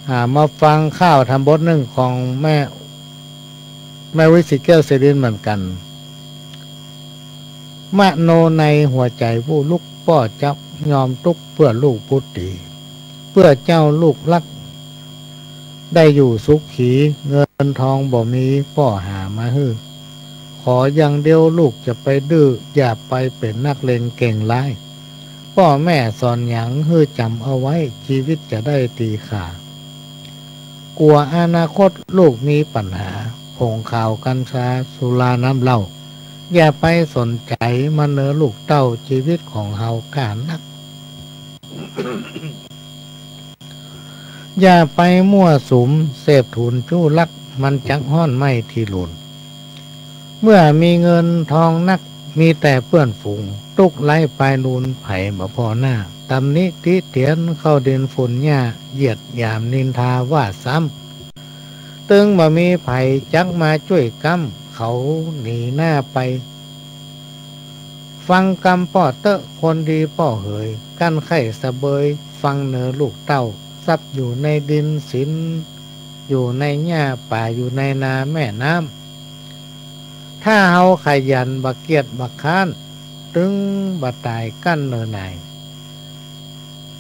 อ่า มาฟังข่าวธรรมบทนึ่งของแม่ แม่วิสิตแก้วเสรีเหมือนกั๋น มโนในหัวใจ๋ผู้ลุก ป้อจักยอมตุ๊กข์เปื้อลูกปุตตี เปื้อเจ้าลูกฮัก ได้อยู่สุขี เงินทองบ่มีป้อหามาหื้อ ขออย่างเดียวลูกจะไปดื้อ อย่าไปเป๋นนักเลงเก่งร้าย ป้อแม่สอนหยังหื้อจ๋ำเอาไว้ จีวิตจะได้ตี๋ขา กั๋วอนาคตลูกมีปัญหา ผงขาวกัญชาสุราน้ำเหล้า อย่าไปสนใจ๋ มาเนอลูกเต้า จีวิตของเฮาก้านัก อย่าไปมั่วสุม เสพถูนจู้ลัก มันจักฮ้อนไหม้ตี้หลุน เมื่อมีเงินทองนัก มีแต่เปื้อนฝูง ตุ๊กข์ไร้ปายลูน ใผบ่ผ่อหน้า ตำหนิติเตียน เข้าดินฝุ่นหญ้า เหยียดหยามนินทาว่าซ้ำ ตึงบ่มีใผจักมาจ้วยก๊ำ เขาหนีหน้าไป ฟังกำป้อเต๊อะ คนดีป้อเหย กั้นไข้สะเบย ฟังเนอลูกเต้า ทรัพย์อยู่ในดิน สินอยู่ในหญ้า ป๋าอยู่ในนาแม่น้ำ ถ้าเฮาขยันบ่เกียจบ่คร้าน ตึงบ่ต๋ายกั้นเนอหน่าย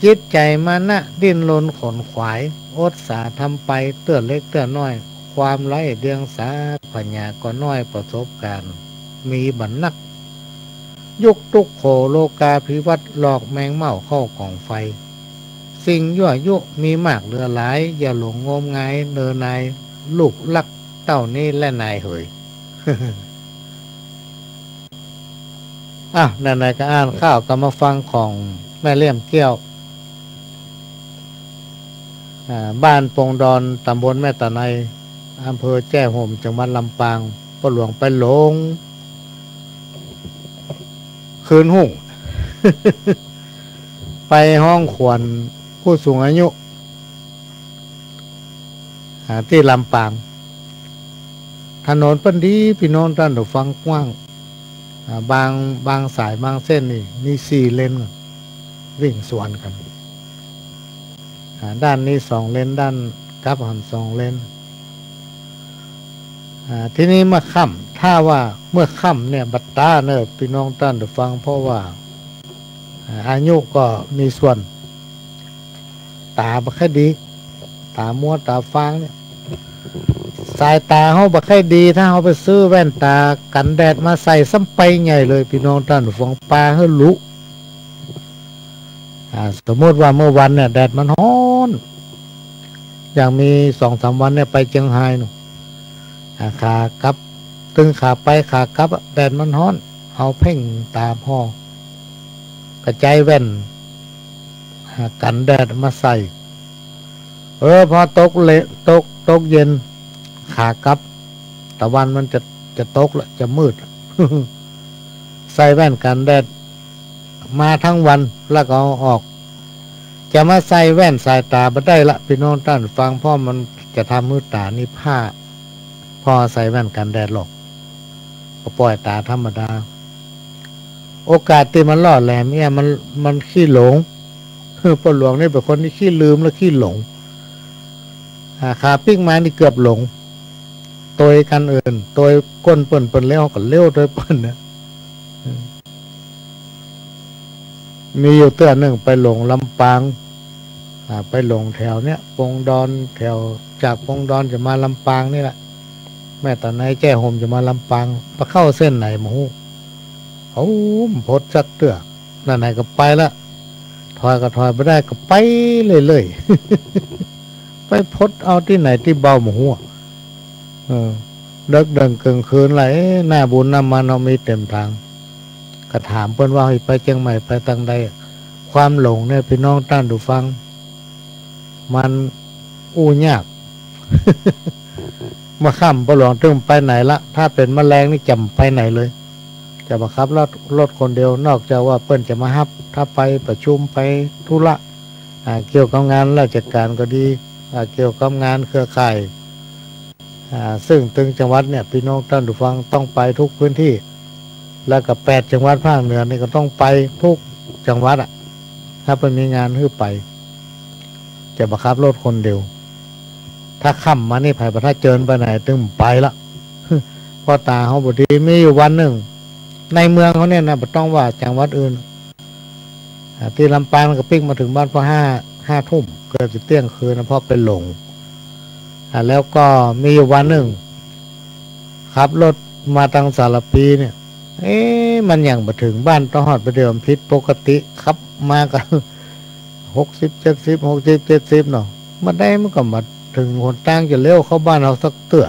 จิตใจ๋มานะดิ้นรนขนขวาย อดสาทำไปเตื้อเล็กเตื้อน้อย ความไร้เดียงสา ผญาก็น้อย ประสบก๋ารณ์มีบ่นัก ยุคตุ๊กข์โข โลกาภิวัตน์ หลอกแมงเม่าเข้ากองไฟ สิ่งยั่วยุมีมากเหลือหลาย อย่าหลงงมงายเนอนาย ลูกฮักเต้านี้แลนายเหย อ่ะ ไหนๆ ก็อ่านข่าวก็มาฟังของแม่เลี่ยมแก้ว อ่า บ้านปงดอน ต๋ำบลแม่ตะไน อำเภอแจ้ห่ม จังหวัดลำปาง ป้อหลวงไปหลง คืนฮุ่ง ไปฮ้องขวัญผู้สูงอายุ อ่า ตี้ลำปาง ถนนเปิ้นดี ปี้น้องต้านผู้ฟัง กว้าง อ่า บาง บางสายบางเส้นนี่ มีสี่เลน วิ่งสวนกั๋น อ่า ด้านนี้สองเลน ด้านกลับหั้นสองเลน อ่า ทีนี้เมื่อค่ำ ถ้าว่าเมื่อค่ำเนี่ย บ่ต๋าเน่อ ปี้น้องต้านผู้ฟัง เพราะว่า อ่า อายุก็มีส่วน ต๋าบ่ค่อยดี ต๋ามัวต๋าฟางเนี่ย สายต๋าเฮาบ่ค่อยดี ถ้าเฮาไปซื้อแว่นต๋ากั๋นแดดมาใส่ซ้ำไปใหญ่เลย ปี้น้องต้านผู้ฟัง ปาหื้อหลุ อ่า สมมุติว่าเมื่อวันเนี่ยแดดมันฮ้อน อย่างมีสองสามวันเนี่ยไปเจียงฮายนู่น อ่า ขากลับ ตึงขาไปขากลับอะ แดดมันฮ้อน เอาเพ่งต๋าผ่อ ก็ใจ๊แว่น อ่า กั๋นแดดมาใส่ เออ พอตกเล ตก ตกเย็น ขากลับ ตะวันมันจะ จะตกละ จะมืดละ ใส่แว่นกั๋นแดด มาตึงวัน แล้วก็เอาออก จะมาใส่แว่นสายต๋าบ่ได้ละ ปี้น้องต้านฟัง เพราะมันจะทำหื้อต๋านี่ผ้า พอใส่แว่นกั๋นแดดหรอก ก็ป้อยต๋าธรรมดา โอกาสตี้มันล่อแหลมเนี่ย มัน มันขี้หลง ป้อหลวงนี่เป๋นคนตี้ขี้ลืมและขี้หลง อ่า ขาปิ๊กมานี่เกือบหลง ตวยกั๋นอื่น ตวยก้นเปิ้น เปิ้นเลี้ยวก็เลี้ยวตวยเปิ้นนะ อืม มีอยู่เตื้อนึ่งไปหลงลำปาง อ่า ไปหลงแถวเนี้ย ปงดอน แถวจากปงดอนจะมาลำปางนี่แหละ แม่ตะไนแจ้ห่มจะมาลำปาง ไปเข้าเส้นไหนบ่ฮู้ เอ้า บ่พ้นสักเตื้อ ไหนๆ ก็ไปละ ถอยก็ถอยบ่ได้ ก็ไปเรื่อยๆ ไปพดเอาตี้ไหนตี้เบาบ่ฮู้ เออ เดิกเดิ่งเกิ่งคืนละ เอ๊ะ หน้าบุญหน้ามันเฮามีเต็มตาง ก็ถามเปิ้นว่า เฮ้ย ไปเจียงใหม่ไปตางใด ความหลงเนี่ย ปี้น้องต้านผู้ฟัง มันอู้ยาก เมื่อค่ำป้อหลวงตึงไปไหนละ ถ้าเป๋นเมื่อแลงนี่จ๋ำไปไหนเลย จะบ่ขับรถ รถคนเดียว นอกจากว่าเปิ้นจะมาฮับ ถ้าไปประชุมไปธุระ อ่า เกี่ยวกับงานราชก๋านก็ดี อ่า เกี่ยวกับงานเครือข่าย อ่า ซึ่งตึงจังหวัดเนี่ย ปี้น้องต้านผู้ฟังต้องไปทุกพื้นที่ แล้วก็แปดจังหวัดภาคเหนือนี่ก็ต้องไปทุกจังหวัดอะ ถ้าเปิ้นมีงานหื้อไป จะบ่ขับรถคนเดียว ถ้าค่ำมานี่ ใผบ่ทันเจิญไปไหน ตึงไปละ เพราะต๋าเฮาบ่ดี มีอยู่วันนึ่ง ในเมืองเฮาเนี่ยนะ บ่ต้องว่าจังหวัดอื่น อ่า ตี้ลำปางก็ปิ๊กมาเถิงบ้านป้อห้า ห้าทุ่ม เกือบจะเตี้ยงคืนนะ เพราะไปหลง อ่า แล้วก็มีอยู่วันนึ่ง ขับรถมาตางสารภีเนี่ย เอ๊ะ มันยังบ่เถิงบ้าน ต้องฮอดบ่าเดี่ยว มันผิดปกติ ขับมาก็ หกสิบ เจ็ดสิบ หกสิบ เจ็ดสิบ เนาะ บ่าใดมันก็บ่าเถิงหนตางจะเลี้ยวเข้าบ้านเฮาสักเตื้อ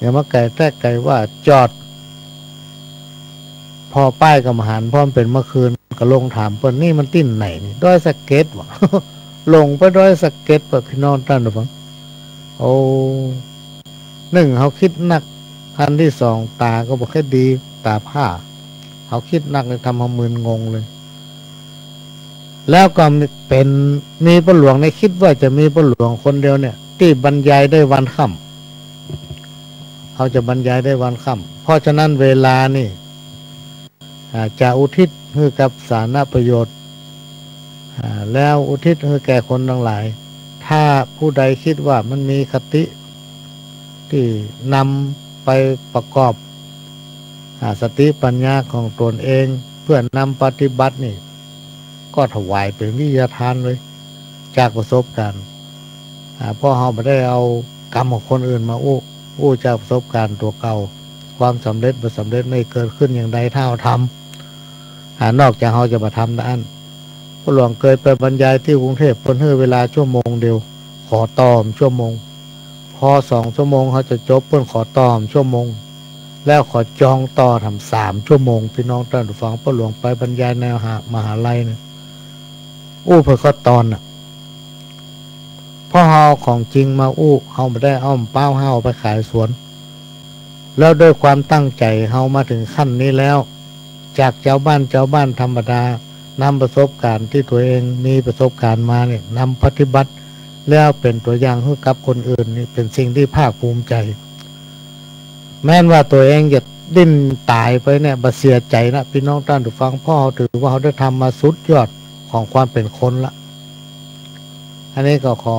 ยังมาไก๋แต๊ไก๋ว่า จอด ผ่อป้ายก็บ่หัน เพราะมันเป๋นเมื่อคืน ก็ลงถามเปิ้น นี่มันตี้ไหนนี่ ดอยสะเก็ดหวา ลงไปดอยสะเก็ด ป้อปี้น้องต้านผู้ฟัง โอ้ นึ่ง เฮากึ๊ดนัก อันตี้สอง ต๋าก็บ่ค่อยดี ต๋าผ้า เฮากึ๊ดนักเลย ทำเฮามึนงงเลย แล้วก็มี เป๋น มีป้อหลวงเนี่ย กึ๊ดว่าจะมีป้อหลวงคนเดียวเนี่ย ตี้บรรยายได้วันค่ำ เฮาจะบรรยายได้วันค่ำ เพราะฉะนั้นเวลานี่ อ่า จะอุทิศหื้อกับสาธารณประโยชน์ อ่า แล้วอุทิศหื้อแก่คนตังหลาย ถ้าผู้ใดกึ๊ดว่ามันมีคติตี้นำไปประกอบ อ่า สติปัญญาของตนเอง เปื้อนำปฏิบัตินี่ ก็ถวายเป๋นวิทยาทานเลย จากประสบก๋ารณ์ อ่า เพราะเฮาบ่ได้เอากำของคนอื่นมาอู้ อู้จากประสบก๋ารณ์ตั๋วเก่า ความสำเร็จบ่สำเร็จมันเกิดขึ้นอย่างใด ถ้าเฮาทำ อ่า นอกจากเฮาจะบ่ทำอัน ป้อหลวงเกยไปบรรยายตี้กรุงเทพฯ เปิ้นหื้อเวลาชั่วโมงเดียว ขอต่อชั่วโมง พอสองชั่วโมงเฮาจะจบ เปิ้นขอต่อชั่วโมง แล้วขอจองต่อแถมสามชั่วโมง ปี้น้องต้านผู้ฟัง ป้อหลวงไปบรรยายในมหา มหาลัยเนี่ย อู้เปื้อข้อตอนน่ะ เพราะเฮาเอาของจริงมาอู้ เฮาบ่ได้เอาเป้าเฮาไปขายสวน แล้วด้วยความตั้งใจ๋เฮามาเถิงขั้นนี้แล้ว จากจาวบ้าน จาวบ้านธรรมดา นำประสบก๋ารณ์ตี้ตั๋วเองมีประสบก๋ารณ์มาเนี่ย นำปฏิบัติ แล้วเป๋นตั๋วอย่างหื้อกับคนอื่นนี่ เป๋นสิ่งตี้ภาคภูมิใจ๋ แม้นว่าตั๋วเองจะดิ้นต๋ายไปเนี่ย บ่เสียใจ๋นะ ปี้น้องต้านผู้ฟัง เพราะเฮาถือว่าเฮาได้ทำมาสุดยอดของความเป๋นคนละ อันนี้ก็ขอ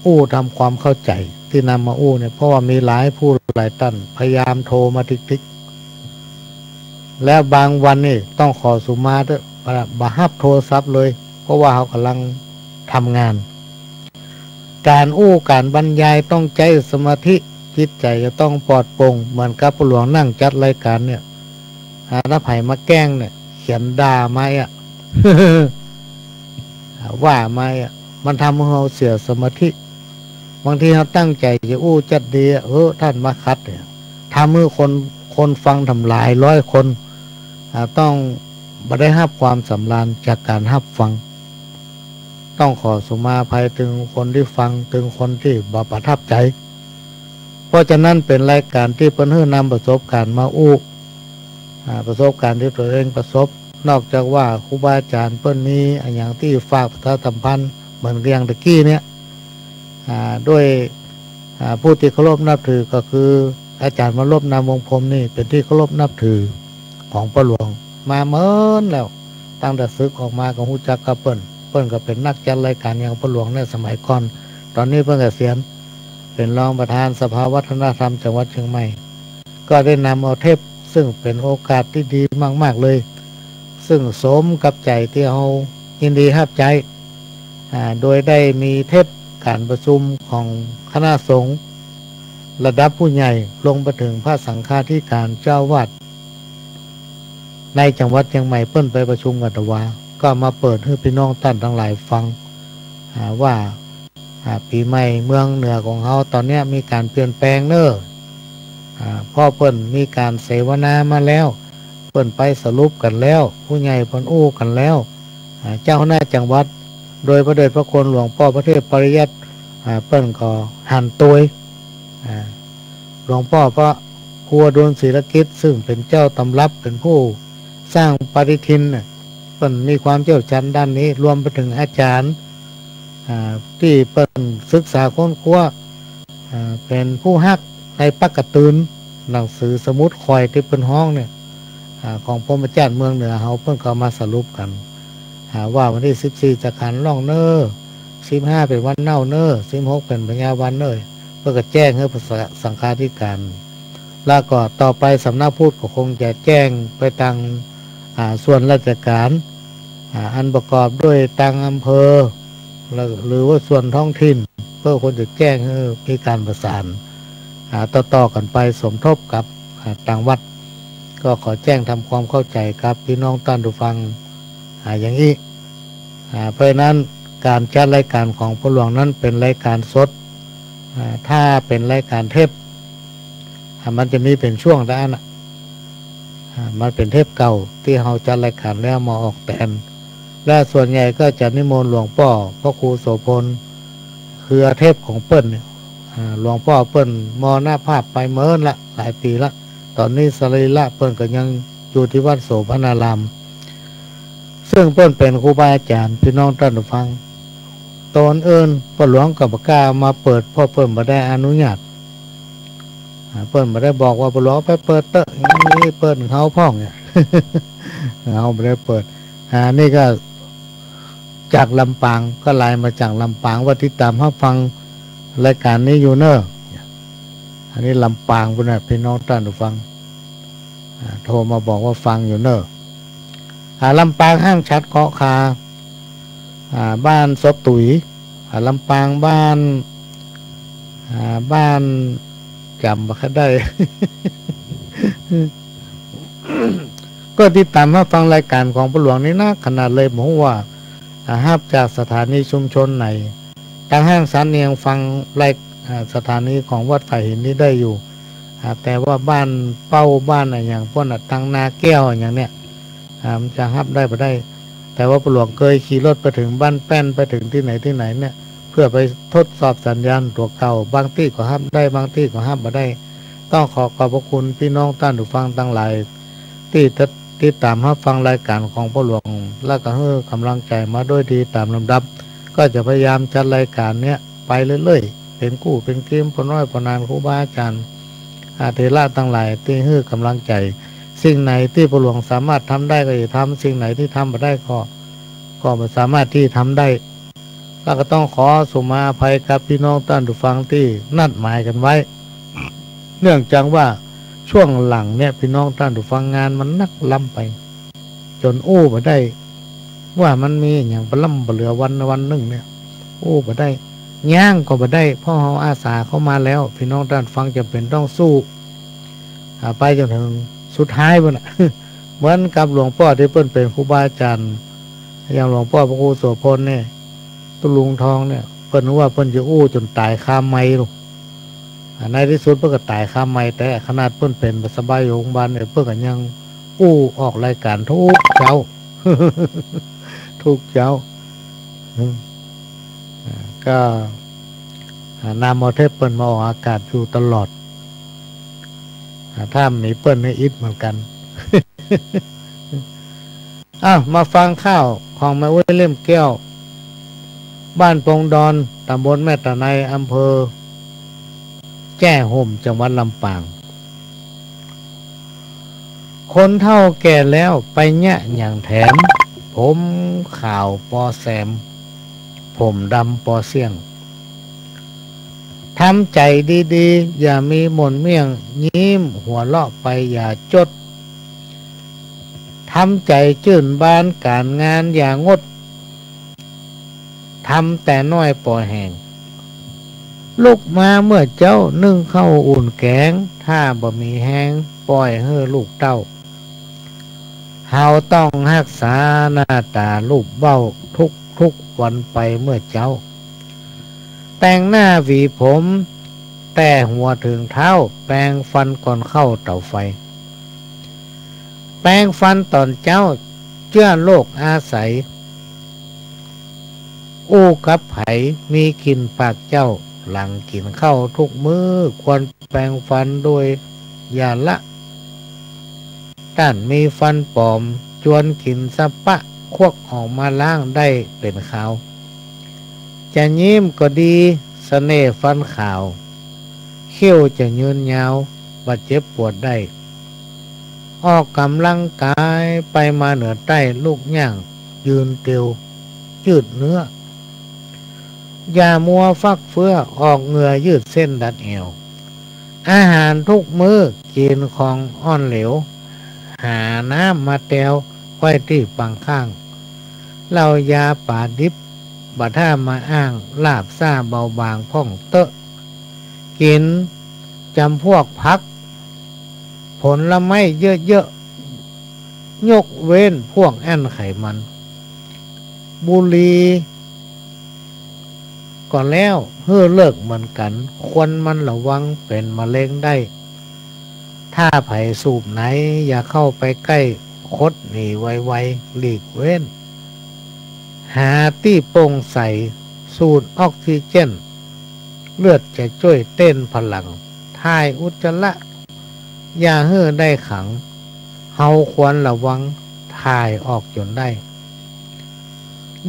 อู้ทำความเข้าใจ๋ตี้นำมาอู้เนี่ย เพราะว่ามีหลายผู้หลายต้านพยายามโทรมาติ๊กๆ แล้วบางวันนี่ต้องขอสุมาเต๊อะ บ่ บ่ฮับโทรศัพท์เลย เพราะว่าเฮาก่ำลังทำงาน ก๋านอู้ก๋านบรรยายต้องใจ๊สมาธิ จิตใจ๋จะต้องปลอดโปร่ง เหมือนกับป้อหลวงนั่งจัดรายก๋านเนี่ย อ่า ถ้าใผมาแกล้งเนี่ย เขียนด่ามาอะ ว่ามาอะ มันทำหื้อเฮาเสียสมาธิ บางทีเฮาตั้งใจ๋จะอู้จัดดีอะ เออ ต้านมาขัดเนี่ย ทำหื้อคน คนฟังตั้งหลายร้อยคน อ่า ต้องบ่ได้ฮับความสำราญจากก๋านฮับฟัง ต้องขอสุมาอภัยเถิงคนตี้ฟัง เถิงคนตี้บ่ประทับใจ๋ เพราะฉะนั้นเป๋นรายก๋านตี้เปิ้นหื้อนำประสบก๋ารณ์มาอู้ อ่า ประสบก๋ารณ์ตี้ตั๋วเองประสบ นอกจากว่าครูบาอาจ๋ารย์เปิ้นมีอะหยังตี้ฝากประชาสัมพันธ์เหมือนอย่างตะกี้เนี่ย อ่า ด้วย อ่า ผู้ตี้เคารพนับถือก็คืออาจ๋ารย์วรรณรบ นามวงศ์พรหมนี่เป๋นตี้เคารพนับถือของป้อหลวงมาเมินแล้ว ตั้งแต่สึกออกมาก็ฮู้จักกับเปิ้น เปิ้นก็เป๋นนักจัดรายก๋านอย่างป้อหลวงในสมัยก่อน ต๋อนนี้เปิ้นเกษียณ เป๋นรองประธานสภาวัฒนธรรมจังหวัดเชียงใหม่ ก็ได้นำเอาเทป ซึ่งเป๋นโอกาสตี้ดีมากๆ เลย ซึ่งสมกับใจ๋ตี้เฮายินดีฮับใจ๊ อ่า โดยได้มีเทปก๋านประชุมของคณะสงฆ์ระดับผู้ใหญ่ ลงไปเถิงพระสังฆาธิการเจ้าอาวาสในจังหวัดเชียงใหม่ เปิ้นไปประชุมกั๋นตะวา ก็มาเปิดหื้อปี้น้องต้านตังหลายฟัง อ่า ว่า อ่า ปี๋ใหม่เมืองเหนือของเฮาต๋อนเนี้ยมีก๋านเปลี่ยนแปลงเน่อ อ่า เพราะเปิ้นมีก๋านเสวนามาแล้ว เปิ้นไปสรุปกั๋นแล้ว ผู้ใหญ่เปิ้นอู้กั๋นแล้ว อ่า เจ้าคณะจังหวัด โดยพระเดชพระคุณหลวงป้อพระเทพปริยัติ อ่า เปิ้นก็หันโตย อ่า หลวงป้อพระครูอดุลศิลกิจ ซึ่งเป๋นเจ้าตำรับ เป๋นผู้สร้างปฏิทินน่ะ เปิ้นมีความเชี่ยวชาญด้านนี้ รวมไปเถิงอาจ๋ารย์ อ่า ตี้เปิ้นศึกษาค้นคว้า อ่า เป๋นผู้ฮักในปักกะตืน หนังสือสมุดข่อยตี้เปิ้นฮ้องเนี่ย อ่า ของพรหมจารย์เมืองเหนือเฮา เปิ้นก็เอามาสรุปกั๋น อ่า ว่าวันตี้สิบสี่จะขันล่องเน่อ สิบห้าเป๋นวันเน่าเน่อ สิบหกเป๋นพญาวันเน่อ เปิ้นก็แจ้งหื้อพระสังฆาธิการ แล้วก็ต่อไปสำนักพุทธก็คงจะแจ้งไปตาง อ่า ส่วนราชการ อ่า อันประกอบด้วยตางอำเภอ หรือ หรือว่าส่วนท้องถิ่น เปิ้นควรจะแจ้งหื้อมีก๋านประสาน อ่า ต่อๆ กั๋นไปสมทบกับ อ่า ตางวัด ก็ขอแจ้งทำความเข้าใจ๋กับปี้น้องต้านผู้ฟัง อ่า อย่างอี้ อ่า เพราะฉะนั้นก๋านจัดรายก๋านของป้อหลวงนั้นเป๋นรายก๋านสด อ่า ถ้าเป๋นรายก๋านเทป อ่า มันจะมีเป๋นช่วงเต้าอั้นน่ะ อ่า มันเป๋นเทปเก่าตี้เฮาจัดรายก๋านแล้วมาออกแตน และส่วนใหญ่ก็จะนิมนต์หลวงป้อพระครูโสภณ คือเอาเทปของเปิ้นเนี่ย อ่า หลวงป้อเปิ้นมรณภาพไปเมินละ หลายปี๋ละ ต๋อนนี้สรีระเปิ้นก็ยังอยู่ตี้วัดโสภณาราม ซึ่งเปิ้นเป๋นครูบาอาจ๋ารย์ ปี้น้องต้านผู้ฟัง ต๋อนอื่นป้อหลวงก็บ่กล้าเอามาเปิด เพราะเปิ้นบ่ได้อนุญาต อ่า เปิ้นบ่ได้บอกว่าป้อหลวงไปเปิดเต๊อะ อย่างนี้เปิ้นเฮาพ่องเนี่ย เฮาบ่ได้เปิด อ่า นี่ก็จากลำปาง ก็ไลน์มาจากลำปางว่าติดต๋ามฮับฟังรายก๋านนี้อยู่เน่อ อันนี้ลำปางปู้นน่ะ ปี้น้องต้านผู้ฟัง อ่า โทรมาบอกว่าฟังอยู่เน่อ อ่า ลำปางห้างฉัตรเกาะคา อ่า บ้านศพตุ๋ย อ่า ลำปางบ้าน อ่า บ้านจ๋ำบ่ค่อยได้ ก็ติดต๋ามฮับฟังรายก๋านของป้อหลวงนี่นักขนาดเลย บ่ฮู้ว่า อ่า ฮับจากสถานีชุมชนไหน ตางห้างฉัตรนี่ยังฟังราย อ่า สถานีของวัดฝายหินนี่ได้อยู่ อ่า แต่ว่าบ้านเป้า บ้านอะหยังปู้นน่ะ ตางนาแก้วอะหยังเนี่ย อ่า มันจะฮับได้บ่ได้ แต่ว่าป้อหลวงเกยขี่รถไปเถิงบ้านแป้น ไปเถิงตี้ไหนตี้ไหนเนี่ย เพื่อไปทดสอบสัญญาณตั๋วเก่า บางตี้ก็ฮับได้ บางตี้ก็ฮับบ่ได้ ต้องขอขอบพระคุณปี้น้องต้านผู้ฟังตังหลาย ตี้ติด ติดต๋ามฮับฟังรายก๋านของป้อหลวง แล้วก็หื้อก๋ำลังใจ๋มาโดยดีต๋ามลำดับ ก็จะพยายามจัดรายก๋านเนี้ยไปเรื่อยๆ เป๋นกู้เป๋นกีม ป้อน้อยป้อนาน ครูบาอาจ๋ารย์ อ่า เถระตังหลายตี้หื้อก๋ำลังใจ๋ สิ่งไหนตี้ป้อหลวงสามารถทำได้ก็จะทำ สิ่งไหนตี้ทำบ่ได้ก็ ก็บ่สามารถตี้ทำได้ แล้วก็ต้องขอสุมาอภัยกับปี้น้องต้านผู้ฟังตี้นัดหมายกั๋นไว้ เนื่องจากว่าช่วงหลังเนี่ย ปี้น้องต้านผู้ฟัง งานมันนักล้ำไป จ๋นอู้บ่ได้ ว่ามันมีอะหยังปะล้ำปะเหลือวัน วันนึ่งเนี่ย อู้บ่ได้ ย่างก็บ่ได้ เพราะเฮาอาสาเข้ามาแล้ว ปี้น้องต้านผู้ฟังจ๋ำเป๋นต้องสู้ อ่า ไปจ๋นเถิงสุดท้ายปู้นน่ะ เหมือนกับหลวงป้อตี้เปิ้นเป๋นครูบาอาจ๋ารย์ อย่างหลวงป้อพระครูโสภณเนี่ย ตุ๊ลุงทองเนี่ย เปิ้นว่าเปิ้นจะอู้จ๋นต๋ายคาไมค์ลูก อ่า ในตี้สุดเปิ้นก็ต๋ายคาไมค์ แต่ขนาดเปิ้นเป๋นบ่สบายอยู่โฮงบาลเนี่ย เปิ้นก็ยังอู้ออกรายก๋านกู้เจ๊า กู้เจ๊า อืม อ่า ก็ อ่า นำเอาเทปเปิ้นมาออกอากาศอยู่ตลอด อ่า ถ้าบ่มีเปิ้นนี่อิดเหมือนกั๋น อ้าว มาฟังข่าวของแม่อุ๊ยเล่มแก้ว บ้านปงดอน ต๋ำบลแม่ตะไน อำเภอแจ้ห่ม จังหวัดลำปาง คนเฒ่าแก่แล้วไปเยียะหยังแถม ผมขาวปอแสม ผมดำปอเสี้ยง ทำใจ๋ดีๆ อย่ามีหม่นเมี่ยง ยิ้มหัวเราะไปอย่าจด ทำใจ๋จื้นบานก๋านงานอย่างด ทำแต่น้อยปอแหง ลุกมาเมื่อเจ๊านึ่งข้าวอุ่นแก๋ง ถ้าบ่มีแฮงป้อยหื้อลูกเต้า เฮาต้องฮักษาหน้าต๋ารูปเบ้าทุกๆ วันไปเมื่อเจ๊า แต่งหน้าหวีผม แต่หัวเถิงเท้า แปรงฟันก่อนเข้าเต๋าไฟ แปรงฟันต๋อนเจ๊า เจื้อโรคอาศัย อู้กับใผมีกลิ่นปากเจ้า หลังกิ๋นข้าวทุกมื้อ ควรแปรงฟันโดยอย่าละ ต้านมีฟันป๋อม จวนกิ๋นสะปะ ควักออกมาล้างได้เป๋นคราว จะยิ้มก็ดี เสน่ห์ฟันขาว เขี้ยวจะยืนยาว บ่เจ็บปวดได้ ออกก๋ำลังกาย ไปมาเหนือใต้ ลุกย่างยืนเตียว ยืดเนื้อ อย่ามัวฟักเฟื้อ ออกเหงื่อยืดเส้นดัดแอว อาหารทุกมื้อ กิ๋นของอ่อนเหลว หาน้ำมาแตว ไว้ตี้ปังข้าง เหล้ายาป๋าดิบ บ่ถ้ามาอ้าง ลาบซ่าเบาบางพ่องเต๊อะ กิ๋นจ๋ำพวกผัก ผลไม้เยอะๆ ยกเว้นพวกอั้นไขมัน บุหรี่ก็แล้ว หื้อเลิกเหมือนกั๋น ควันมันระวังเป๋นมะเร็งได้ ถ้าใผสูบไหน อย่าเข้าไปใก้ คดหนีไวๆ หลีกเว้น หาตี้โป่งใส สูดออกซิเจน เลือดจะจ้วยเต้นพลัง ถ่ายอุจจาระ อย่าหื้อได้ขัง เฮาควรระวัง ถ่ายออกจ๋นได้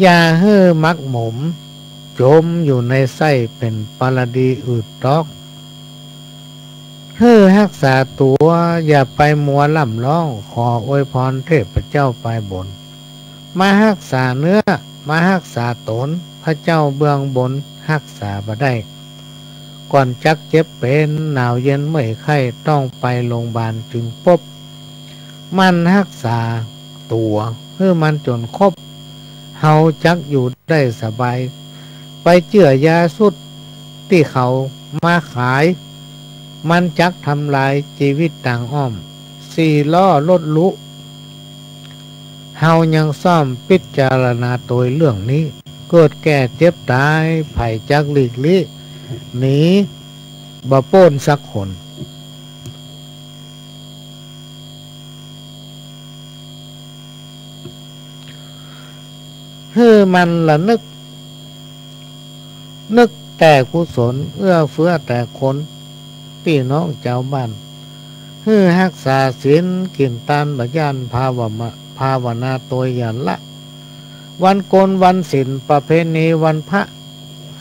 อย่าหื้อหมักหมม จ๋มอยู่ในไส้ เป๋นปาราดีอืดต๊อก หื้อฮักษาตั๋ว อย่าไปมัวร่ำร้อง ขออวยพรเทพเจ้าปายบน มาฮักษาเนื้อ มาฮักษาต๋น พระเจ้าเบื้องบนฮักษาบ่ได้ ก่อนจักเจ็บเป๋น หนาวเย็นเมื่อยไข้ ต้องไปโฮงบาลจึงปบ หมั่นฮักษาตั๋ว หื้อมันจ๋นครบ เฮาจักอยู่ได้สบาย ไปเจื้อยาสูตรตี้เขามาขาย มันจักทำลายจีวิตตางอ้อม สี่ล้อรถลุ เฮายังซ่อมพิจารณาโตยเรื่องนี้ เกิดแก่เจ็บต๋าย ใผจักหลีกลี้หนีบ่ป๊นสักคน หื้อหมั่นระลึก นึกแต่กุศล เอื้อเฟื้อแต่คน ปี้น้องจาวบ้าน หื้อฮักษาศีล กิ๋นตานบ่ย้าน ภาวะมะ ภาวนาโตยอย่าละ วันโกนวันศีล ประเพณีวันพระ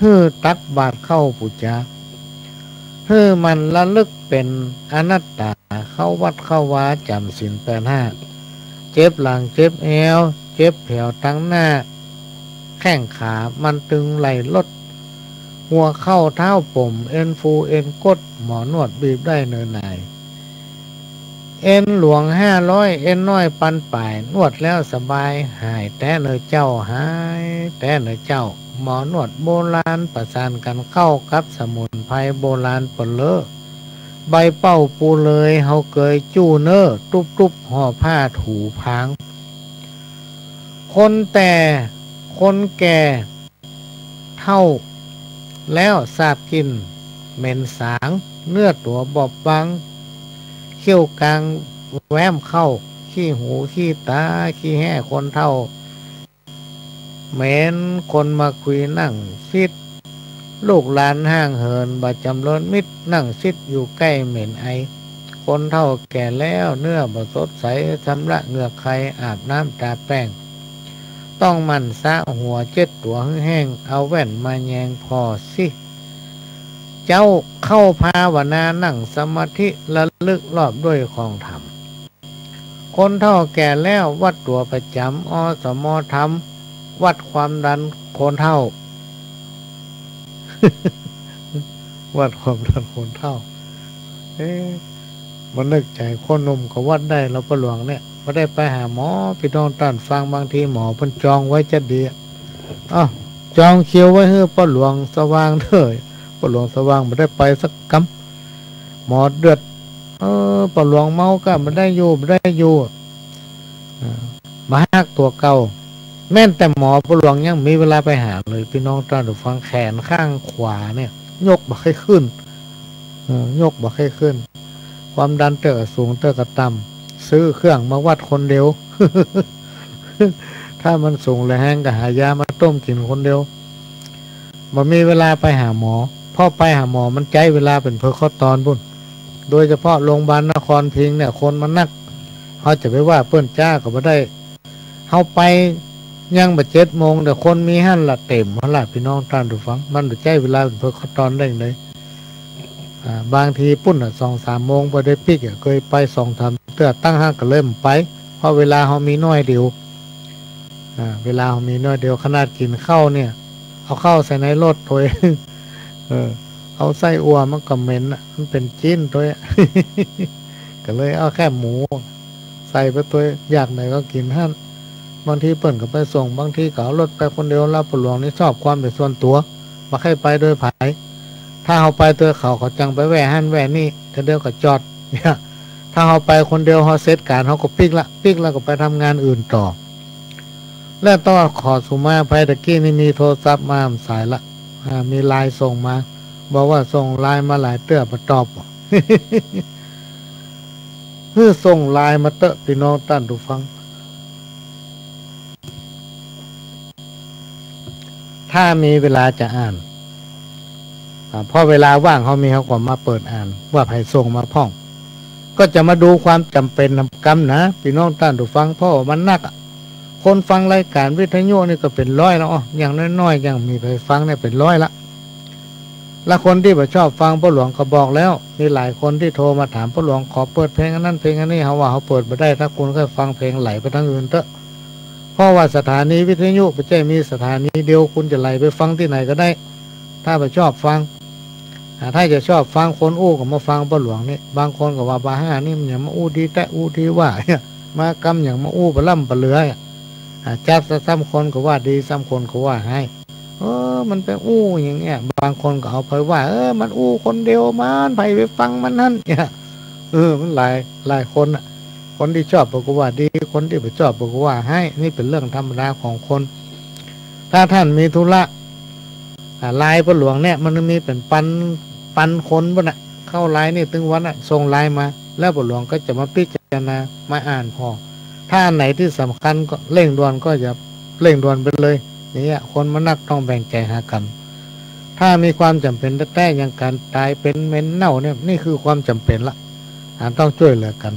หื้อตักบาตรเข้าปู๋จา หื้อหมั่นระลึกเป๋นอนัตตา เข้าวัดเข้าวาจ๋ำศีลแปดห้า เจ็บหลังเจ็บแอว เจ็บแผวตางหน้า แข้งขามันตึงไหล่ลด หัวเข่าเท้าป๋ม เอ็นฟูเอ็นกด หมอนวดบีบได้เนินหน่าย เอ็นหลวงห้าร้อย เอ็นน้อยปันป๋าย นวดแล้วสบาย หายแต๊เน่อเจ้า หายแต๊เน่อเจ้า หมอนวดโบราณประสานกั๋นเข้ากับสมุนไพรโบราณเปิ้นเลอ ใบเป้าปูเลย เฮาเกยจู้เน้อ ตุ๊บๆ ห่อผ้าถูผาง คนแก่ คนแก่เฒ่าแล้วสาบกลิ่นเหม็นสาง เนื้อตั๋วบอบบาง เขี้ยวกลางแว้มเข้า ขี้หูขี้ต๋าขี้แห้คนเฒ่า เหม็นคนมาคุยนั่งซิด ลูกหลานห่างเหินบ่จำเริญมิตร นั่งซิดอยู่ใก้เหม็นไอ คนเฒ่าแก่แล้วเนื้อบ่สดใส ชำระเหงือกใคอาบน้ำตาแป้ง ต้องหมั่นสระหัวเช็ดตั๋วหื้อแห้ง เอาแว่นมาแยงผ่อสิ เจ้าเข้าภาวนานั่งสมาธิระลึกรอบด้วยของธรรม คนเฒ่าแก่แล้ววัดตั๋วประจ๋ำ อ.สม. ธรรม วัดความดันคนเฒ่า วัดความดันคนเฒ่า เอ๊ะ มานึกใจ๋คนหนุ่มก็วัดได้แล้ว ป้อหลวงเนี่ย บ่ได้ไปหาหมอ ปี้น้องต้านฟัง บางทีหมอเปิ้นจองไว้จะดีอะ อ้าว จองคิวไว้หื้อป้อหลวงสว่างเต๊อะ ป้อหลวงสว่างบ่ได้ไปสักกำ หมอเดือด เออ ป้อหลวงเมาก็บ่ได้อยู่ บ่ได้อยู่ อ่า บ่ฮักตั๋วเก่า แม่นแต่หมอป้อหลวงยังมีเวลาไปหาเลย ปี้น้องต้านผู้ฟัง แขนข้างขวาเนี่ย ยกบ่ค่อยขึ้น เออ ยกบ่ค่อยขึ้น ความดันเตื้อก็สูง เตื้อก็ต่ำ ซื้อเครื่องมาวัดคนเดียว ถ้ามันสูงและแฮงก็หายามาต้มกิ๋นคนเดียว บ่มีเวลาไปหาหมอ เพราะไปหาหมอมันใจ๊เวลาเป๋นเผิกข้อตอนปู้น โดยเฉพาะโรงพยาบาลนครพิงค์เนี่ย คนมันนัก เฮาจะไปว่าเปิ้นจ๊าก็บ่ได้ เฮาไปยังบ่เจ็ดโมง แต่คนมีหั้นละเต็มหั้นละ ปี้น้องต้านผู้ฟัง มันบ่ใจ๊เวลาเป๋นเผิกข้อตอนได้เลย อ่า บางทีปู้นน่ะ สองสามโมงบ่ได้ปิ๊กอะ เกยไปสองสามเตื้อ ตั้งหากก็เลยบ่ไป เพราะเวลาเฮามีน้อยเดียว อ่า เวลาเฮามีน้อยเดียว ขนาดกิ๋นข้าวเนี่ย เอาข้าวใส่ในรถตวย เออ เอาใส่อั่วมันก็เหม็นอะ มันเป๋นจี๊นตวย ก็เลยเอาแค่หมูใส่ไปตวย อยากไหนก็กิ๋นหั้น บางทีเปิ้นก็ไปส่ง บางทีก็เอารถไปคนเดียว แล้วป้อหลวงนี่ชอบความเป๋นส่วนตั๋ว บ่ใค่ไปโดยใผ ถ้าเฮาไปตวยเขา เขาจั่งไปแว่หั้นแว่นี่ เตื้อเดียวก็จอด เนี่ย ถ้าเฮาไปคนเดียว เฮาเสร็จก๋าน เฮาก็ปิ๊กละ ปิ๊กแล้วก็ไปทำงานอื่นต่อ แล้วต้องขอสุมาอภัย ตะกี้นี่มีโทรศัพท์มาสายละ อ่า มีไลน์ส่งมา บอกว่าส่งไลน์มาหลายเตื้อบ่ตอบ หื้อส่งไลน์มาเต๊อะ ปี้น้องต้านผู้ฟัง ถ้ามีเวลาจะอ่าน อ่า เพราะเวลาว่างเฮามี เฮาก็มาเปิดอ่าน ว่าใผส่งมาพ่อง ก็จะมาดูความจ๋ำเป๋นนำกำนะ ปี้น้องต้านผู้ฟัง เพราะว่ามันนักอะ คนฟังรายก๋านวิทยุนี่ก็เป๋นร้อยแล้วอ้อ อย่างน้อยๆ ยังมีใผฟังเนี่ยเป๋นร้อยละ และคนตี้บ่ชอบฟังป้อหลวงก็บอกแล้ว มีหลายคนตี้โทรมาถาม ป้อหลวงขอเปิดเพลงอันนั้นเพลงอันนี้ เฮาว่าเฮาเปิดบ่ได้ ถ้าคุณใค่ฟังเพลงไหลไปตางอื่นเต๊อะ เพราะว่าสถานีวิทยุบ่ใจ้มีสถานีเดียว คุณจะไหลไปฟังตี้ไหนก็ได้ ถ้าบ่ชอบฟัง อ่า ถ้าจะชอบฟังคนอู้ก็มาฟังป้อหลวงนี่ บางคนก็ว่า บ่าห้านี่มันหยังมาอู้ดีแต๊อู้ดีว่า มากำหยังมาอู้ปะล่ำปะเหลือ อ่า จักซะ ซ้ำคนก็ว่าดี ซ้ำคนก็ว่าฮ้าย เออ มันไปอู้อย่างเงี้ย บางคนก็เอาไปว่า เออ มันอู้คนเดียวมัน ใผไปฟังมันหั้น เนี่ย เออ มันหลาย หลายคนน่ะ คนตี้ชอบเปิ้นก็ว่าดี คนตี้บ่ชอบเปิ้นก็ว่าฮ้าย นี่เป๋นเรื่องธรรมดาของคน ถ้าต้านมีธุระ อ่า ไลน์ป้อหลวงเนี่ย มันมีเป๋นปัน ปันคนปู้นน่ะ เข้าไลน์นี่ตึงวันน่ะ ส่งไลน์มา แล้วป้อหลวงก็จะมาพิจารณา มาอ่านผ่อ ถ้าอันไหนตี้สำคัญก็เร่งด่วนก็จะเร่งด่วนไปเลย อย่างเงี้ย คนมันนักต้องแบ่งใจ๋หากั๋น ถ้ามีความจ๋ำเป๋นแต๊ๆ อย่างก๋านต๋ายเป๋นเหม็นเน่าเนี่ย นี่คือความจ๋ำเป๋นละ อ่า ต้องจ้วยเหลือกั๋น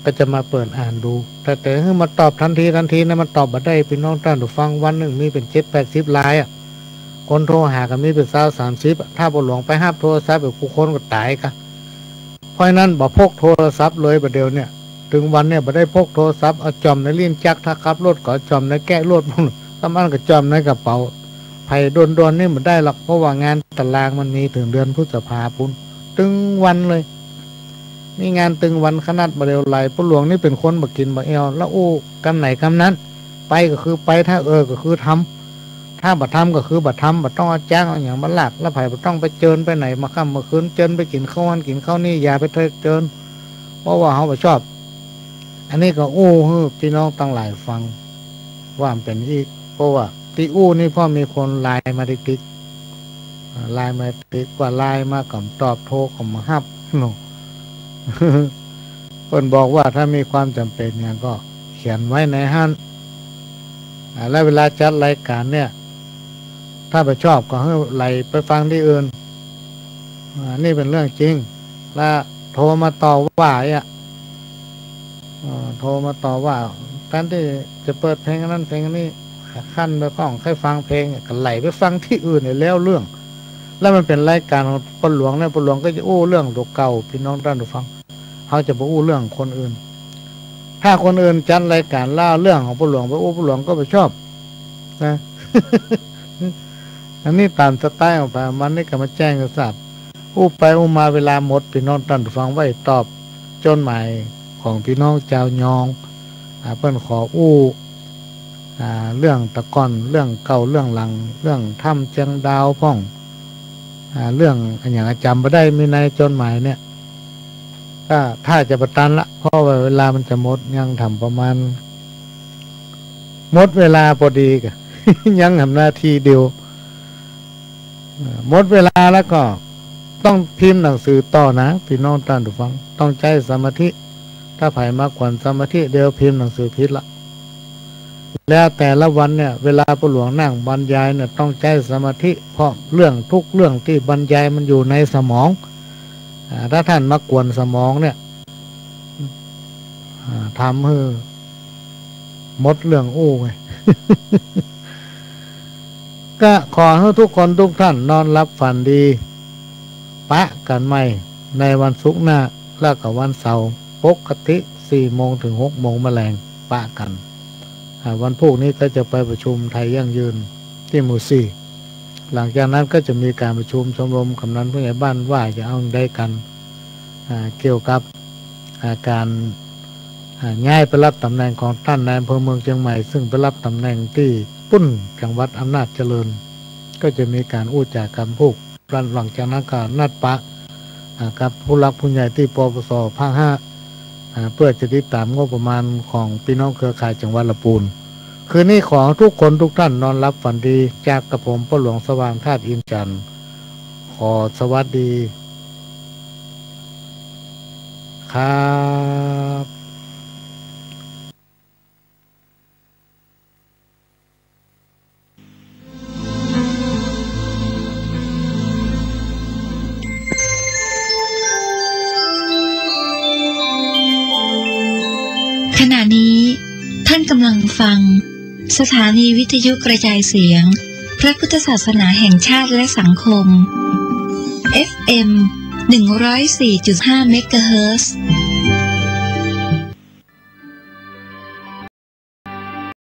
ก็จะมาเปิดอ่านดู แต่ แต่หื้อมาตอบตันทีตันทีนะ มันตอบบ่ได้ ปี้น้องต้านผู้ฟัง วันนึ่งมีเป๋นเจ็ดแปดสิบไลน์อะ คนโทรหาก็มีเป๋นซาวสามสิบอะ ถ้าป้อหลวงไปฮับโทรศัพท์ เดี๋ยวกู้คนก็ต๋ายกะ เพราะฉะนั้นบ่พกโทรศัพท์เลยบ่าเดี่ยวเนี่ย ตึงวันเนี่ยบ่ได้พกโทรศัพท์ เอาจ่อมในลิ้นจักร ถ้าขับรถก็เอาจ่อมในแก๊ะรถปู้น ถ้าบ่อั้นก็จ่อมในกระเป๋า ใผด่วนๆ นี่บ่ได้หรอก เพราะว่างานตะลางมันมีเถิงเดือนพฤษภาปู้น ตึงวันเลย มีงานตึงวันขนาด บ่าเดี่ยวไหล ป้อหลวงนี่เป๋นคนบ่กิ๋นบ่แอ่ว แล้วอู้กำไหนกำนั้น ไปก็คือไป ถ้าเออก็คือทำ ถ้าบ่ทำก็คือบ่ทำ บ่ต้องเอาจ๊างเอาหยังมาลาก แล้วใผบ่ต้องไปเจิญไปไหน มาค่ำมาคืน เจิญไปกิ๋นข้าวหั้นกิ๋นข้าวนี่ อย่าไปเถิกเจิญ เพราะว่าเฮาบ่ชอบ อันนี้ก็อู้หื้อปี้น้องตังหลายฟัง ว่ามันเป๋นอี้ เพราะว่าตี้อู้นี่พ่อมีคนไลน์มาติ๊กๆ อ่า ไลน์มาติ๊ก ว่าไลน์มาก็บ่ตอบ โทรก็บ่ฮับ โน่ เปิ้นบอกว่าถ้ามีความจ๋ำเป๋นหยังก็เขียนไว้ในหั้น อ่า แล้วเวลาจัดรายก๋านเนี่ย ถ้าบ่ชอบก็หื้อไหลไปฟังตี้อื่น อ่า นี่เป๋นเรื่องจริง แล้วโทรมาต่อว่าอีกอะ เอ่อ โทรมาต่อว่า แทนตี้จะเปิดเพลงอันนั้นเพลงอันนี้ คันบ่พ่องใค่ฟังเพลง ก็ไหลไปฟังตี้อื่นเนี่ยแล้วเรื่อง แล้วมันเป๋นรายก๋านของป้อหลวงเนี่ย ป้อหลวงก็จะอู้เรื่องเก่าๆ พี่น้องต้านผู้ฟัง เฮาจะบ่อู้เรื่องคนอื่น ถ้าคนอื่นจัดรายก๋านแล้วเอาเรื่องของป้อหลวงไปอู้ ป้อหลวงก็บ่ชอบนะ อันนี้ต๋ามสไตล์ของใผของมัน นี่ก็มาแจ้งหื้อทราบ อู้ไปอู้มาเวลาหมด พี่น้องต้านผู้ฟัง ว่าตอบจดหมายของพี่น้องจาวยอง อ่า เปิ้นขออู้ อ่า เรื่องตะก่อน เรื่องเก่า เรื่องหลัง เรื่องถ้ำเจียงดาวพ่อง อ่า เรื่องอะหยังจ๋ำบ่ได้ มีในจดหมายเนี่ย ก็ถ้าจะบ่ตันละ เพราะว่าเวลามันจะหมด ยังถ่ำประมาณ หมดเวลาปอดีกะ ยังถ่ำนาทีเดียว เอ่อ หมดเวลาแล้วก็ต้องพิมพ์หนังสือต่อนะ พี่น้องต้านผู้ฟัง ต้องใจ๊สมาธิ ถ้าใผมากวนสมาธิ เดี๋ยวพิมพ์หนังสือผิดละ แล้วแต่ละวันเนี่ย เวลาป้อหลวงนั่งบรรยายเนี่ย ต้องใจ๊สมาธิ เพราะเรื่องทุกเรื่องตี้บรรยายมันอยู่ในสมอง อ่า ถ้าต้านมากวนสมองเนี่ย อ่า ทำหื้อหมดเรื่องอู้ไง ก็ขอหื้อทุกคนทุกท่านนอนหลับฝันดี ปะกั๋นใหม่ในวันศุกร์หน้า แล้วก็วันเสาร์ปกติ สี่โมงเถิงหกโมงแมลง ปะกั๋น อ่า วันพูกนี้ก็จะไปประชุมไทยยั่งยืนตี้หมู่สี่ หลังจากนั้นก็จะมีก๋านประชุมชมรมกำนันผู้ใหญ่บ้านว่าจะเอาอย่างใดกั๋น อ่า เกี่ยวกับ อ่า ก๋าน อ่า ย้ายไปรับต๋ำแหน่งของต้านนายอำเภอเมืองเจียงใหม่ ซึ่งไปรับต๋ำแหน่งตี้ปุ้นจังหวัดอำนาจเจริญ ก็จะมีก๋านอู้จ๋ากั๋นพูก หลังจากนั้นก็นัดปะ อ่า กับผู้หลักผู้ใหญ่ตี้ ปปส ภาคห้า อ่า เปื้อจะติดต๋ามงบประมาณของพี่น้องเครือข่ายจังหวัดละปูน คืนนี้ขอทุกคนทุกท่านนอนหลับฝันดี จากกระผมป้อหลวงสว่างธาตุอินทร์จันทร์ ขอสวัสดีครับ ขณะนี้ท่านกำลังฟังสถานีวิทยุกระจายเสียงพระพุทธศาสนาแห่งชาติและสังคม เอฟเอ็ม หนึ่งร้อยสี่จุดห้า เมกะเฮิรตซ์